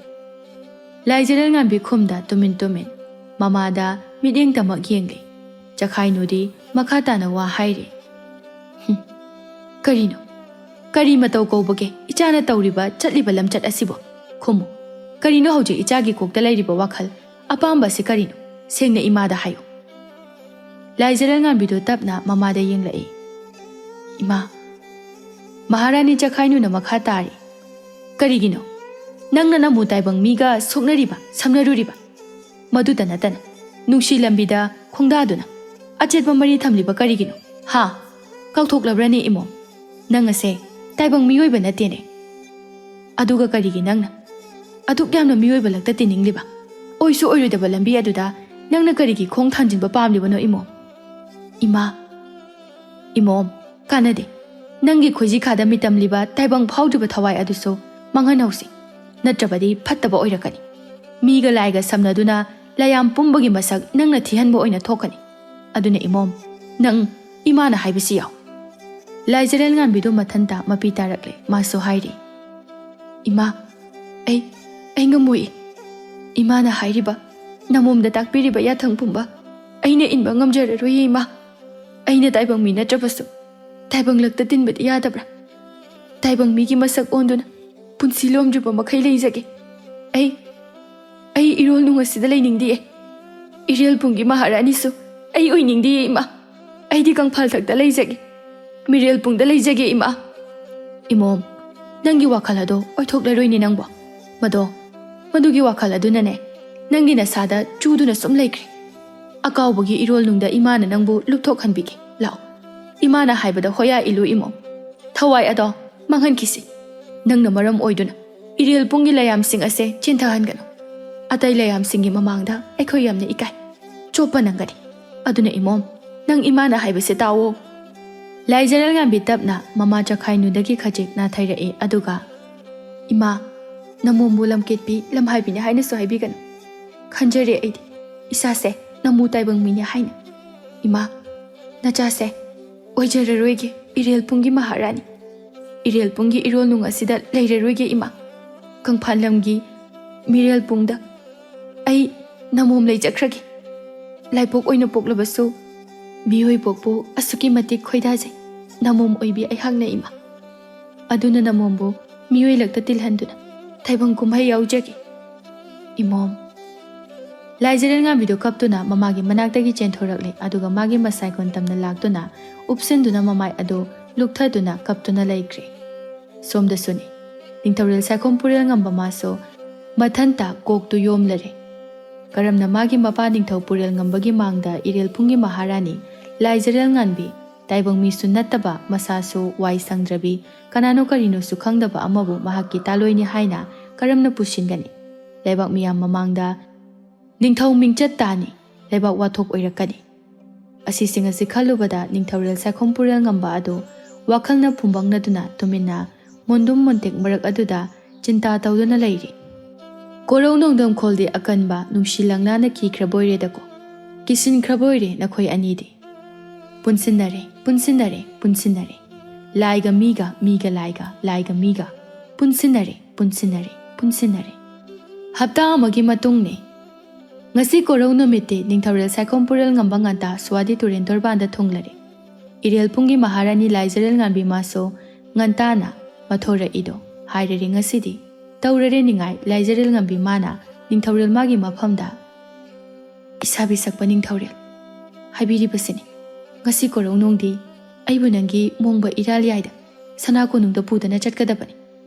ꯂꯥꯏꯖꯔꯦꯜ ꯉꯥꯟꯕꯤ ꯈꯨꯝꯗ ꯇꯨꯃꯤꯟ ꯇꯨꯃꯤꯟ ꯃꯃꯥꯗ ꯃꯤꯠꯌꯦꯡꯇꯃꯛ ꯌꯦꯡꯂꯤ꯫ ꯆꯈꯥꯏꯅꯨꯗꯤ ꯃꯈꯥ ꯇꯥꯅ ꯋꯥ ꯍꯥꯏꯔꯤ꯫ "ꯍꯨꯝ, ꯀꯔꯤꯅꯣ? ꯀꯔꯤ ꯃꯇꯧ ꯀꯧꯕꯒꯦ ꯏꯆꯥꯅ ꯇꯧꯔꯤꯕ ꯆꯠꯂꯤꯕ ꯂꯝꯆꯠ ꯑꯁꯤꯕꯣ? ꯈꯨꯝꯃꯨ, ꯀꯔꯤꯅꯣ ꯍꯧꯖꯤꯛ ꯏꯆꯥꯒꯤ ꯀꯣꯛꯇ ꯂꯩꯔꯤꯕ ꯋꯥꯈꯜ ꯑꯄꯥꯝꯕ ꯑꯁꯤ ꯀꯔꯤꯅꯣ? ꯁꯦꯡꯅ ꯏꯃꯥꯗ ꯍꯥꯏꯌꯨ꯫" ꯂꯥꯏꯖꯔꯦꯜ ꯉꯥꯟꯕꯤꯗꯨ ꯇꯞꯅ ꯃꯃꯥꯗ ꯌꯦꯡꯂꯛꯏ꯫ "ꯏꯃꯥ, ꯃꯍꯥꯔꯥꯅꯤ ꯆꯈꯥꯏꯅꯨꯅ ꯃꯈꯥ ꯇꯥꯔꯤ꯫ ꯀꯔꯤꯒꯤꯅꯣ? ꯅꯪꯅ ꯅꯃꯨ ꯇꯥꯏꯕꯪ ꯃꯤꯒ ꯁꯣꯛꯅꯔꯤꯕ, ꯁꯝꯅꯔꯨꯔꯤꯕ? ꯃꯗꯨꯇ ꯅꯠꯇꯅ ꯅꯨꯡꯁꯤ ꯂꯝꯕꯤꯗ ꯈꯣꯡꯗꯥꯗꯨꯅ ꯑꯆꯦꯠꯄ ꯃꯔꯤ ꯊꯝꯂꯤꯕ ꯀꯔꯤꯒꯤꯅꯣ? ꯍꯥ? ꯀꯥꯎꯊꯣꯛꯂꯕ꯭ꯔꯅꯦ ꯏꯃꯣꯝ? ꯅꯪ ꯑꯁꯦ ꯇꯥꯏꯕꯪ ꯃꯤꯑꯣꯏꯕ ꯅꯠꯇꯦꯅꯦ꯫ ꯑꯗꯨꯒ ꯀꯔꯤꯒꯤ ꯅꯪꯅ ꯑꯗꯨꯛ ꯌꯥꯝꯅ ꯃꯤꯑꯣꯏꯕ ꯂꯛꯇ ꯇꯤꯟꯅꯤꯡꯂꯤꯕ? ꯑꯣꯏꯁꯨ ꯑꯣꯏꯔꯣꯏꯗꯕ ꯂꯝꯕꯤ ꯑꯗꯨꯗ ꯅꯪꯅ ꯀꯔꯤꯒꯤ ꯈꯣꯡ ꯊꯥꯡꯖꯤꯟꯕ ꯄꯥꯝꯂꯤꯕꯅꯣ ꯏꯃꯣꯝ?" ꯏꯃꯥ, ꯏꯃꯣꯝ, ꯀꯥꯟꯅꯗꯦ꯫ ꯅꯪꯒꯤ ꯈꯣꯏꯖꯤꯈꯥꯗ ꯃꯤꯇꯝꯂꯤꯕ ꯇꯥꯏꯕꯪ ꯐꯥꯎꯗ꯭ꯔꯤꯕ ꯊꯋꯥꯏ ꯑꯗꯨꯁꯨ ꯃꯥꯡꯍꯟꯍꯧꯁꯤ, ꯅꯠꯇ꯭ꯔꯕꯗꯤ ꯐꯠꯇꯕ ꯑꯣꯏꯔꯛꯀꯅꯤ꯫ ꯃꯤꯒ ꯂꯥꯏꯒ ꯁꯝꯅꯗꯨꯅ ꯂꯥꯏꯌꯥꯝ ꯄꯨꯝꯕꯒꯤ ꯃꯁꯛ ꯅꯪꯅ ꯊꯤꯍꯟꯕ ꯑꯣꯏꯅ ꯊꯣꯛꯀꯅꯤ꯫ ꯑꯗꯨꯅ ꯏꯃꯣꯝ, ꯅꯪ ꯏꯃꯥꯅ ꯍꯥꯏꯕꯁꯤ ꯌꯥꯎ꯫ ꯂꯥꯏꯖꯔꯦꯜ ꯉꯥꯟꯕꯤꯗꯨ ꯃꯊꯟꯇ ꯃꯄꯤ ꯇꯥꯔꯛꯂꯦ꯫ ꯃꯥꯁꯨ ꯍꯥꯏꯔꯤ, "ꯏꯃꯥ, ꯑꯩ, ꯑꯩ ꯉꯝꯃꯣꯏ꯫ ꯏꯃꯥꯅ ꯍꯥꯏꯔꯤꯕ, ꯅꯃꯣꯝꯗ ꯇꯥꯛꯄꯤꯔꯤꯕ ꯌꯥꯊꯪ ꯄꯨꯝꯕ ꯑꯩꯅ ꯏꯟꯕ ꯉꯝꯖꯔꯔꯣꯏꯌꯦ ꯏꯃꯥ꯫ ꯑꯩꯅ ꯇꯥꯏꯕꯪ ꯃꯤ ꯅꯠꯇ꯭ꯔꯕꯁꯨ ꯇꯥꯏꯕꯪ ꯂꯛꯇ ꯇꯤꯟꯕꯗꯤ ꯌꯥꯗꯕ꯭ꯔꯥ? ꯇꯥꯏꯕꯪ ꯃꯤꯒꯤ ꯃꯁꯛ ꯑꯣꯟꯗꯨꯅ ꯄꯨꯟꯁꯤ ꯂꯣꯝꯗ꯭ꯔꯤꯕ ꯃꯈꯩ ꯂꯩꯖꯒꯦ꯫ ꯑꯩ, ꯑꯩ ꯏꯔꯣꯜ ꯅꯨꯡ ꯑꯁꯤꯗ ꯂꯩꯅꯤꯡꯗꯤꯌꯦ꯫ ꯏꯔꯦꯜ ꯄꯨꯡꯒꯤ ꯃꯍꯥꯔꯥꯅꯤꯁꯨ ꯑꯩ ꯑꯣꯏꯅꯤꯡꯗꯤꯌꯦ ꯏꯃꯥ꯫ ꯑꯩꯗꯤ ꯀꯪꯐꯥꯜ ꯊꯛꯇ ꯂꯩꯖꯒꯦ, ꯃꯤꯔꯦꯜ ꯄꯨꯡꯗ ꯂꯩꯖꯒꯦ ꯏꯃꯥ꯫" "ꯏꯃꯣꯝ, ꯅꯪꯒꯤ ꯋꯥꯈꯜ ꯑꯗꯣ ꯑꯣꯏꯊꯣꯛꯂꯔꯣꯏꯅꯦ ꯅꯪꯕꯣ꯫ ꯃꯗꯣ, ꯃꯗꯨꯒꯤ ꯋꯥꯈꯜ ꯑꯗꯨꯅꯅꯦ ꯅꯪꯒꯤ ꯅꯁꯥꯗ ꯆꯨꯗꯨꯅ ꯁꯨꯝ ꯂꯩꯈ꯭ꯔꯦ꯫ ꯑꯀꯥꯎꯕꯒꯤ ꯏꯔꯣꯜ ꯅꯨꯡꯗ ꯏꯃꯥꯅ ꯅꯪꯕꯨ ꯂꯨꯞꯊꯣꯛꯍꯟꯕꯤꯒꯦ꯫ ꯂꯥꯛꯑꯣ, ꯏꯃꯥꯅ ꯍꯥꯏꯕꯗ ꯍꯣꯌꯥ ꯏꯜꯂꯨ ꯏꯃꯣꯝ꯫ ꯊꯋꯥꯏ ꯑꯗꯣ ꯃꯥꯡꯍꯟꯈꯤꯁꯤ꯫ ꯅꯪꯅ ꯃꯔꯝ ꯑꯣꯏꯗꯨꯅ ꯏꯔꯦꯜ ꯄꯨꯡꯒꯤ ꯂꯩꯌꯥꯝꯁꯤꯡ ꯑꯁꯦ ꯆꯦꯟꯊꯍꯟꯒꯅꯨ꯫ ꯑꯇꯩ ꯂꯩꯌꯥꯝꯁꯤꯡꯒꯤ ꯃꯃꯥꯡꯗ ꯑꯩꯈꯣꯏ ꯌꯥꯝꯅ ꯏꯀꯥꯏ꯫ ꯆꯣꯞꯄ ꯅꯪꯒꯅꯤ꯫ ꯑꯗꯨꯅ ꯏꯃꯣꯝ, ꯅꯪ ꯏꯃꯥꯅ ꯍꯥꯏꯕꯁꯦ ꯇꯥꯎꯑꯣ꯫" ꯂꯥꯏꯖꯔꯦꯜ ꯉꯥꯟꯕꯤ ꯇꯞꯅ ꯃꯃꯥ ꯆꯈꯥꯏꯅꯨꯗꯒꯤ ꯈꯖꯤꯛ ꯅꯥꯊꯩꯔꯛꯏ, ꯑꯗꯨꯒ, "ꯏꯃꯥ, ꯅꯃꯣꯝꯕꯨ ꯂꯝꯀꯦꯠꯄꯤ ꯂꯝꯍꯥꯏꯕꯤꯅꯤ ꯍꯥꯏꯅꯁꯨ ꯍꯥꯏꯕꯤꯒꯅꯨ꯫ ꯈꯟꯖꯔꯦ ꯑꯩꯗꯤ ꯏꯁꯥꯁꯦ ꯅꯃꯨ ꯇꯥꯏꯕꯪ ꯃꯤꯅꯤ ꯍꯥꯏꯅ꯫ ꯏꯃꯥ, ꯅꯆꯥꯁꯦ ꯑꯣꯏꯖꯔꯔꯣꯏꯒꯦ ꯏꯔꯦꯜ ꯄꯨꯡꯒꯤ ꯃꯍꯥꯔꯥꯅꯤ꯫ ꯏꯔꯦꯜ ꯄꯨꯡꯒꯤ ꯏꯔꯣꯜ ꯅꯨꯡ ꯑꯁꯤꯗ ꯂꯩꯔꯔꯣꯏꯒꯦ ꯏꯃꯥ꯫ ꯀꯪꯐꯥꯜ ꯂꯝꯒꯤ ꯃꯤꯔꯦꯜ ꯄꯨꯡꯗ ꯑꯩ ꯅꯃꯣꯝ ꯂꯩꯖꯈ꯭ꯔꯒꯦ꯫ ꯂꯥꯏꯄꯣꯛ ꯑꯣꯏꯅ ꯄꯣꯛꯂꯕꯁꯨ ꯃꯤꯑꯣꯏ ꯄꯣꯛꯄꯨ ꯑꯁꯨꯛꯀꯤ ꯃꯇꯤꯛ ꯈꯣꯏꯗꯥꯖꯩ꯫ ꯅꯃꯣꯝ ꯑꯣꯏꯕꯤ ꯑꯩꯍꯥꯛꯅ ꯏꯃꯥ꯫ ꯑꯗꯨꯅ ꯅꯃꯣꯝꯕꯨ ꯃꯤꯑꯣꯏ ꯂꯛꯇ ꯇꯤꯜꯍꯟꯗꯨꯅ ꯊꯥꯏꯕꯪ ꯀꯨꯝꯍꯩ ꯌꯥꯎꯖꯒꯦ, ꯏꯃꯣꯝ꯫" ꯂꯥꯏꯖꯔꯦꯜ ꯉꯥꯟꯕꯤꯗꯨ ꯀꯞꯇꯨꯅ ꯃꯃꯥꯒꯤ ꯃꯅꯥꯛꯇꯒꯤ ꯆꯦꯟꯊꯣꯔꯛꯂꯦ, ꯑꯗꯨꯒ ꯃꯥꯒꯤ ꯃꯁꯥꯏ ꯀꯣꯟꯇꯝꯅ ꯂꯥꯛꯇꯨꯅ ꯎꯞꯁꯤꯟꯗꯨꯅ ꯃꯃꯥꯏ ꯑꯗꯨ ꯂꯨꯛꯊꯗꯨꯅ ꯀꯞꯇꯨꯅ ꯂꯩꯈ꯭ꯔꯦ꯫ ꯁꯣꯝꯗꯁꯨꯅꯤ, ꯅꯤꯡꯊꯧꯔꯦꯜ ꯁꯥꯏꯈꯣꯝ ꯄꯨꯔꯦꯜ ꯉꯝꯕ ꯃꯥꯁꯨ ꯃꯊꯟꯇ ꯀꯣꯛꯇꯨ ꯌꯣꯝꯂꯔꯦ꯫ ꯀꯔꯝꯅ ꯃꯥꯒꯤ ꯃꯄꯥ ꯅꯤꯡꯊꯧ ꯄꯨꯔꯦꯜ ꯉꯝꯕꯒꯤ ꯃꯥꯡꯗ ꯏꯔꯦꯜ ꯄꯨꯡꯒꯤ ꯃꯍꯥꯔꯥꯅꯤ ꯂꯥꯏꯖꯔꯦꯜ ꯉꯥꯟꯕꯤ, ꯇꯥꯏꯕꯪ ꯃꯤꯁꯨ ꯅꯠꯇꯕ, ꯃꯁꯥꯁꯨ ꯋꯥꯏ ꯁꯪꯗ꯭ꯔꯕꯤ, ꯀꯅꯥꯅꯣ ꯀꯔꯤꯅꯣꯁꯨ ꯈꯪꯗꯕ ꯑꯃꯕꯨ ꯃꯍꯥꯛꯀꯤ ꯇꯥꯂꯣꯏꯅꯤ ꯍꯥꯏꯅ ꯀꯔꯝꯅ ꯄꯨꯁꯤꯟꯒꯅꯤ? ꯂꯩꯕꯥꯛ ꯃꯤꯌꯥꯝ ꯃꯃꯥꯡꯗ ꯅꯤꯡꯊꯧ ꯃꯤꯡꯆꯠ ꯇꯥꯅꯤ, ꯂꯩꯕꯥꯛ ꯋꯥꯊꯣꯛ ꯑꯣꯏꯔꯛꯀꯅꯤ꯫ ꯑꯁꯤꯁꯤꯡ ꯑꯁꯤ ꯈꯜꯂꯨꯕꯗ ꯅꯤꯡꯊꯧꯔꯦꯜ ꯁꯥꯏꯈꯣꯝ ꯄꯨꯔꯦꯜ ꯉꯝꯕ ꯑꯗꯨ ꯋꯥꯈꯜꯅ ꯐꯨꯝꯕꯪꯅꯗꯨꯅ ꯇꯨꯃꯤꯟꯅ ꯃꯣꯟꯗꯨꯝ ꯃꯣꯟꯇꯦꯛ ꯃꯔꯛ ꯑꯗꯨꯗ ꯆꯤꯟꯇꯥ ꯇꯧꯗꯨꯅ ꯂꯩꯔꯤ꯫ ꯀꯣꯔꯧ ꯅꯣꯡꯗꯝꯈꯣꯜꯗꯤ ꯑꯀꯟꯕ ꯅꯨꯡꯁꯤ ꯂꯪꯅꯥꯅ ꯀꯤꯈ꯭ꯔꯕꯣꯏꯔꯦꯗꯀꯣ꯫ ꯀꯤꯁꯤꯟꯈ꯭ꯔꯕꯣꯏꯔꯦ ꯅꯈꯣꯏ ꯑꯅꯤꯗꯤ꯫ ꯄꯨꯟꯁꯤꯟꯅꯔꯦ, ꯄꯨꯟꯁꯤꯟꯅꯔꯦ, ꯄꯨꯟꯁꯤꯟꯅꯔꯦ꯫ ꯂꯥꯏꯒ ꯃꯤꯒ, ꯃꯤꯒ ꯂꯥꯏꯒ, ꯂꯥꯏꯒ ꯃꯤꯒ꯫ ꯄꯨꯟꯁꯤꯟꯅꯔꯦ, ꯄꯨꯟꯁꯤꯟꯅꯔꯦ, ꯄꯨꯟꯁꯤꯟꯅꯔꯦ꯫ ꯍꯞꯇꯥ ꯑꯃꯒꯤ ꯃꯇꯨꯡꯅꯦ꯫ ꯉꯁꯤ ꯀꯣꯔꯧ ꯅꯨꯃꯤꯠꯇꯤ ꯅꯤꯡꯊꯧꯔꯦꯜ ꯁꯥꯏꯈꯣꯝ ꯄꯨꯔꯦꯜ ꯉꯝꯕ ꯉꯟꯇꯥ ꯁ꯭ꯋꯥꯗꯤ ꯇꯨꯔꯦꯟ ꯇꯣꯔꯕꯥꯟꯗ ꯊꯨꯡꯂꯔꯦ꯫ ꯏꯔꯦꯜ ꯄꯨꯡꯒꯤ ꯃꯍꯥꯔꯥꯅꯤ ꯂꯥꯏꯖꯔꯦꯜ ꯉꯥꯟꯕꯤ ꯃꯥꯁꯨ ꯉꯟꯇꯥꯅ ꯃꯊꯣꯔꯛꯏꯗꯣ ꯍꯥꯏꯔꯔꯦ ꯉꯁꯤꯗꯤ꯫ ꯇꯧꯔꯔꯦ ꯅꯤꯡꯉꯥꯏ ꯂꯥꯏꯖꯔꯦꯜ ꯉꯝꯕꯤ ꯃꯥꯅ ꯅꯤꯡꯊꯧꯔꯦꯜ ꯃꯥꯒꯤ ꯃꯐꯝꯗ꯫ ꯏꯁꯥꯕꯤ ꯁꯛꯄ ꯅꯤꯡꯊꯧꯔꯦꯜ, ꯍꯥꯏꯕꯤꯔꯤꯕꯁꯤꯅꯤ꯫ ꯉꯁꯤ ꯀꯣꯔꯧ ꯅꯣꯡꯗꯤ ꯑꯩꯕꯨ ꯅꯪꯒꯤ ꯃꯣꯡꯕ ꯏꯔꯥꯜ ꯌꯥꯏꯗ ꯁꯅꯥ ꯀꯣꯅꯨꯡꯗ ꯄꯨꯗꯨꯅ ꯆꯠꯀꯗꯕꯅꯤ꯫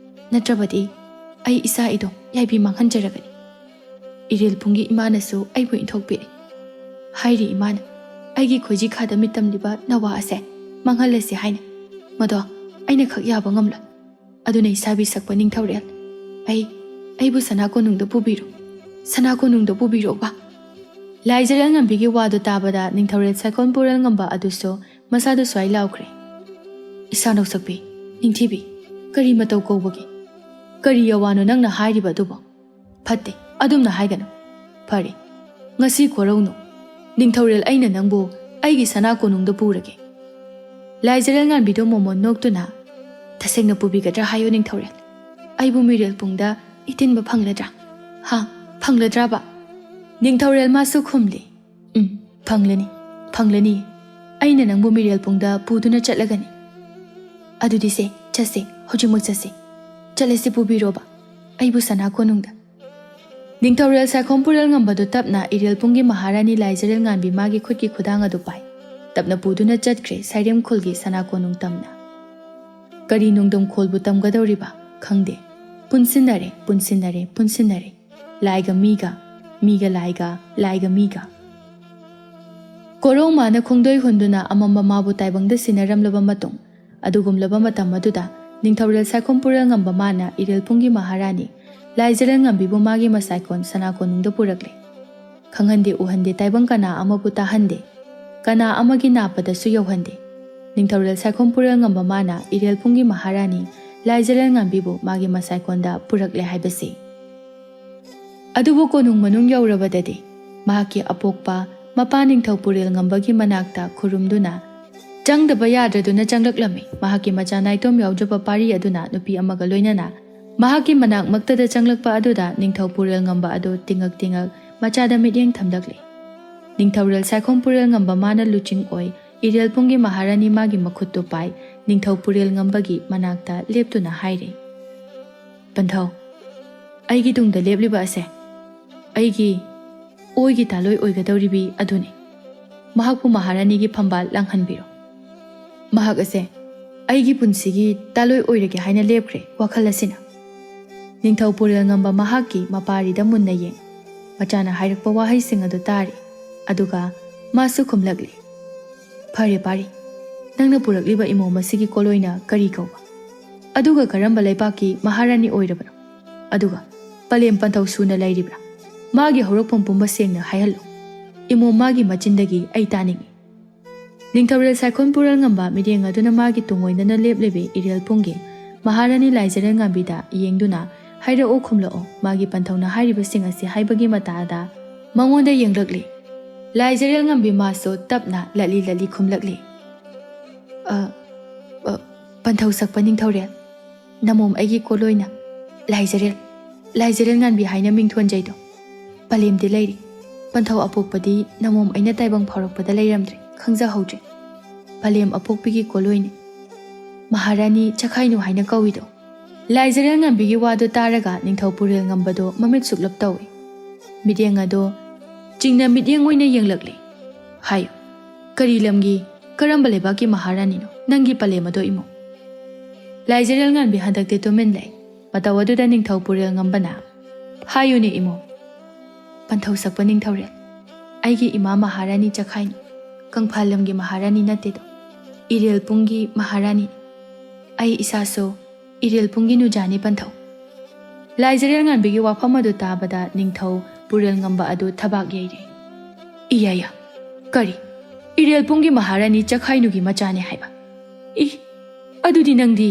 ꯅꯠꯇ꯭ꯔꯕꯗꯤ ꯑꯩ ꯏꯁꯥ ꯏꯗꯣꯝ ꯌꯥꯏꯕꯤ ꯃꯥꯡꯍꯟꯖꯔꯒꯅꯤ꯫ ꯏꯔꯦꯜ ꯄꯨꯡꯒꯤ ꯏꯃꯥꯅꯁꯨ ꯑꯩꯕꯨ ꯏꯟꯊꯣꯛꯄꯤꯔꯦ꯫ ꯍꯥꯏꯔꯤ ꯏꯃꯥꯅ, ꯑꯩꯒꯤ ꯈꯣꯏꯖꯤ ꯈꯥꯗ ꯃꯤꯠ ꯇꯝꯂꯤꯕ ꯅꯋꯥ ꯑꯁꯦ ꯃꯥꯡꯍꯜꯂꯁꯤ ꯍꯥꯏꯅ꯫ ꯃꯗꯣ ꯑꯩꯅ ꯈꯛ ꯌꯥꯕ ꯉꯝꯂꯣꯏ꯫ ꯑꯗꯨꯅ ꯏꯁꯥꯕꯤ ꯁꯛꯄ ꯅꯤꯡꯊꯧꯔꯦꯜ, ꯑꯩ, ꯑꯩꯕꯨ ꯁꯅꯥ ꯀꯣꯅꯨꯡꯗ ꯄꯨꯕꯤꯔꯣ꯫ ꯁꯅꯥ ꯀꯣꯅꯨꯡꯗ ꯄꯨꯕꯤꯔꯣꯕ꯫ ꯂꯥꯏꯖꯔꯦꯜ ꯉꯝꯕꯤꯒꯤ ꯋꯥꯗꯨ ꯇꯥꯕꯗ ꯅꯤꯡꯊꯧꯔꯦꯜ ꯁꯥꯏꯈꯣꯝ ꯄꯨꯔꯦꯜ ꯉꯝꯕ ꯑꯗꯨꯁꯨ ꯃꯁꯥꯗꯨ ꯁ꯭ꯋꯥꯏ ꯂꯥꯎꯈ꯭ꯔꯦ꯫ ꯏꯁꯥ ꯅꯧꯁꯛꯄꯤ, ꯅꯤꯡꯊꯤꯕꯤ, ꯀꯔꯤ ꯃꯇꯧ ꯀꯧꯕꯒꯦ? ꯀꯔꯤ ꯌꯥꯋꯥꯅꯣ ꯅꯪꯅ ꯍꯥꯏꯔꯤꯕ ꯑꯗꯨꯕꯣ? ꯐꯠꯇꯦ, ꯑꯗꯨꯝꯅ ꯍꯥꯏꯒꯅꯨ꯫ ꯐꯔꯦ, ꯉꯁꯤ ꯀꯣꯔꯧꯅꯨ꯫ ꯅꯤꯡꯊꯧꯔꯦꯜ ꯑꯩꯅ ꯅꯪꯕꯨ ꯑꯩꯒꯤ ꯁꯅꯥ ꯀꯣꯅꯨꯡꯗ ꯄꯨꯔꯒꯦ꯫ ꯂꯥꯏꯖꯔꯦꯜ ꯉꯥꯟꯕꯤꯗꯨ ꯃꯣꯃꯣꯟ ꯅꯣꯛꯇꯨꯅ, ꯇꯁꯦꯡꯅ ꯄꯨꯕꯤꯒꯗ꯭ꯔꯥ ꯍꯥꯏꯌꯨ ꯅꯤꯡꯊꯧꯔꯦꯜ? ꯑꯩꯕꯨ ꯃꯤꯔꯦꯜ ꯄꯨꯡꯗ ꯏꯇꯤꯟꯕ ꯐꯪꯂꯗ꯭ꯔꯥ? ꯍꯥ, ꯐꯪꯂꯗ꯭ꯔꯥꯕ? ꯅꯤꯡꯊꯧꯔꯦꯜ ꯃꯥꯁꯨ ꯈꯨꯝꯂꯤ, ꯎꯝ, ꯐꯪꯂꯅꯤ, ꯐꯪꯂꯅꯤ꯫ ꯑꯩꯅ ꯅꯪꯕꯨ ꯃꯤꯔꯦꯜ ꯄꯨꯡꯗ ꯄꯨꯗꯨꯅ ꯆꯠꯂꯒꯅꯤ꯫ ꯑꯗꯨꯗꯤ ꯁꯦ, ꯆꯠꯁꯦ, ꯍꯧꯖꯤꯛꯃꯛ ꯆꯠꯁꯦ꯫ ꯆꯠꯂꯁꯤ, ꯄꯨꯕꯤꯔꯣꯕ ꯑꯩꯕꯨ ꯁꯅꯥ ꯀꯣꯅꯨꯡꯗ꯫ ꯅꯤꯡꯊꯧꯔꯦꯜ ꯁꯥꯏꯈꯣꯝ ꯄꯨꯔꯦꯜ ꯉꯝꯕꯗꯨ ꯇꯞꯅ ꯏꯔꯦꯜ ꯄꯨꯡꯒꯤ ꯃꯍꯥꯔꯥꯅꯤ ꯂꯥꯏꯖꯔꯦꯜ ꯉꯥꯟꯕꯤ ꯃꯥꯒꯤ ꯈꯨꯠꯀꯤ ꯈꯨꯗꯥꯡ ꯑꯗꯨ ꯄꯥꯏ꯫ ꯇꯞꯅ ꯄꯨꯗꯨꯅ ꯆꯠꯈ꯭ꯔꯦ ꯁꯥꯏꯔꯦꯝ ꯈꯨꯜꯒꯤ ꯁꯅꯥ ꯀꯣꯅꯨꯡ ꯇꯝꯅ꯫ ꯀꯔꯤ ꯅꯣꯡꯗꯝ ꯈꯣꯜꯕꯨ ꯇꯝꯒꯗꯧꯔꯤꯕ ꯈꯪꯗꯦ꯫ ꯄꯨꯟꯁꯤꯟꯅꯔꯦ, ꯄꯨꯟꯁꯤꯟꯅꯔꯦ, ꯄꯨꯟꯁꯤꯟꯅꯔꯦ꯫ ꯂꯥꯏꯒ ꯃꯤꯒ, ꯃꯤꯒ ꯂꯥꯏꯒ, ꯂꯥꯏꯒ ꯃꯤꯒ꯫ ꯀꯣꯔꯧ ꯃꯥꯅ ꯈꯣꯡꯗꯣꯏ ꯍꯨꯟꯗꯨꯅ ꯑꯃꯝꯕ ꯃꯥꯕꯨ ꯇꯥꯏꯕꯪꯗ ꯁꯤꯟꯅꯔꯝꯂꯕ ꯃꯇꯨꯡ, ꯑꯗꯨꯒꯨꯝꯂꯕ ꯃꯇꯝ ꯑꯗꯨꯗ ꯅꯤꯡꯊꯧꯔꯦꯜ ꯁꯥꯏꯈꯣꯝ ꯄꯨꯔꯦꯜ ꯉꯝꯕ ꯃꯥꯅ ꯏꯔꯦꯜ ꯄꯨꯡꯒꯤ ꯃꯍꯥꯔꯥꯅꯤ ꯂꯥꯏꯖꯔꯦꯜ ꯉꯝꯕꯤꯕꯨ ꯃꯥꯒꯤ ꯃꯁꯥꯏꯀꯣꯟ ꯁꯅꯥ ꯀꯣꯅꯨꯡꯗ ꯄꯨꯔꯛꯂꯦ꯫ ꯈꯪꯍꯟꯗꯦ ꯎꯍꯟꯗꯦ ꯇꯥꯏꯕꯪ ꯀꯅꯥ ꯑꯃꯕꯨ ꯇꯥꯍꯟꯗꯦ꯫ ꯀꯅꯥ ꯑꯃꯒꯤ ꯅꯥꯞꯄꯗꯁꯨ ꯌꯧꯍꯟꯗꯦ꯫ ꯅꯤꯡꯊꯧꯔꯦꯜ ꯁꯥꯏꯈꯣꯝ ꯄꯨꯔꯦꯜꯉꯝꯕ ꯃꯥꯅ ꯏꯔꯦꯜ ꯄꯨꯡꯒꯤ ꯃꯍꯥꯔꯥꯅꯤ ꯂꯥꯏꯖꯔꯦꯜ ꯉꯥꯟꯕꯤꯕꯨ ꯃꯥꯒꯤ ꯃꯁꯥꯏꯀꯣꯟꯗ ꯄꯨꯔꯛꯂꯦ ꯍꯥꯏꯕꯁꯤ꯫ ꯑꯗꯨꯕꯨ ꯀꯣꯅꯨꯡ ꯃꯅꯨꯡ ꯌꯧꯔꯕꯗꯗꯤ ꯃꯍꯥꯛꯀꯤ ꯑꯄꯣꯛꯄ ꯃꯄꯥ ꯅꯤꯡꯊꯧ ꯄꯨꯔꯦꯜꯉꯝꯕꯒꯤ ꯃꯅꯥꯛꯇ ꯈꯨꯔꯨꯝꯗꯨꯅ ꯆꯪꯗꯕ ꯌꯥꯗ꯭ꯔꯗꯨꯅ ꯆꯪꯂꯛꯂꯝꯃꯤ꯫ ꯃꯍꯥꯛꯀꯤ ꯃꯆꯥ ꯅꯥꯏꯇꯣꯝ ꯌꯥꯎꯖꯕ ꯄꯥꯔꯤ ꯑꯗꯨꯅ ꯅꯨꯄꯤ ꯑꯃꯒ ꯂꯣꯏꯅꯅ ꯃꯍꯥꯛꯀꯤ ꯃꯅꯥꯛ ꯃꯛꯇꯗ ꯆꯪꯂꯛꯄ ꯑꯗꯨꯗ ꯅꯤꯡꯊꯧ ꯄꯨꯔꯦꯜꯉꯝꯕ ꯑꯗꯨ ꯇꯤꯡꯉꯛ ꯇꯤꯡꯉꯛ ꯃꯆꯥꯗ ꯃꯤꯠꯌꯦꯡ ꯊꯝꯂꯛꯂꯤ꯫ ꯅꯤꯡꯊꯧꯔꯦꯜ ꯁꯥꯏꯈꯣꯝ ꯄꯨꯔꯦꯜꯉꯝꯕ ꯃꯥꯅ ꯂꯨꯆꯤꯡ ꯑꯣꯏ ꯏꯔꯦꯜ ꯄꯨꯡꯒꯤ ꯃꯍꯥꯔꯥꯅꯤ ꯃꯥꯒꯤ ꯃꯈꯨꯠꯇꯨ ꯄꯥꯏ ꯅꯤꯡꯊꯧ ꯄꯨꯔꯦꯜꯉꯝꯕꯒꯤ ꯃꯅꯥꯛꯇ ꯂꯦꯞꯇꯨꯅ ꯍꯥꯏꯔꯤ, "ꯄꯟꯊꯧ, ꯑꯩꯒꯤ ꯇꯨꯡꯗ ꯂꯦꯞꯂꯤꯕ ꯑꯁꯦ ꯑꯩꯒꯤ ꯑꯣꯏꯒꯤ ꯇꯥꯂꯣꯏ ꯑꯣꯏꯒꯗꯧꯔꯤꯕꯤ ꯑꯗꯨꯅꯤ꯫ ꯃꯍꯥꯛꯄꯨ ꯃꯍꯥꯔꯥꯅꯤꯒꯤ ꯐꯝꯕꯥꯜ ꯂꯥꯡꯍꯟꯕꯤꯔꯣ꯫ ꯃꯍꯥꯛ ꯑꯁꯦ ꯑꯩꯒꯤ ꯄꯨꯟꯁꯤꯒꯤ ꯇꯥꯂꯣꯏ ꯑꯣꯏꯔꯒꯦ ꯍꯥꯏꯅ ꯂꯦꯞꯈ꯭ꯔꯦ ꯋꯥꯈꯜ ꯑꯁꯤꯅ꯫" ꯅꯤꯡꯊꯧ ꯄꯨꯔꯦꯜꯉꯝꯕ ꯃꯍꯥꯛꯀꯤ ꯃꯄꯥꯔꯤꯗ ꯃꯨꯟꯅ ꯌꯦꯡ ꯃꯆꯥꯅ ꯍꯥꯏꯔꯛꯄ ꯋꯥꯍꯩꯁꯤꯡ ꯑꯗꯨ ꯇꯥꯔꯤ꯫ ꯑꯗꯨꯒ ꯃꯥꯁꯨ ꯈꯨꯝꯂꯛꯂꯤ, "ꯐꯔꯦ ꯄꯥꯔꯤ, ꯅꯪꯅ ꯄꯨꯔꯛꯂꯤꯕ ꯏꯃꯣꯝ ꯑꯁꯤꯒꯤ ꯀꯣꯂꯣꯏꯅ ꯀꯔꯤ ꯀꯧꯕ? ꯑꯗꯨꯒ ꯀꯔꯝꯕ ꯂꯩꯕꯥꯛꯀꯤ ꯃꯍꯥꯔꯥꯅꯤ ꯑꯣꯏꯔꯕꯅꯣ? ꯑꯗꯨꯒ ꯄꯂꯦꯝ ꯄꯟꯊꯧ ꯁꯨꯅ ꯂꯩꯔꯤꯕ꯭ꯔꯥ? ꯃꯥꯒꯤ ꯍꯧꯔꯛꯐꯝ ꯄꯨꯝꯕ ꯁꯦꯡꯅ ꯍꯥꯏꯍꯜꯂꯨ꯫ ꯏꯃꯣꯝ ꯃꯥꯒꯤ ꯃꯆꯤꯟꯗꯒꯤ ꯑꯩ ꯇꯥꯅꯤꯡꯏ꯫" ꯅꯤꯡꯊꯧꯔꯦꯜ ꯁꯥꯏꯈꯣꯝ ꯄꯨꯔꯦꯜꯉꯝꯕ ꯃꯤꯠꯌꯦꯡ ꯑꯗꯨꯅ ꯃꯥꯒꯤ ꯇꯨꯡꯑꯣꯏꯅꯅ ꯂꯦꯞꯂꯤꯕꯤ ꯏꯔꯦꯜ ꯄꯨꯡꯒꯤ ꯃꯍꯥꯔꯥꯅꯤ ꯂꯥꯏꯖꯔꯦꯜ ꯉꯥꯟꯕꯤꯗ ꯌꯦꯡꯗꯨꯅ, "ꯍꯥꯏꯔꯛꯑꯣ, ꯈꯨꯝꯂꯛꯑꯣ, ꯃꯥꯒꯤ ꯄꯟꯊꯧꯅ ꯍꯥꯏꯔꯤꯕꯁꯤꯡ ꯑꯁꯤ ꯍꯥꯏꯕꯒꯤ ꯃꯇꯥꯗ ꯃꯉꯣꯟꯗ ꯌꯦꯡꯂꯛꯂꯤ꯫" ꯂꯥꯏꯖꯔꯦꯜ ꯉꯥꯟꯕꯤ ꯃꯥꯁꯨ ꯇꯞꯅ ꯂꯠꯂꯤ ꯂꯠꯂꯤ ꯈꯨꯝꯂꯛꯂꯤ, "ꯑ, ꯑ, ꯄꯟꯊꯧ ꯁꯛꯄ ꯅꯤꯡꯊꯧꯔꯦꯜ, ꯅꯃꯣꯝ ꯑꯩꯒꯤ ꯀꯣꯂꯣꯏꯅ ꯂꯥꯏꯖꯔꯦꯜ, ꯂꯥꯏꯖꯔꯦꯜ ꯉꯥꯟꯕꯤ ꯍꯥꯏꯅ ꯃꯤꯡ ꯊꯣꯟꯖꯩꯗꯣ꯫ ꯄꯂꯦꯝꯗꯤ ꯂꯩꯔꯤ꯫ ꯄꯟꯊꯧ ꯑꯄꯣꯛꯄꯗꯤ ꯅꯃꯣꯝ ꯑꯩꯅ ꯇꯥꯏꯕꯪ ꯐꯥꯎꯔꯛꯄꯗ ꯂꯩꯔꯝꯗ꯭ꯔꯦ, ꯈꯪꯖꯍꯧꯗ꯭ꯔꯦ꯫ ꯄꯂꯦꯝ ꯑꯄꯣꯛꯄꯤꯒꯤ ꯀꯣꯂꯣꯏꯅꯤ꯫ ꯃꯍꯥꯔꯥꯅꯤ ꯆꯈꯥꯏꯅꯨ ꯍꯥꯏꯅ ꯀꯧꯏꯗꯣ꯫" ꯂꯥꯏꯖꯔꯦꯜ ꯉꯥꯟꯕꯤꯒꯤ ꯋꯥꯗꯨ ꯇꯥꯔꯒ ꯅꯤꯡꯊꯧ ꯄꯨꯔꯦꯜ ꯉꯝꯕꯗꯣ ꯃꯃꯤꯠ ꯁꯨꯛꯂꯞ ꯇꯧꯏ꯫ ꯃꯤꯠꯌꯦꯡ ꯑꯗꯣ ꯆꯤꯡꯅ ꯃꯤꯠꯌꯦꯡ ꯑꯣꯏꯅ ꯌꯦꯡꯂꯛꯂꯤ꯫ "ꯍꯥꯏꯌꯨ, ꯀꯔꯤ ꯂꯝꯒꯤ, ꯀꯔꯝꯕ ꯂꯩꯕꯥꯛꯀꯤ ꯃꯍꯥꯔꯥꯅꯤꯅꯣ ꯅꯪꯒꯤ ꯄꯂꯦꯝ ꯑꯗꯣ ꯏꯃꯣ?" ꯂꯥꯏꯖꯔꯦꯜ ꯉꯥꯟꯕꯤ ꯍꯟꯗꯛꯇꯤ ꯇꯨꯃꯤꯟ ꯂꯩ꯫ ꯃꯇꯧ ꯑꯗꯨꯗ ꯅꯤꯡꯊꯧ ꯄꯨꯔꯦꯜ ꯉꯝꯕꯅ, "ꯍꯥꯏꯌꯨꯅꯦ ꯏꯃꯣ꯫" "ꯄꯟꯊꯧ ꯁꯛꯄ ꯅꯤꯡꯊꯧꯔꯦꯜ, ꯑꯩꯒꯤ ꯏꯃꯥ ꯃꯍꯥꯔꯥꯅꯤ ꯆꯈꯥꯏꯅꯤ, ꯀꯪꯐꯥꯜ ꯂꯝꯒꯤ ꯃꯍꯥꯔꯥꯅꯤ ꯅꯠꯇꯦꯗꯣ, ꯏꯔꯦꯜ ꯄꯨꯡꯒꯤ ꯃꯍꯥꯔꯥꯅꯤ꯫ ꯑꯩ ꯏꯁꯥꯁꯨ ꯏꯔꯦꯜ ꯄꯨꯡꯒꯤ ꯅꯨꯖꯥꯅꯤ ꯄꯟꯊꯧ꯫" ꯂꯥꯏꯖꯔꯦꯜ ꯉꯥꯟꯕꯤꯒꯤ ꯋꯥꯐꯝ ꯑꯗꯨ ꯇꯥꯕꯗ ꯅꯤꯡꯊꯧ ꯄꯨꯔꯦꯜ ꯉꯝꯕ ꯑꯗꯨ ꯊꯕꯥꯛ ꯌꯩꯔꯦ꯫ "ꯏꯌꯥ ꯌꯥ, ꯀꯔꯤ? ꯏꯔꯦꯜꯄꯨꯡꯒꯤ ꯃꯍꯥꯔꯥꯅꯤ ꯆꯈꯥꯏꯅꯨꯒꯤ ꯃꯆꯥꯅꯦ ꯍꯥꯏꯕ꯫ ꯏ, ꯑꯗꯨꯗꯤ ꯅꯪꯗꯤ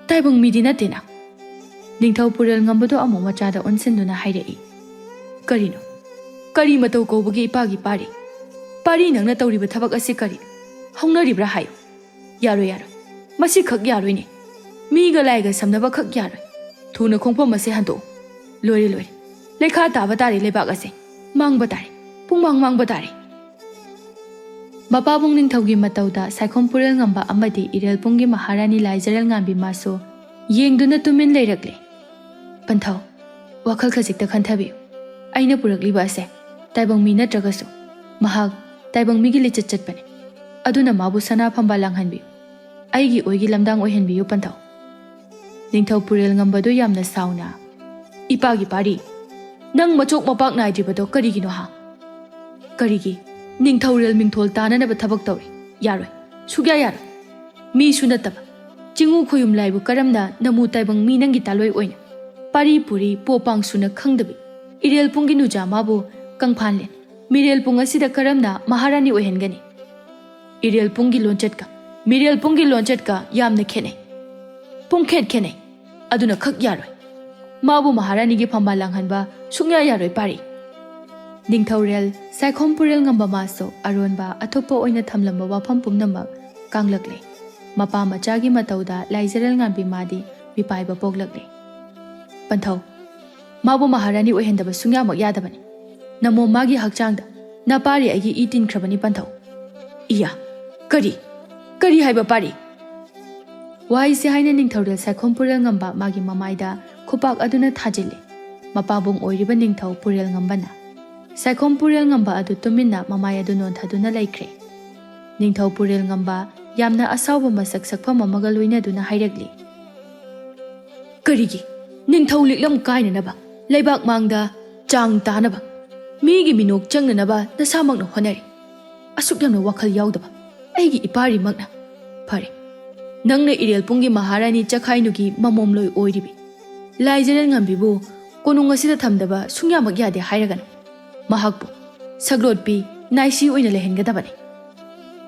ꯇꯥꯏꯕꯪ ꯃꯤꯗꯤ ꯅꯠꯇꯦꯅ?" ꯅꯤꯡꯊꯧ ꯄꯨꯔꯦꯜ ꯉꯝꯕꯗꯣ ꯑꯃꯨꯛ ꯃꯆꯥꯗ ꯑꯣꯟꯁꯤꯟꯗꯨꯅ ꯍꯥꯏꯔꯛꯏ꯫ "ꯀꯔꯤꯅꯣ? ꯀꯔꯤ ꯃꯇꯧ ꯀꯧꯕꯒꯤ ꯏꯄꯥꯒꯤ ꯄꯥꯔꯤ? ꯄꯥꯔꯤ, ꯅꯪꯅ ꯇꯧꯔꯤꯕ ꯊꯕꯛ ꯑꯁꯤ ꯀꯔꯤ? ꯍꯧꯅꯔꯤꯕ꯭ꯔꯥ ꯍꯥꯏꯌꯨ꯫ ꯌꯥꯔꯣꯏ, ꯌꯥꯔꯣꯏ꯫ ꯃꯁꯤꯈꯛ ꯌꯥꯔꯣꯏꯅꯦ꯫ ꯃꯤꯒ ꯂꯥꯏꯒ ꯁꯝꯅꯕꯈꯛ ꯌꯥꯔꯣꯏ꯫ ꯊꯨꯅ ꯈꯣꯡꯐꯝ ꯑꯁꯦ ꯍꯟꯗꯣꯛꯎ꯫ ꯂꯣꯏꯔꯦ, ꯂꯣꯏꯔꯦ꯫ ꯂꯩꯈꯥ ꯇꯥꯕ ꯇꯥꯔꯦ ꯂꯩꯕꯥꯛ ꯑꯁꯦ꯫ ꯃꯥꯡꯕ ꯇꯥꯔꯦ꯫ ꯄꯨꯡꯃꯥꯡ ꯃꯥꯡꯕ ꯇꯥꯔꯦ꯫" ꯃꯄꯥꯕꯨꯡ ꯅꯤꯡꯊꯧꯒꯤ ꯃꯇꯧꯗ ꯁꯥꯏꯈꯣꯝ ꯄꯨꯔꯦꯜ ꯉꯝꯕ ꯑꯃꯗꯤ ꯏꯔꯦꯜꯄꯨꯡꯒꯤ ꯃꯍꯥꯔꯥꯅꯤ ꯂꯥꯏꯖꯔꯦꯜ ꯉꯥꯟꯕꯤ ꯃꯥꯁꯨ ꯌꯦꯡꯗꯨꯅ ꯇꯨꯃꯤꯟ ꯂꯩꯔꯛꯂꯦ꯫ "ꯄꯟꯊꯧ, ꯋꯥꯈꯜ ꯈꯖꯤꯛꯇ ꯈꯟꯊꯕꯤꯌꯨ꯫ ꯑꯩꯅ ꯄꯨꯔꯛꯂꯤꯕ ꯑꯁꯦ ꯇꯥꯏꯕꯪ ꯃꯤ ꯅꯠꯇ꯭ꯔꯒꯁꯨ ꯃꯍꯥꯛ ꯇꯥꯏꯕꯪ ꯃꯤꯒꯤ ꯂꯤꯆꯠ ꯆꯠꯄꯅꯤ꯫ ꯑꯗꯨꯅ ꯃꯥꯕꯨ ꯁꯅꯥ ꯐꯝꯕꯥꯜ ꯂꯥꯡꯍꯟꯕꯤꯌꯨ꯫ ꯑꯩꯒꯤ ꯑꯣꯏꯒꯤ ꯂꯝꯗꯥꯡ ꯑꯣꯏꯍꯟꯕꯤꯌꯨ ꯄꯟꯊꯧ꯫" ꯅꯤꯡꯊꯧ ꯄꯨꯔꯦꯜ ꯉꯝꯕꯗꯨ ꯌꯥꯝꯅ ꯁꯥꯎꯅ, "ꯏꯄꯥꯒꯤ ꯄꯥꯔꯤ, ꯅꯪ ꯃꯆꯣꯛ ꯃꯄꯥꯛ ꯅꯥꯏꯗ꯭ꯔꯤꯕꯗꯣ ꯀꯔꯤꯒꯤꯅꯣ ꯍꯥ? ꯀꯔꯤꯒꯤ ꯅꯤꯡꯊꯧꯔꯦꯜ ꯃꯤꯡꯊꯣꯜ ꯇꯥꯅꯅꯕ ꯊꯕꯛ ꯇꯧꯔꯤ? ꯌꯥꯔꯣꯏ, ꯁꯨꯛꯌꯥ ꯌꯥꯔꯣꯏ꯫ ꯃꯤꯁꯨ ꯅꯠꯇꯕ, ꯆꯤꯡꯉꯨ ꯈꯣꯌꯨꯝ ꯂꯥꯏꯕꯨ ꯀꯔꯝꯅ ꯅꯃꯨ ꯇꯥꯏꯕꯪ ꯃꯤ ꯅꯪꯒꯤ ꯇꯥꯂꯣꯏ ꯑꯣꯏꯅ ꯄꯥꯔꯤ ꯄꯨꯔꯤ ꯄꯣꯄꯥꯡ ꯁꯨꯅ ꯈꯪꯗꯕꯤ ꯏꯔꯦꯜ ꯄꯨꯡꯒꯤ ꯅꯨꯖꯥ ꯃꯥꯕꯨ ꯀꯪꯐꯥꯟꯂꯦꯟ ꯃꯤꯔꯦꯜ ꯄꯨꯡ ꯑꯁꯤꯗ ꯀꯔꯝꯅ ꯃꯍꯥꯔꯥꯅꯤ ꯑꯣꯏꯍꯟꯒꯅꯤ? ꯏꯔꯦꯜ ꯄꯨꯡꯒꯤ ꯂꯣꯟꯆꯠꯀ ꯃꯤꯔꯦꯜ ꯄꯨꯡꯒꯤ ꯂꯣꯟꯆꯠꯀ ꯌꯥꯝꯅ ꯈꯦꯠꯅꯩ꯫ ꯄꯨꯡꯈꯦꯠ ꯈꯦꯠꯅꯩ꯫ ꯑꯗꯨꯅ ꯈꯛ ꯌꯥꯔꯣꯏ꯫ ꯃꯥꯕꯨ ꯃꯍꯥꯔꯥꯅꯤꯒꯤ ꯐꯝꯕꯥꯜ ꯂꯥꯡꯍꯟꯕ ꯁꯨꯡꯌꯥ ꯌꯥꯔꯣꯏ ꯄꯥꯔꯤ꯫" ꯅꯤꯡꯊꯧꯔꯦꯜ ꯁꯥꯏꯈꯣꯝ ꯄꯨꯔꯦꯜ ꯉꯝꯕ ꯃꯥꯁꯨ ꯑꯔꯣꯟꯕ ꯑꯊꯨꯞꯄ ꯑꯣꯏꯅ ꯊꯝꯂꯝꯕ ꯋꯥꯐꯝ ꯄꯨꯝꯅꯃꯛ ꯀꯥꯡꯂꯛꯂꯦ꯫ ꯃꯄꯥ ꯃꯆꯥꯒꯤ ꯃꯇꯧꯗ ꯂꯥꯏꯖꯔꯦꯜ ꯉꯥꯟꯕꯤ ꯃꯥꯗꯤ ꯃꯤꯄꯥꯏꯕ ꯄꯣꯛꯂꯛꯂꯦ꯫ "ꯄꯟꯊꯧ, ꯃꯥꯕꯨ ꯃꯍꯥꯔꯥꯅꯤ ꯑꯣꯏꯍꯟꯗꯕ ꯁꯨꯡꯌꯥꯃꯛ ꯌꯥꯗꯕꯅꯤ꯫ ꯅꯃꯣꯝ ꯃꯥꯒꯤ ꯍꯛꯆꯥꯡꯗ ꯅꯄꯥꯔꯤ ꯑꯩꯒꯤ ꯏ ꯇꯤꯟꯈ꯭ꯔꯕꯅꯤ ꯄꯟꯊꯧ꯫" "ꯏꯌꯥ, ꯀꯔꯤ? ꯀꯔꯤ ꯍꯥꯏꯕ ꯄꯥꯔꯤ?" ꯋꯥꯍꯩꯁꯦ ꯍꯥꯏꯅ ꯅꯤꯡꯊꯧꯔꯦꯜ ꯁꯥꯏꯈꯣꯝ ꯄꯨꯔꯦꯜ ꯉꯝꯕ ꯃꯥꯒꯤ ꯃꯃꯥꯏꯗ ꯈꯨꯄꯥꯛ ꯑꯗꯨꯅ ꯊꯥꯖꯤꯜꯂꯤ꯫ ꯃꯄꯥꯕꯨꯡ ꯑꯣꯏꯔꯤꯕ ꯅꯤꯡꯊꯧ ꯄꯨꯔꯦꯜ ꯉꯝꯕꯅ ꯁꯥꯏꯈꯣꯝ ꯄꯨꯔꯦꯜ ꯉꯝꯕ ꯑꯗꯨ ꯇꯨꯃꯤꯟꯅ ꯃꯃꯥꯏ ꯑꯗꯨ ꯅꯣꯟꯊꯗꯨꯅ ꯂꯩꯈ꯭ꯔꯦ꯫ ꯅꯤꯡꯊꯧ ꯄꯨꯔꯦꯜ ꯉꯝꯕ ꯌꯥꯝꯅ ꯑꯁꯥꯎꯕ ꯃꯁꯛ ꯁꯛꯐꯝ ꯑꯃꯒ ꯂꯣꯏꯅꯗꯨꯅ ꯍꯥꯏꯔꯛꯂꯤ꯫ "ꯀꯔꯤꯒꯤ ꯅꯤꯡꯊꯧ ꯂꯤꯛꯂꯝ ꯀꯥꯏꯅꯅꯕ, ꯂꯩꯕꯥꯛ ꯃꯥꯡꯗ ꯆꯥꯡ ꯇꯥꯅꯕ, ꯃꯤꯒꯤ ꯃꯤꯅꯣꯛ ꯆꯪꯅꯅꯕ ꯅꯁꯥꯃꯛꯅ ꯍꯣꯠꯅꯔꯤ? ꯑꯁꯨꯛ ꯌꯥꯝꯅ ꯋꯥꯈꯜ ꯌꯥꯎꯗꯕ ꯑꯩꯒꯤ ꯏꯄꯥꯔꯤꯃꯛꯅ꯫ ꯐꯔꯦ, ꯅꯪꯅ ꯏꯔꯦꯜ ꯄꯨꯡꯒꯤ ꯃꯍꯥꯔꯥꯅꯤ ꯆꯈꯥꯏꯅꯨꯒꯤ ꯃꯃꯣꯝꯂꯣꯏ ꯑꯣꯏꯔꯤꯕꯤ ꯂꯥꯏꯖꯔꯦꯜ ꯉꯝꯕꯤꯕꯨ ꯀꯣꯅꯨꯡ ꯑꯁꯤꯗ ꯊꯝꯗꯕ ꯁꯨꯡꯌꯥꯃꯛ ꯌꯥꯗꯦ ꯍꯥꯏꯔꯒꯅꯨ꯫ ꯃꯍꯥꯛꯄꯨ ꯁꯒꯂꯣꯠꯄꯤ ꯅꯥꯏꯁꯤ ꯑꯣꯏꯅ ꯂꯩꯍꯟꯒꯗꯕꯅꯤ꯫"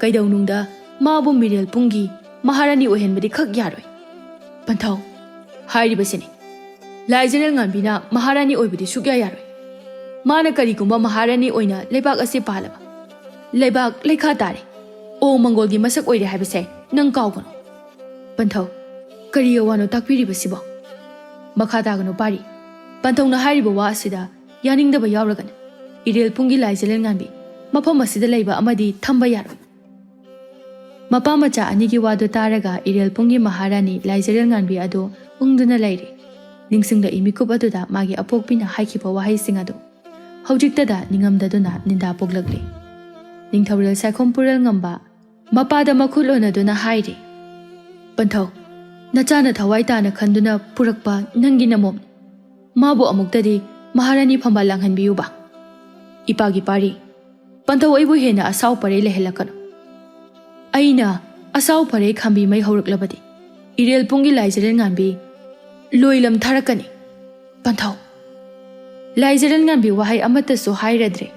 ꯀꯩꯗꯧꯅꯨꯡꯗ ꯃꯥꯕꯨ ꯃꯤꯔꯦꯜ ꯄꯨꯡꯒꯤ ꯃꯍꯥꯔꯥꯅꯤ ꯑꯣꯏꯍꯟꯕꯗꯤ ꯈꯛ ꯌꯥꯔꯣꯏ꯫ ꯄꯟꯊꯧ, ꯍꯥꯏꯔꯤꯕꯁꯤꯅꯤ, ꯂꯥꯏꯖꯔꯦꯜ ꯉꯥꯟꯕꯤꯅ ꯃꯍꯥꯔꯥꯅꯤ ꯑꯣꯏꯕꯗꯤ ꯁꯨꯛꯌꯥ ꯌꯥꯔꯣꯏ꯫ ꯃꯥꯅ ꯀꯔꯤꯒꯨꯝꯕ ꯃꯍꯥꯔꯥꯅꯤ ꯑꯣꯏꯅ ꯂꯩꯕꯥꯛ ꯑꯁꯤ ꯄꯥꯜꯂꯕ, ꯂꯩꯕꯥꯛ ꯂꯩꯈꯥ ꯇꯥꯔꯦ, ꯑꯣ ꯃꯪꯒꯣꯜꯒꯤ ꯃꯁꯛ ꯑꯣꯏꯔꯦ ꯍꯥꯏꯕꯁꯦ ꯅꯪ ꯀꯥꯎꯒꯅꯨ꯫ ꯄꯟꯊꯧ, ꯀꯔꯤ ꯑꯋꯥꯅꯣ ꯇꯥꯛꯄꯤꯔꯤꯕꯁꯤꯕꯣ? ꯃꯈꯥ ꯇꯥꯒꯅꯨ ꯄꯥꯔꯤ꯫ ꯄꯟꯊꯧꯅ ꯍꯥꯏꯔꯤꯕ ꯋꯥ ꯑꯁꯤꯗ ꯌꯥꯅꯤꯡꯗꯕ ꯌꯥꯎꯔꯒꯅ ꯏꯔꯦꯜ ꯄꯨꯡꯒꯤ ꯂꯥꯏꯖꯔꯦꯜ ꯉꯥꯟꯕꯤ ꯃꯐꯝ ꯑꯁꯤꯗ ꯂꯩꯕ ꯑꯃꯗꯤ ꯊꯝꯕ ꯌꯥꯔꯣꯏ꯫ ꯃꯄꯥ ꯃꯆꯥ ꯑꯅꯤꯒꯤ ꯋꯥꯗꯨ ꯇꯥꯔꯒ ꯏꯔꯦꯜ ꯄꯨꯡꯒꯤ ꯃꯍꯥꯔꯥꯅꯤ ꯂꯥꯏꯖꯔꯦꯜ ꯉꯥꯟꯕꯤ ꯑꯗꯨ ꯎꯪꯗꯨꯅ ꯂꯩꯔꯦ꯫ ꯅꯤꯡꯁꯤꯡꯂꯛꯏ ꯃꯤꯀꯨꯞ ꯑꯗꯨꯗ ꯃꯥꯒꯤ ꯑꯄꯣꯛꯄꯤꯅ ꯍꯥꯏꯈꯤꯕ ꯋꯥꯍꯩꯁꯤꯡ ꯑꯗꯨ ꯍꯧꯖꯤꯛꯇꯗ ꯅꯤꯡꯉꯝꯗꯗꯨꯅ ꯅꯤꯟꯗꯥ ꯄꯣꯛꯂꯛꯂꯦ꯫ ꯅꯤꯡꯊꯧꯔꯦꯜ ꯁꯥꯏꯈꯣꯝ ꯄꯨꯔꯦꯜ ꯉꯝꯕ ꯃꯄꯥꯗ ꯃꯈꯨꯠ ꯑꯣꯟꯅꯗꯨꯅ ꯍꯥꯏꯔꯦ, "ꯄꯟꯊꯧ, ꯅꯆꯥꯅ ꯊꯋꯥꯏ ꯇꯥꯅ ꯈꯟꯗꯨꯅ ꯄꯨꯔꯛꯄ ꯅꯪꯒꯤ ꯅꯃꯣꯝ, ꯃꯥꯕꯨ ꯑꯃꯨꯛꯇꯗꯤ ꯃꯍꯥꯔꯥꯅꯤ ꯐꯝꯕꯥꯜ ꯂꯥꯡꯍꯟꯕꯤꯌꯨꯕ꯫ ꯏꯄꯥꯒꯤ ꯄꯥꯔꯤ, ꯄꯟꯊꯧ ꯑꯩꯕꯨ ꯍꯦꯟꯅ ꯑꯁꯥꯎ ꯄꯔꯩ ꯂꯩꯍꯜꯂꯛꯀꯅꯨ꯫ ꯑꯩꯅ ꯑꯁꯥꯎ ꯄꯔꯩ ꯈꯥꯝꯕꯤ ꯃꯩ ꯍꯧꯔꯛꯂꯕꯗꯤ ꯏꯔꯦꯜ ꯄꯨꯡꯒꯤ ꯂꯥꯏꯖꯔꯦꯜ ꯉꯥꯟꯕꯤ ꯂꯣꯏꯂꯝ ꯊꯥꯔꯛꯀꯅꯤ꯫ ꯄꯟꯊꯧ!" ꯂꯥꯏꯖꯔꯦꯜ ꯉꯥꯟꯕꯤ ꯋꯥꯍꯩ ꯑꯃꯠꯇꯁꯨ ꯍꯥꯏꯔꯗ꯭ꯔꯦ꯫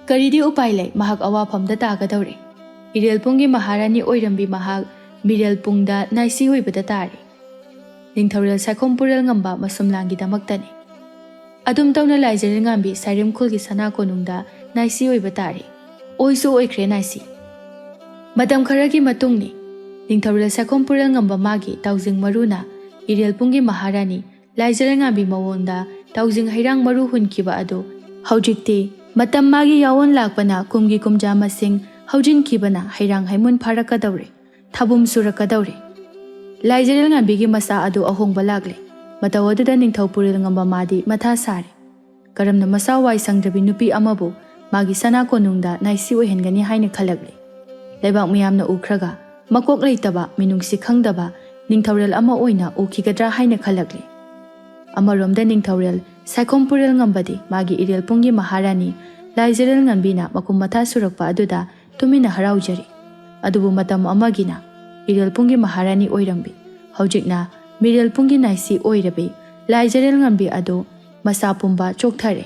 ꯀꯔꯤꯗꯤ ꯎꯄꯥꯏ ꯂꯩ, ꯃꯍꯥꯛ ꯑꯋꯥꯐꯝꯗ ꯇꯥꯒꯗꯧꯔꯦ꯫ ꯏꯔꯦꯜ ꯄꯨꯡꯒꯤ ꯃꯍꯥꯔꯥꯅꯤ ꯑꯣꯏꯔꯝꯕꯤ ꯃꯍꯥꯛ ꯃꯤꯔꯦꯜ ꯄꯨꯡꯗ ꯅꯥꯏꯁꯤ ꯑꯣꯏꯕꯗ ꯇꯥꯔꯦ꯫ ꯅꯤꯡꯊꯧꯔꯦꯜ ꯁꯥꯏꯈꯣꯝ ꯄꯨꯔꯦꯜ ꯉꯝꯕ ꯃꯁꯨꯝꯂꯥꯡꯒꯤꯗꯃꯛꯇꯅꯤ꯫ ꯑꯗꯨꯝ ꯇꯧꯅ ꯂꯥꯏꯖꯔꯦꯜ ꯉꯥꯟꯕꯤ ꯁꯥꯏꯔꯦꯝ ꯈꯨꯜꯒꯤ ꯁꯅꯥ ꯀꯣꯅꯨꯡꯗ ꯅꯥꯏꯁꯤ ꯑꯣꯏꯕ ꯇꯥꯔꯦ꯫ ꯑꯣꯏꯁꯨ ꯑꯣꯏꯈ꯭ꯔꯦ ꯅꯥꯏꯁꯤ꯫ ꯃꯇꯝ ꯈꯔꯒꯤ ꯃꯇꯨꯡꯅꯤ꯫ ꯅꯤꯡꯊꯧꯔꯦꯜ ꯁꯥꯏꯈꯣꯝ ꯄꯨꯔꯦꯜ ꯉꯝꯕ ꯃꯥꯒꯤ ꯇꯥꯎꯖꯤꯡ ꯃꯔꯨꯅ ꯏꯔꯦꯜ ꯄꯨꯡꯒꯤ ꯃꯍꯥꯔꯥꯅꯤ ꯂꯥꯏꯖꯔꯦꯜ ꯉꯥꯟꯕꯤ ꯃꯉꯣꯟꯗ ꯇꯥꯎꯖꯤꯡ ꯍꯩꯔꯥꯡ ꯃꯔꯨ ꯍꯨꯟꯈꯤꯕ ꯑꯗꯨ ꯍꯧꯖꯤꯛꯇꯤ ꯃꯇꯝ ꯃꯥꯒꯤ ꯌꯥꯑꯣꯟ ꯂꯥꯛꯄꯅ ꯀꯨꯝꯒꯤ ꯀꯨꯝꯖꯥ ꯃꯁꯤꯡ ꯍꯧꯖꯤꯟꯈꯤꯕꯅ ꯍꯩꯔꯥꯡ ꯍꯩꯃꯨꯟ ꯐꯥꯔꯛꯀꯗꯧꯔꯦ, ꯊꯥꯕꯨꯝ ꯁꯨꯔꯛꯀꯗꯧꯔꯦ꯫ ꯂꯥꯏꯖꯔꯦꯜ ꯉꯥꯟꯕꯤꯒꯤ ꯃꯆꯥ ꯑꯗꯨ ꯑꯍꯣꯡꯕ ꯂꯥꯛꯂꯦ꯫ ꯃꯇꯧ ꯑꯗꯨꯗ ꯅꯤꯡꯊꯧ ꯄꯨꯔꯦꯜ ꯉꯝꯕ ꯃꯥꯗꯤ ꯃꯊꯥ ꯁꯥꯔꯦ꯫ ꯀꯔꯝꯅ ꯃꯆꯥ ꯋꯥꯏ ꯁꯪꯗ꯭ꯔꯕꯤ ꯅꯨꯄꯤ ꯑꯃꯕꯨ ꯃꯥꯒꯤ ꯁꯅꯥ ꯀꯣꯅꯨꯡꯗ ꯅꯥꯏꯁꯤ ꯑꯣꯏꯍꯟꯒꯅꯤ ꯍꯥꯏꯅ ꯈꯜꯂꯛꯂꯤ꯫ ꯂꯩꯕꯥꯛ ꯃꯤꯌꯥꯝꯅ ꯎꯈ꯭ꯔꯒ ꯃꯀꯣꯛ ꯂꯩꯇꯕ, ꯃꯤꯅꯨꯡꯁꯤ ꯈꯪꯗꯕ ꯅꯤꯡꯊꯧꯔꯦꯜ ꯑꯃ ꯑꯣꯏꯅ ꯎꯈꯤꯒꯗ꯭ꯔꯥ ꯍꯥꯏꯅ ꯈꯜꯂꯛꯂꯤ꯫ ꯑꯃꯔꯣꯝꯗ ꯅꯤꯡꯊꯧꯔꯦꯜ ꯁꯥꯏꯈꯣꯝ ꯄꯨꯔꯦꯜ ꯉꯝꯕꯗꯤ ꯃꯥꯒꯤ ꯏꯔꯦꯜ ꯄꯨꯡꯒꯤ ꯃꯍꯥꯔꯥꯅꯤ ꯂꯥꯏꯖꯔꯦꯜ ꯉꯥꯟꯕꯤꯅ ꯃꯀꯨꯝ ꯃꯊꯥ ꯁꯨꯔꯛꯄ ꯑꯗꯨꯗ ꯇꯨꯃꯤꯟꯅ ꯍꯔꯥꯎꯖꯔꯤ꯫ ꯑꯗꯨꯕꯨ ꯃꯇꯝ ꯑꯃꯒꯤꯅ ꯏꯔꯦꯜ ꯄꯨꯡꯒꯤ ꯃꯍꯥꯔꯥꯅꯤ ꯑꯣꯏꯔꯝꯕꯤ, ꯍꯧꯖꯤꯛꯅ ꯃꯤꯔꯦꯜ ꯄꯨꯡꯒꯤ ꯅꯥꯏꯁꯤ ꯑꯣꯏꯔꯕꯤ ꯂꯥꯏꯖꯔꯦꯜ ꯉꯥꯟꯕꯤ ꯑꯗꯨ ꯃꯁꯥ ꯄꯨꯝꯕ ꯆꯣꯛꯊꯔꯦ꯫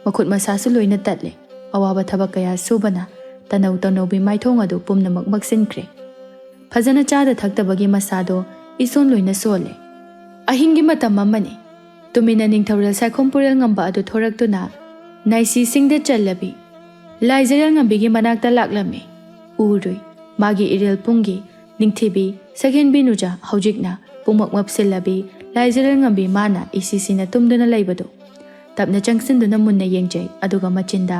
ꯃꯈꯨꯠ ꯃꯁꯥꯁꯨ ꯂꯣꯏꯅ ꯇꯠꯂꯦ꯫ ꯑꯋꯥꯕ ꯊꯕꯛ ꯀꯌꯥ ꯁꯨꯕꯅ ꯇꯅꯧ ꯇꯅꯧꯕꯤ ꯃꯥꯏꯊꯣꯡ ꯑꯗꯨ ꯄꯨꯝꯅꯃꯛ ꯃꯛꯁꯤꯟꯈ꯭ꯔꯦ꯫ ꯐꯖꯅ ꯆꯥꯗ ꯊꯛꯇꯕꯒꯤ ꯃꯁꯥꯗꯣ ꯏꯁꯣꯟ ꯂꯣꯏꯅ ꯁꯣꯜꯂꯦ꯫ ꯑꯍꯤꯡꯒꯤ ꯃꯇꯝ ꯑꯃꯅꯤ꯫ ꯇꯨꯃꯤꯟꯅ ꯅꯤꯡꯊꯧꯔꯦꯜ ꯁꯥꯏꯈꯣꯝ ꯄꯨꯔꯦꯜ ꯉꯝꯕ ꯑꯗꯨ ꯊꯣꯔꯛꯇꯨꯅ ꯅꯥꯏꯁꯤꯁꯤꯡꯗ ꯆꯜꯂꯕꯤ ꯂꯥꯏꯖꯔꯦꯜ ꯉꯝꯕꯤꯒꯤ ꯃꯅꯥꯛꯇ ꯂꯥꯛꯂꯝꯃꯤ꯫ ꯎꯔꯨꯏ꯫ ꯃꯥꯒꯤ ꯏꯔꯦꯜ ꯄꯨꯡꯒꯤ ꯅꯤꯡꯊꯤꯕꯤ ꯁꯛꯍꯦꯟꯕꯤ ꯅꯨꯖꯥ ꯍꯧꯖꯤꯛꯅ ꯄꯨꯡꯃꯛ ꯃꯞꯁꯤꯜꯂꯕꯤ ꯂꯥꯏꯖꯔꯦꯜ ꯉꯝꯕꯤ ꯃꯥꯅ ꯏꯁꯤꯁꯤꯅ ꯇꯨꯝꯗꯨꯅ ꯂꯩꯕꯗꯨ ꯇꯞꯅ ꯆꯪꯁꯤꯟꯗꯨꯅ ꯃꯨꯟꯅ ꯌꯦꯡꯖꯩ꯫ ꯑꯗꯨꯒ ꯃꯆꯤꯟꯗ,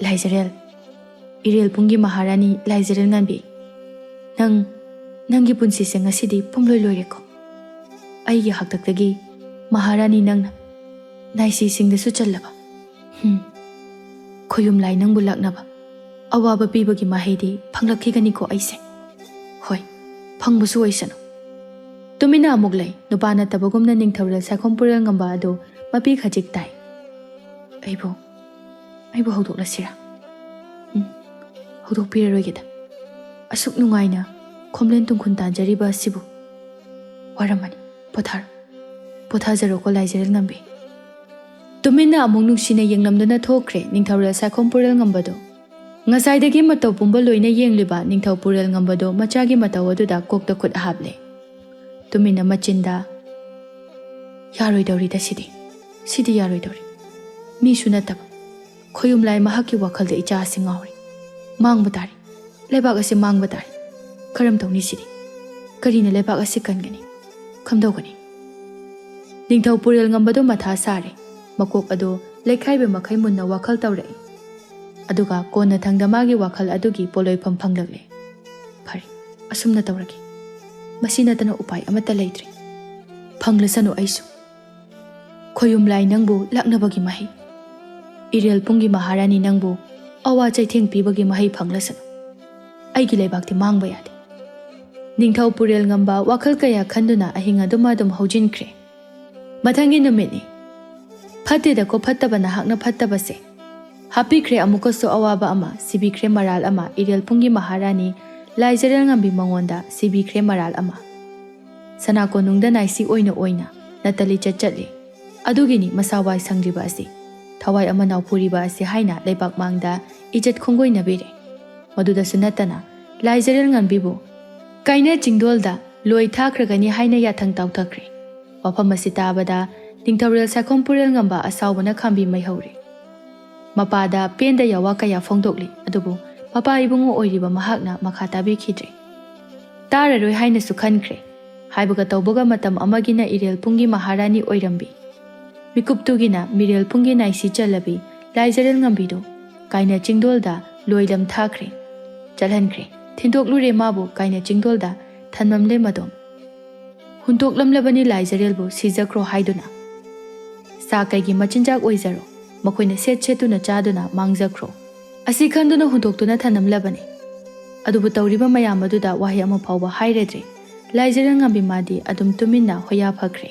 "ꯂꯥꯏꯖꯔꯦꯜ, ꯏꯔꯦꯜ ꯄꯨꯡꯒꯤ ꯃꯍꯥꯔꯥꯅꯤ ꯂꯥꯏꯖꯔꯦꯜ ꯉꯝꯕꯤ, ꯅꯪ, ꯅꯪꯒꯤ ꯄꯨꯟꯁꯤꯁꯦ ꯉꯁꯤꯗꯤ ꯄꯨꯝꯂꯣꯏ ꯂꯣꯏꯔꯦꯀꯣ꯫ ꯑꯩꯒꯤ ꯍꯥꯛꯇꯛꯇꯒꯤ ꯃꯍꯥꯔꯥꯅꯤ ꯅꯪꯅ ꯅꯥꯏꯁꯤꯁꯤꯡꯗꯁꯨ ꯆꯜꯂꯕ꯫ ꯍꯨꯝ, ꯈꯣꯌꯨꯝ ꯂꯥꯏ ꯅꯪꯕꯨ ꯂꯥꯛꯅꯕ ꯑꯋꯥꯕ ꯄꯤꯕꯒꯤ ꯃꯍꯩꯗꯤ ꯐꯪꯂꯛꯈꯤꯒꯅꯤꯀꯣ ꯑꯩꯁꯦ꯫ ꯍꯣꯏ, ꯐꯪꯕꯁꯨ ꯑꯣꯏꯁꯅꯨ꯫" ꯇꯨꯃꯤꯟꯅ ꯑꯃꯨꯛ ꯂꯩ꯫ ꯅꯨꯄꯥ ꯅꯠꯇꯕꯒꯨꯝꯅ ꯅꯤꯡꯊꯧꯔꯦꯜ ꯁꯥꯏꯈꯣꯝ ꯄꯨꯔꯦꯜ ꯉꯝꯕ ꯑꯗꯨ ꯃꯄꯤ ꯈꯖꯤꯛ ꯇꯥꯏ꯫ "ꯑꯩꯕꯨ, ꯑꯩꯕꯨ ꯍꯧꯗꯣꯛꯂꯁꯤꯔꯥ? ꯎꯝ, ꯍꯧꯗꯣꯛꯄꯤꯔꯔꯣꯏꯒꯦꯗ꯫ ꯑꯁꯨꯛ ꯅꯨꯡꯉꯥꯏꯅ ꯈꯣꯝꯂꯦꯟ ꯇꯨꯡꯈꯨꯟ ꯇꯥꯟꯖꯔꯤꯕ ꯑꯁꯤꯕꯨ꯫ ꯋꯥꯔꯝꯃꯅꯤ꯫ ꯄꯣꯊꯥꯔꯣ꯫ ꯄꯣꯊꯥꯖꯔꯣꯀꯣ ꯂꯥꯏꯖꯔꯦꯜ ꯉꯝꯕꯤ꯫" ꯇꯨꯃꯤꯟꯅ ꯑꯃꯨꯛ ꯅꯨꯡꯁꯤꯅ ꯌꯦꯡꯂꯝꯗꯨꯅ ꯊꯣꯛꯈ꯭ꯔꯦ ꯅꯤꯡꯊꯧꯔꯦꯜ ꯁꯥꯏꯈꯣꯝ ꯄꯨꯔꯦꯜ ꯉꯝꯕꯗꯣ꯫ ꯉꯁꯥꯏꯗꯒꯤ ꯃꯇꯧ ꯄꯨꯝꯕ ꯂꯣꯏꯅ ꯌꯦꯡꯂꯤꯕ ꯅꯤꯡꯊꯧ ꯄꯨꯔꯦꯜ ꯉꯝꯕꯗꯣ ꯃꯆꯥꯒꯤ ꯃꯇꯧ ꯑꯗꯨꯗ ꯀꯣꯛꯇ ꯈꯨꯠ ꯍꯥꯞꯂꯦ꯫ ꯇꯨꯃꯤꯟꯅ ꯃꯆꯤꯟꯗ, "ꯌꯥꯔꯣꯏꯗꯧꯔꯤꯗ ꯁꯤꯗꯤ꯫ ꯁꯤꯗꯤ ꯌꯥꯔꯣꯏꯗꯧꯔꯤ꯫ ꯃꯤꯁꯨ ꯅꯠꯇꯕ꯫ ꯈꯣꯌꯨꯝ ꯂꯥꯏ ꯃꯍꯥꯛꯀꯤ ꯋꯥꯈꯜꯗ ꯏꯆꯥ ꯑꯁꯤ ꯉꯥꯎꯔꯦ꯫ ꯃꯥꯡꯕ ꯇꯥꯔꯦ꯫ ꯂꯩꯕꯥꯛ ꯑꯁꯤ ꯃꯥꯡꯕ ꯇꯥꯔꯦ꯫ ꯀꯔꯝ ꯇꯧꯅꯤ ꯁꯤꯗꯤ? ꯀꯔꯤꯅ ꯂꯩꯕꯥꯛ ꯑꯁꯤ ꯀꯟꯒꯅꯤ? ꯀꯝꯗꯧꯒꯅꯤ?" ꯅꯤꯡꯊꯧ ꯄꯨꯔꯦꯜ ꯉꯝꯕꯗꯨ ꯃꯊꯥ ꯁꯥꯔꯦ꯫ ꯃꯀꯣꯛ ꯑꯗꯨ ꯂꯩꯈꯥꯏꯕ ꯃꯈꯩ ꯃꯨꯟꯅ ꯋꯥꯈꯜ ꯇꯧꯔꯛꯏ꯫ ꯑꯗꯨꯒ ꯀꯣꯟꯅꯊꯪꯗ ꯃꯥꯒꯤ ꯋꯥꯈꯜ ꯑꯗꯨꯒꯤ ꯄꯣꯂꯣꯏꯐꯝ ꯐꯪꯂꯛꯂꯦ꯫ "ꯐꯔꯦ, ꯑꯁꯨꯝꯅ ꯇꯧꯔꯒꯦ꯫ ꯃꯁꯤ ꯅꯠꯇꯅ ꯎꯄꯥꯏ ꯑꯃꯠꯇ ꯂꯩꯇ꯭ꯔꯦ꯫ ꯐꯪꯂꯁꯅꯨ ꯑꯩꯁꯨ꯫ ꯈꯣꯌꯨꯝ ꯂꯥꯏ ꯅꯪꯕꯨ ꯂꯥꯛꯅꯕꯒꯤ ꯃꯍꯩ, ꯏꯔꯦꯜ ꯄꯨꯡꯒꯤ ꯃꯍꯥꯔꯥꯅꯤ ꯅꯪꯕꯨ ꯑꯋꯥ ꯆꯩꯊꯦꯡ ꯄꯤꯕꯒꯤ ꯃꯍꯩ ꯐꯪꯂꯁꯅꯨ꯫ ꯑꯩꯒꯤ ꯂꯩꯕꯥꯛꯇꯤ ꯃꯥꯡꯕ ꯌꯥꯗꯦ꯫" ꯅꯤꯡꯊꯧ ꯄꯨꯔꯦꯜ ꯉꯝꯕ ꯋꯥꯈꯜ ꯀꯌꯥ ꯈꯟꯗꯨꯅ ꯑꯍꯤꯡ ꯑꯗꯨꯝ ꯑꯗꯨꯝ ꯍꯧꯖꯤꯟꯈ꯭ꯔꯦ꯫ ꯃꯊꯪꯒꯤ ꯅꯨꯃꯤꯠꯅꯤ꯫ ꯐꯠꯇꯦꯗꯀꯣ ꯐꯠꯇꯕ ꯅꯍꯥꯛꯅ ꯐꯠꯇꯕꯁꯦ꯫ ꯍꯥꯞꯄꯤꯈ꯭ꯔꯦ ꯑꯃꯨꯛꯀꯁꯨ ꯑꯋꯥꯕ ꯑꯃ, ꯁꯤꯕꯤꯈ꯭ꯔꯦ ꯃꯔꯥꯜ ꯑꯃ, ꯏꯔꯦꯜ ꯄꯨꯡꯒꯤ ꯃꯍꯥꯔꯥꯅꯤ ꯂꯥꯏꯖꯔꯦꯜ ꯉꯝꯕꯤ ꯃꯉꯣꯟꯗ ꯁꯤꯕꯤꯈ꯭ꯔꯦ ꯃꯔꯥꯜ ꯑꯃ꯫ ꯁꯅꯥ ꯀꯣꯅꯨꯡꯗ ꯅꯥꯏꯁꯤ ꯑꯣꯏꯅ ꯑꯣꯏꯅ ꯅꯠꯇ ꯂꯤꯆꯠ ꯆꯠꯂꯤ꯫ ꯑꯗꯨꯒꯤꯅꯤ ꯃꯁꯥ ꯋꯥꯏ ꯁꯪꯗ꯭ꯔꯤꯕ ꯑꯁꯤ꯫ ꯊꯋꯥꯏ ꯑꯃ ꯅꯥꯎꯄꯨꯔꯤꯕ ꯑꯁꯤ ꯍꯥꯏꯅ ꯂꯩꯕꯥꯛ ꯃꯥꯡꯗ ꯏꯖꯠ ꯈꯣꯡꯒꯣꯏꯅꯕꯤꯔꯦ꯫ ꯃꯗꯨꯗꯁꯨ ꯅꯠꯇꯅ ꯂꯥꯏꯖꯔꯦꯜ ꯉꯥꯟꯕꯤꯕꯨ ꯀꯥꯏꯅ ꯆꯤꯡꯗꯣꯜꯗ ꯂꯣꯏ ꯊꯥꯈ꯭ꯔꯒꯅꯤ ꯍꯥꯏꯅ ꯌꯥꯊꯪ ꯇꯥꯎꯊꯈ꯭ꯔꯦ꯫ ꯋꯥꯐꯝ ꯑꯁꯤ ꯇꯥꯕꯗ ꯅꯤꯡꯊꯧꯔꯦꯜ ꯁꯥꯏꯈꯣꯝ ꯄꯨꯔꯦꯜ ꯉꯝꯕ ꯑꯁꯥꯎꯕꯅ ꯈꯥꯝꯕꯤ ꯃꯩ ꯍꯧꯔꯦ꯫ ꯃꯄꯥꯗ ꯄꯦꯟꯗ ꯌꯥꯋꯥ ꯀꯌꯥ ꯐꯣꯡꯗꯣꯛꯂꯤ, ꯑꯗꯨꯕꯨ ꯃꯄꯥ ꯏꯕꯨꯡꯉꯣ ꯑꯣꯏꯔꯤꯕ ꯃꯍꯥꯛꯅ ꯃꯈꯥ ꯇꯥꯕꯤꯈꯤꯗ꯭ꯔꯦ꯫ ꯇꯥꯔꯔꯣꯏ ꯍꯥꯏꯅꯁꯨ ꯈꯟꯈ꯭ꯔꯦ꯫ ꯍꯥꯏꯕꯒ ꯇꯧꯕꯒ ꯃꯇꯝ ꯑꯃꯒꯤꯅ ꯏꯔꯦꯜ ꯄꯨꯡꯒꯤ ꯃꯍꯥꯔꯥꯅꯤ ꯑꯣꯏꯔꯝꯕꯤ, ꯃꯤꯀꯨꯞꯇꯨꯒꯤꯅ ꯃꯤꯔꯦꯜ ꯄꯨꯡꯒꯤ ꯅꯥꯏꯁꯤ ꯆꯜꯂꯕꯤ ꯂꯥꯏꯖꯔꯦꯜ ꯉꯝꯕꯤꯗꯨ ꯀꯥꯏꯅ ꯆꯤꯡꯗꯣꯜꯗ ꯂꯣꯏꯂꯝ ꯊꯥꯈ꯭ꯔꯦ, ꯆꯠꯍꯟꯈ꯭ꯔꯦ꯫ ꯊꯤꯟꯗꯣꯛꯂꯨꯔꯦ ꯃꯥꯕꯨ ꯀꯥꯏꯅ ꯆꯤꯡꯗꯣꯜꯗ ꯊꯝꯂꯝꯂꯦ ꯃꯗꯣꯝ꯫ ꯍꯨꯟꯗꯣꯛꯂꯝꯂꯕꯅꯤ ꯂꯥꯏꯖꯔꯦꯜꯕꯨ ꯁꯤꯖꯈ꯭ꯔꯣ ꯍꯥꯏꯗꯨꯅ꯫ ꯁꯥ ꯀꯩꯒꯤ ꯃꯆꯤꯟꯖꯥꯛ ꯑꯣꯏꯖꯔꯣ, ꯃꯈꯣꯏꯅ ꯁꯦꯠ ꯁꯦꯠꯇꯨꯅ ꯆꯥꯗꯨꯅ ꯃꯥꯡꯖꯈ꯭ꯔꯣ꯫ ꯑꯁꯤ ꯈꯟꯗꯨꯅ ꯍꯨꯟꯗꯣꯛꯇꯨꯅ ꯊꯝꯂꯝꯂꯕꯅꯤ꯫ ꯑꯗꯨꯕꯨ ꯇꯧꯔꯤꯕ ꯃꯌꯥꯝ ꯑꯗꯨꯗ ꯋꯥꯍꯩ ꯑꯃ ꯐꯥꯎꯕ ꯍꯥꯏꯔꯗ꯭ꯔꯦ꯫ ꯂꯥꯏꯖꯔꯦꯜ ꯉꯝꯕꯤ ꯃꯥꯗꯤ ꯑꯗꯨꯝ ꯇꯨꯃꯤꯟꯅ ꯍꯣꯌꯥ ꯐꯈ꯭ꯔꯦ꯫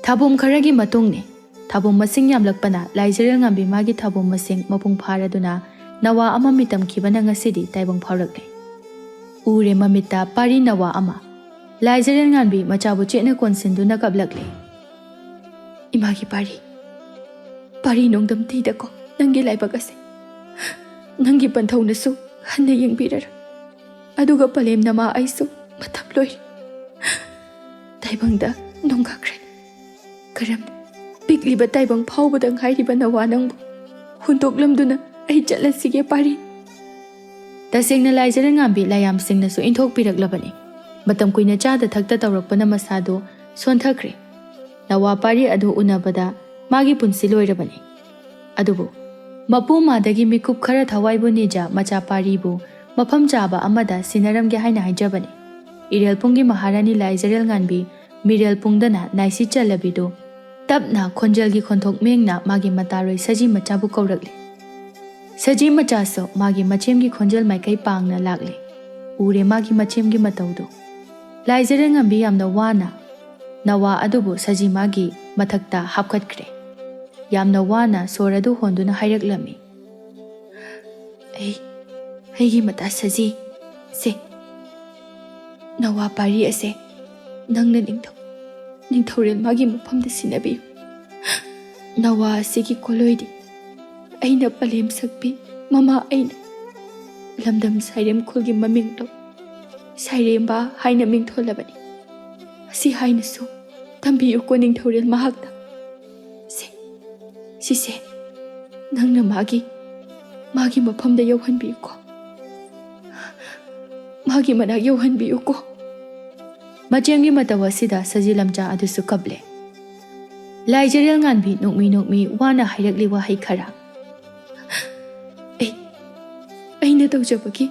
ꯊꯥꯕꯣꯝ ꯈꯔꯒꯤ ꯃꯇꯨꯡꯅꯤ꯫ ꯊꯥꯕꯣꯝ ꯃꯁꯤꯡ ꯌꯥꯝꯂꯛꯄꯅ ꯂꯥꯏꯖꯔꯦꯜ ꯉꯥꯟꯕꯤ ꯃꯥꯒꯤ ꯊꯥꯕꯣꯝ ꯃꯁꯤꯡ ꯃꯄꯨꯡ ꯐꯥꯔꯗꯨꯅ ꯅꯋꯥ ꯑꯃ ꯃꯤꯇꯝꯈꯤꯕꯅ ꯉꯁꯤꯗꯤ ꯇꯥꯏꯕꯪ ꯐꯥꯎꯔꯛꯂꯦ꯫ ꯎꯔꯦ ꯃꯃꯤꯠꯇ ꯄꯥꯔꯤ ꯅꯋꯥ ꯑꯃ꯫ ꯂꯥꯏꯖꯔꯦꯜ ꯉꯥꯟꯕꯤ ꯃꯆꯥꯕꯨ ꯆꯦꯠꯅ ꯀꯣꯟꯁꯤꯟꯗꯨꯅ ꯀꯞꯂꯛꯂꯦ꯫ ꯏꯃꯥꯒꯤ ꯄꯥꯔꯤ, ꯄꯥꯔꯤ ꯅꯣꯡꯗꯝ ꯊꯤꯗꯀꯣ ꯅꯪꯒꯤ ꯂꯥꯏꯕꯛ ꯑꯁꯦ꯫ ꯅꯪꯒꯤ ꯄꯟꯊꯧꯅꯁꯨ ꯍꯟꯅ ꯌꯦꯡꯕꯤꯔꯔꯣꯏ꯫ ꯑꯗꯨꯒ ꯄꯂꯦꯝ ꯅꯃꯥ ꯑꯩꯁꯨ ꯃꯇꯝ ꯂꯣꯏꯔꯦ꯫ ꯇꯥꯏꯕꯪꯗ ꯅꯣꯡꯒꯥꯈ꯭ꯔꯅꯤ꯫ ꯀꯔꯝꯅ ꯄꯤꯛꯂꯤꯕ ꯇꯥꯏꯕꯪ ꯐꯥꯎꯕꯗ ꯉꯥꯏꯔꯤꯕ ꯅꯋꯥ ꯅꯪꯕꯨ ꯍꯨꯟꯗꯣꯛꯂꯝꯗꯨꯅ ꯑꯩ ꯆꯠꯂꯁꯤꯒꯦ ꯄꯥꯔꯤ꯫ ꯇꯁꯦꯡꯅ ꯂꯥꯏꯖꯔꯦꯜ ꯉꯥꯟꯕꯤ ꯂꯥꯏꯌꯥꯝꯁꯤꯡꯅꯁꯨ ꯏꯟꯊꯣꯛꯄꯤꯔꯛꯂꯕꯅꯤ꯫ ꯃꯇꯝ ꯀꯨꯏꯅ ꯆꯥꯗ ꯊꯛꯇ ꯇꯧꯔꯛꯄꯅ ꯃꯁꯥꯗꯨ ꯁꯣꯟꯊꯈ꯭ꯔꯦ꯫ ꯅꯋꯥ ꯄꯥꯔꯤ ꯑꯗꯨ ꯎꯅꯕꯗ ꯃꯥꯒꯤ ꯄꯨꯟꯁꯤ ꯂꯣꯏꯔꯕꯅꯤ꯫ ꯑꯗꯨꯕꯨ ꯃꯄꯨ ꯃꯥꯗꯒꯤ ꯃꯤꯀꯨꯞ ꯈꯔ ꯊꯋꯥꯏꯕꯨ ꯅꯤꯖ ꯃꯆꯥ ꯄꯥꯔꯤꯕꯨ ꯃꯐꯝ ꯆꯥꯕ ꯑꯃꯗ ꯁꯤꯟꯅꯔꯝꯒꯦ ꯍꯥꯏꯅ ꯍꯥꯏꯖꯕꯅꯤ꯫ ꯏꯔꯦꯜ ꯄꯨꯡꯒꯤ ꯃꯍꯥꯔꯥꯅꯤ ꯂꯥꯏꯖꯔꯦꯜ ꯉꯥꯟꯕꯤ ꯃꯤꯔꯦꯜ ꯄꯨꯡꯗꯅ ꯅꯥꯏꯁꯤ ꯆꯜꯂꯕꯤꯗꯨ ꯇꯞꯅ ꯈꯣꯟꯖꯦꯜꯒꯤ ꯈꯣꯟꯊꯣꯛ ꯃꯦꯡꯅ ꯃꯥꯒꯤ ꯃꯇꯥꯔꯣꯏ ꯁꯖꯤ ꯃꯆꯥꯕꯨ ꯀꯧꯔꯛꯂꯦ꯫ ꯁꯖꯤ ꯃꯆꯥꯁꯨ ꯃꯥꯒꯤ ꯃꯆꯦꯝꯒꯤ ꯈꯣꯟꯖꯦꯜ ꯃꯥꯏꯀꯩ ꯄꯥꯡꯅ ꯂꯥꯛꯂꯦ꯫ ꯎꯔꯦ ꯃꯥꯒꯤ ꯃꯆꯦꯝꯒꯤ ꯃꯇꯧꯗꯨ꯫ ꯂꯥꯏꯖꯔꯦꯜ ꯉꯥꯟꯕꯤ ꯌꯥꯝꯅ ꯋꯥꯅ ꯅꯋꯥ ꯑꯗꯨꯕꯨ ꯁꯖꯤ ꯃꯥꯒꯤ ꯃꯊꯛꯇ ꯍꯥꯞꯀꯠꯈ꯭ꯔꯦ꯫ ꯌꯥꯝꯅ ꯋꯥꯅ ꯁꯣꯔ ꯑꯗꯨ ꯍꯣꯟꯗꯨꯅ ꯍꯥꯏꯔꯛꯂꯝꯃꯤ, "ꯑꯩ, ꯑꯩꯒꯤ ꯃꯇꯥ ꯁꯖꯤ, ꯁꯦ, ꯅꯋꯥ ꯄꯥꯔꯤ ꯑꯁꯦ ꯅꯪꯅ ꯅꯤꯡꯊꯧ, ꯅꯤꯡꯊꯧꯔꯦꯜ ꯃꯥꯒꯤ ꯃꯐꯝꯗ ꯁꯤꯟꯅꯕꯤꯌꯨ꯫ ꯅꯋꯥ ꯑꯁꯤꯒꯤ ꯀꯣꯂꯣꯏꯗꯤ ꯑꯩꯅ ꯄꯂꯦꯝ ꯁꯛꯄꯤ ꯃꯃꯥ ꯑꯩꯅ ꯂꯝꯗꯝ ꯁꯥꯏꯔꯦꯝ ꯈꯨꯜꯒꯤ ꯃꯃꯤꯡꯗꯣ ꯁꯥꯏꯔꯦꯝꯕ ꯍꯥꯏꯅ ꯃꯤꯡꯊꯣꯜꯂꯕꯅꯤ꯫ ꯑꯁꯤ ꯍꯥꯏꯅꯁꯨ ꯇꯝꯕꯤꯌꯨꯀꯣ ꯅꯤꯡꯊꯧꯔꯦꯜ ꯃꯍꯥꯛꯇ꯫ ꯁꯦ, ꯁꯤꯁꯦ ꯅꯪꯅ ꯃꯥꯒꯤ, ꯃꯥꯒꯤ ꯃꯐꯝꯗ ꯌꯧꯍꯟꯕꯤꯌꯨꯀꯣ꯫ ꯃꯥꯒꯤ ꯃꯅꯥꯛ ꯌꯧꯍꯟꯕꯤꯌꯨꯀꯣ꯫ ꯃꯆꯦꯝꯒꯤ ꯃꯇꯧ ꯑꯁꯤꯗ ꯁꯖꯤ ꯂꯝꯖꯥ ꯑꯗꯨꯁꯨ ꯀꯞꯂꯦ꯫ ꯂꯥꯏꯖꯔꯦꯜ ꯉꯥꯟꯕꯤ ꯅꯣꯛꯃꯤ ꯅꯣꯛꯃꯤ ꯋꯥꯅ ꯍꯥꯏꯔꯛꯂꯤ ꯋꯥꯍꯩ ꯈꯔ꯫ ꯑꯩ, ꯑꯩꯅ ꯇꯧꯖꯕꯒꯤ,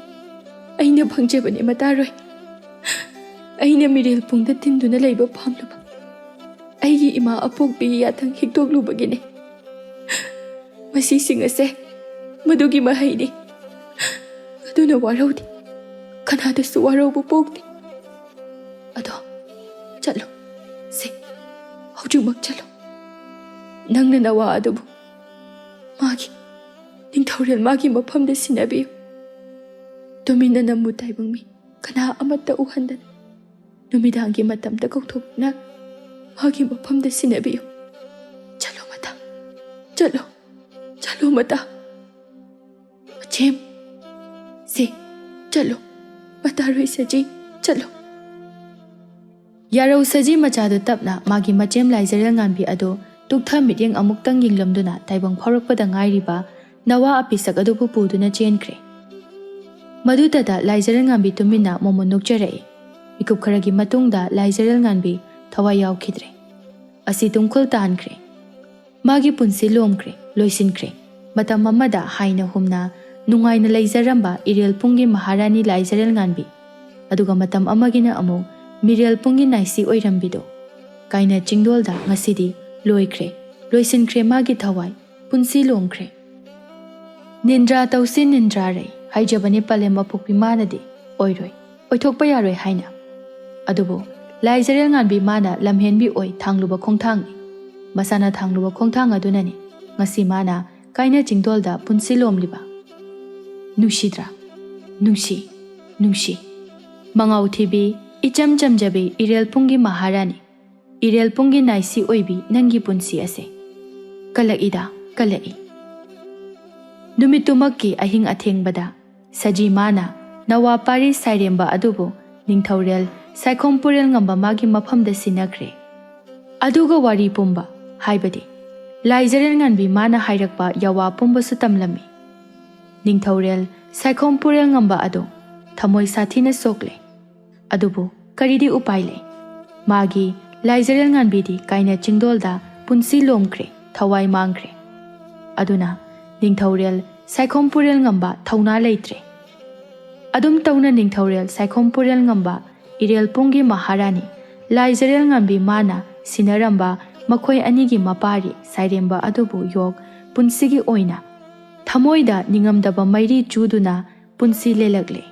ꯑꯩꯅ ꯐꯪꯖꯕꯅꯦ ꯃꯇꯥꯔꯣꯏ꯫ ꯑꯩꯅ ꯃꯤꯔꯦꯜ ꯄꯨꯡꯗ ꯇꯤꯟꯗꯨꯅ ꯂꯩꯕ ꯄꯥꯝꯂꯨꯕ꯫ ꯑꯩꯒꯤ ꯏꯃꯥ ꯑꯄꯣꯛꯄꯤꯒꯤ ꯌꯥꯊꯪ ꯍꯤꯛꯇꯣꯛꯂꯨꯕꯒꯤꯅꯦ꯫ ꯃꯁꯤꯁꯤꯡ ꯑꯁꯦ ꯃꯗꯨꯒꯤ ꯃꯍꯩꯅꯤ꯫ ꯑꯗꯨꯅ ꯋꯥꯔꯧꯗꯦ꯫ ꯀꯅꯥꯗꯁꯨ ꯋꯥꯔꯧꯕ ꯄꯣꯛꯇꯦ꯫ ꯑꯗꯣ ꯆꯠꯂꯣ꯫ ꯁꯦ, ꯍꯧꯖꯤꯛꯃꯛ ꯆꯠꯂꯣ꯫ ꯅꯪꯅ ꯅꯋꯥ ꯑꯗꯨꯕꯨ ꯃꯥꯒꯤ, ꯅꯤꯡꯊꯧꯔꯦꯜ ꯃꯥꯒꯤ ꯃꯐꯝꯗ ꯁꯤꯟꯅꯕꯤꯌꯨ꯫ ꯇꯨꯃꯤꯟꯅ ꯅꯝꯃꯨ ꯇꯥꯏꯕꯪ ꯃꯤ ꯀꯅꯥ ꯑꯃꯠꯇ ꯎꯍꯟꯗꯅ꯫ ꯅꯨꯃꯤꯗꯥꯡꯒꯤ ꯃꯇꯝꯗ ꯀꯧꯊꯣꯛꯇꯨꯅ ꯃꯥꯒꯤ ꯃꯐꯝꯗ ꯁꯤꯟꯅꯕꯤꯌꯨ꯫ ꯆꯠꯂꯣ ꯃꯇꯥ, ꯆꯠꯂꯣ, ꯆꯠꯂꯣ ꯃꯇꯥ꯫ ꯃꯆꯦꯝ, ꯁꯦ, ꯆꯠꯂꯣ꯫ ꯃꯇꯥꯔꯣꯏ ꯁꯖꯤ, ꯆꯠꯂꯣ꯫ ꯌꯥꯔꯧ ꯁꯖꯤ ꯃꯆꯥꯗꯨ ꯇꯞꯅ ꯃꯥꯒꯤ ꯃꯆꯦꯝ ꯂꯥꯏꯖꯔꯦꯜ ꯉꯥꯟꯕꯤ ꯑꯗꯨ ꯇꯨꯛꯊ ꯃꯤꯠꯌꯦꯡ ꯑꯃꯨꯛꯇꯪ ꯌꯦꯡꯂꯝꯗꯨꯅ ꯇꯥꯏꯕꯪ ꯐꯥꯎꯔꯛꯄꯗ ꯉꯥꯏꯔꯤꯕ ꯅꯋꯥ ꯑꯄꯤꯁꯛ ꯑꯗꯨꯕꯨ ꯄꯨꯗꯨꯅ ꯆꯦꯟꯈ꯭ꯔꯦ꯫ ꯃꯗꯨꯇꯗ ꯂꯥꯏꯖꯔꯦꯜ ꯉꯥꯟꯕꯤ ꯇꯨꯃꯤꯟꯅ ꯃꯣꯃꯣꯟ ꯅꯣꯛꯆꯔꯛꯏ꯫ ꯃꯤꯀꯨꯞ ꯈꯔꯒꯤ ꯃꯇꯨꯡꯗ ꯂꯥꯏꯖꯔꯦꯜ ꯉꯥꯟꯕꯤ ꯊꯋꯥꯏ ꯌꯥꯎꯈꯤꯗ꯭ꯔꯦ꯫ ꯑꯁꯤ ꯇꯨꯡꯈꯨꯜ ꯇꯥꯟꯈ꯭ꯔꯦ꯫ ꯃꯥꯒꯤ ꯄꯨꯟꯁꯤ ꯂꯣꯝꯈ꯭ꯔꯦ, ꯂꯣꯏꯁꯤꯟꯈ꯭ꯔꯦ꯫ ꯃꯇꯝ ꯑꯃꯗ ꯍꯥꯏꯅ ꯍꯨꯝꯅ ꯅꯨꯡꯉꯥꯏꯅ ꯂꯩꯖꯔꯝꯕ ꯏꯔꯦꯜ ꯄꯨꯡꯒꯤ ꯃꯍꯥꯔꯥꯅꯤ ꯂꯥꯏꯖꯔꯦꯜ ꯉꯥꯟꯕꯤ, ꯑꯗꯨꯒ ꯃꯇꯝ ꯑꯃꯒꯤꯅ ꯑꯃꯨꯛ ꯃꯤꯔꯦꯜ ꯄꯨꯡꯒꯤ ꯅꯥꯏꯁꯤ ꯑꯣꯏꯔꯝꯕꯤꯗꯣ, ꯀꯥꯏꯅ ꯆꯤꯡꯗꯣꯜꯗ ꯉꯁꯤꯗꯤ ꯂꯣꯏꯈ꯭ꯔꯦ, ꯂꯣꯏꯁꯤꯟꯈ꯭ꯔꯦ ꯃꯥꯒꯤ ꯊꯋꯥꯏ, ꯄꯨꯟꯁꯤ ꯂꯣꯝꯈ꯭ꯔꯦ꯫ ꯅꯤꯟꯗ꯭ꯔꯥ ꯇꯧꯁꯤ ꯅꯤꯟꯗ꯭ꯔꯥ ꯔꯩ ꯍꯥꯏꯖꯕꯅꯤ ꯄꯂꯦꯝ ꯑꯄꯣꯛꯄꯤ ꯃꯥꯅꯗꯤ ꯑꯣꯏꯔꯣꯏ, ꯑꯣꯏꯊꯣꯛꯄ ꯌꯥꯔꯣꯏ ꯍꯥꯏꯅ꯫ ꯑꯗꯨꯕꯨ ꯂꯥꯏꯖꯔꯦꯜ ꯉꯥꯟꯕꯤ ꯃꯥꯅ ꯂꯝꯍꯦꯟꯕꯤ ꯑꯣꯏ ꯊꯥꯡꯂꯨꯕ ꯈꯣꯡꯊꯥꯡꯅꯤ꯫ ꯃꯁꯥꯅ ꯊꯥꯡꯂꯨꯕ ꯈꯣꯡꯊꯥꯡ ꯑꯗꯨꯅꯅꯤ ꯉꯁꯤ ꯃꯥꯅ ꯀꯥꯏꯅ ꯆꯤꯡꯗꯣꯜꯗ ꯄꯨꯟꯁꯤ ꯂꯣꯝꯂꯤꯕ꯫ ꯅꯨꯡꯁꯤꯗ꯭ꯔꯥ? ꯅꯨꯡꯁꯤ, ꯅꯨꯡꯁꯤ꯫ ꯃꯉꯥꯎ ꯊꯤꯕꯤ, ꯏꯆꯝ ꯆꯝꯖꯕꯤ ꯏꯔꯦꯜ ꯄꯨꯡꯒꯤ ꯃꯍꯥꯔꯥꯅꯤ, ꯏꯔꯦꯜ ꯄꯨꯡꯒꯤ ꯅꯥꯏꯁꯤ ꯑꯣꯏꯕꯤ ꯅꯪꯒꯤ ꯄꯨꯟꯁꯤ ꯑꯁꯦ꯫ ꯀꯜꯂꯛꯏꯗ, ꯀꯜꯂꯛꯏ꯫ ꯅꯨꯃꯤꯠꯇꯨꯃꯛꯀꯤ ꯑꯍꯤꯡ ꯑꯊꯦꯡꯕꯗ ꯁꯖꯤꯃꯥꯅ ꯅꯋꯥ ꯄꯥꯔꯤ ꯁꯥꯏꯔꯦꯝꯕ ꯑꯗꯨꯕꯨ ꯅꯤꯡꯊꯧꯔꯦꯜ ꯁꯥꯏꯈꯣꯝ ꯄꯨꯔꯦꯜ ꯉꯝꯕ ꯃꯥꯒꯤ ꯃꯐꯝꯗ ꯁꯤꯟꯅꯈ꯭ꯔꯦ꯫ ꯑꯗꯨꯒ ꯋꯥꯔꯤ ꯄꯨꯝꯕ, ꯍꯥꯏꯕꯗꯤ ꯂꯥꯏꯖꯔꯦꯜ ꯉꯥꯟꯕꯤ ꯃꯥꯅ ꯍꯥꯏꯔꯛꯄ ꯌꯥꯋꯥ ꯄꯨꯝꯕꯁꯨ ꯇꯝꯂꯝꯃꯤ꯫ ꯅꯤꯡꯊꯧꯔꯦꯜ ꯁꯥꯏꯈꯣꯝ ꯄꯨꯔꯦꯜ ꯉꯝꯕ ꯑꯗꯨ ꯊꯃꯣꯏ ꯁꯥꯊꯤꯅ ꯁꯣꯛꯂꯦ꯫ ꯑꯗꯨꯕꯨ ꯀꯔꯤꯗꯤ ꯎꯄꯥꯏ ꯂꯩ? ꯃꯥꯒꯤ ꯂꯥꯏꯖꯔꯦꯜ ꯉꯥꯟꯕꯤꯗꯤ ꯀꯥꯏꯅ ꯆꯤꯡꯗꯣꯜꯗ ꯄꯨꯟꯁꯤ ꯂꯣꯝꯈ꯭ꯔꯦ, ꯊꯋꯥꯏ ꯃꯥꯡꯈ꯭ꯔꯦ꯫ ꯑꯗꯨꯅ ꯅꯤꯡꯊꯧꯔꯦꯜ ꯁꯥꯏꯈꯣꯝ ꯄꯨꯔꯦꯜ ꯉꯝꯕ ꯊꯧꯅꯥ ꯂꯩꯇ꯭ꯔꯦ꯫ ꯑꯗꯨꯝ ꯇꯧꯅ ꯅꯤꯡꯊꯧꯔꯦꯜ ꯁꯥꯏꯈꯣꯝ ꯄꯨꯔꯦꯜ ꯉꯝꯕ ꯏꯔꯦꯜ ꯄꯨꯡꯒꯤ ꯃꯍꯥꯔꯥꯅꯤ ꯂꯥꯏꯖꯔꯦꯜ ꯉꯥꯟꯕꯤ ꯃꯥꯅ ꯁꯤꯟꯅꯔꯝꯕ ꯃꯈꯣꯏ ꯑꯅꯤꯒꯤ ꯃꯄꯥꯔꯤ ꯁꯥꯏꯔꯦꯝꯕ ꯑꯗꯨꯕꯨ ꯌꯣꯛ ꯄꯨꯟꯁꯤꯒꯤ ꯑꯣꯏꯅ ꯊꯃꯣꯏꯗ ꯅꯤꯡꯉꯝꯗꯕ ꯃꯩꯔꯤ ꯆꯨꯗꯨꯅ ꯄꯨꯟꯁꯤ ꯂꯦꯜꯂꯛꯂꯦ꯫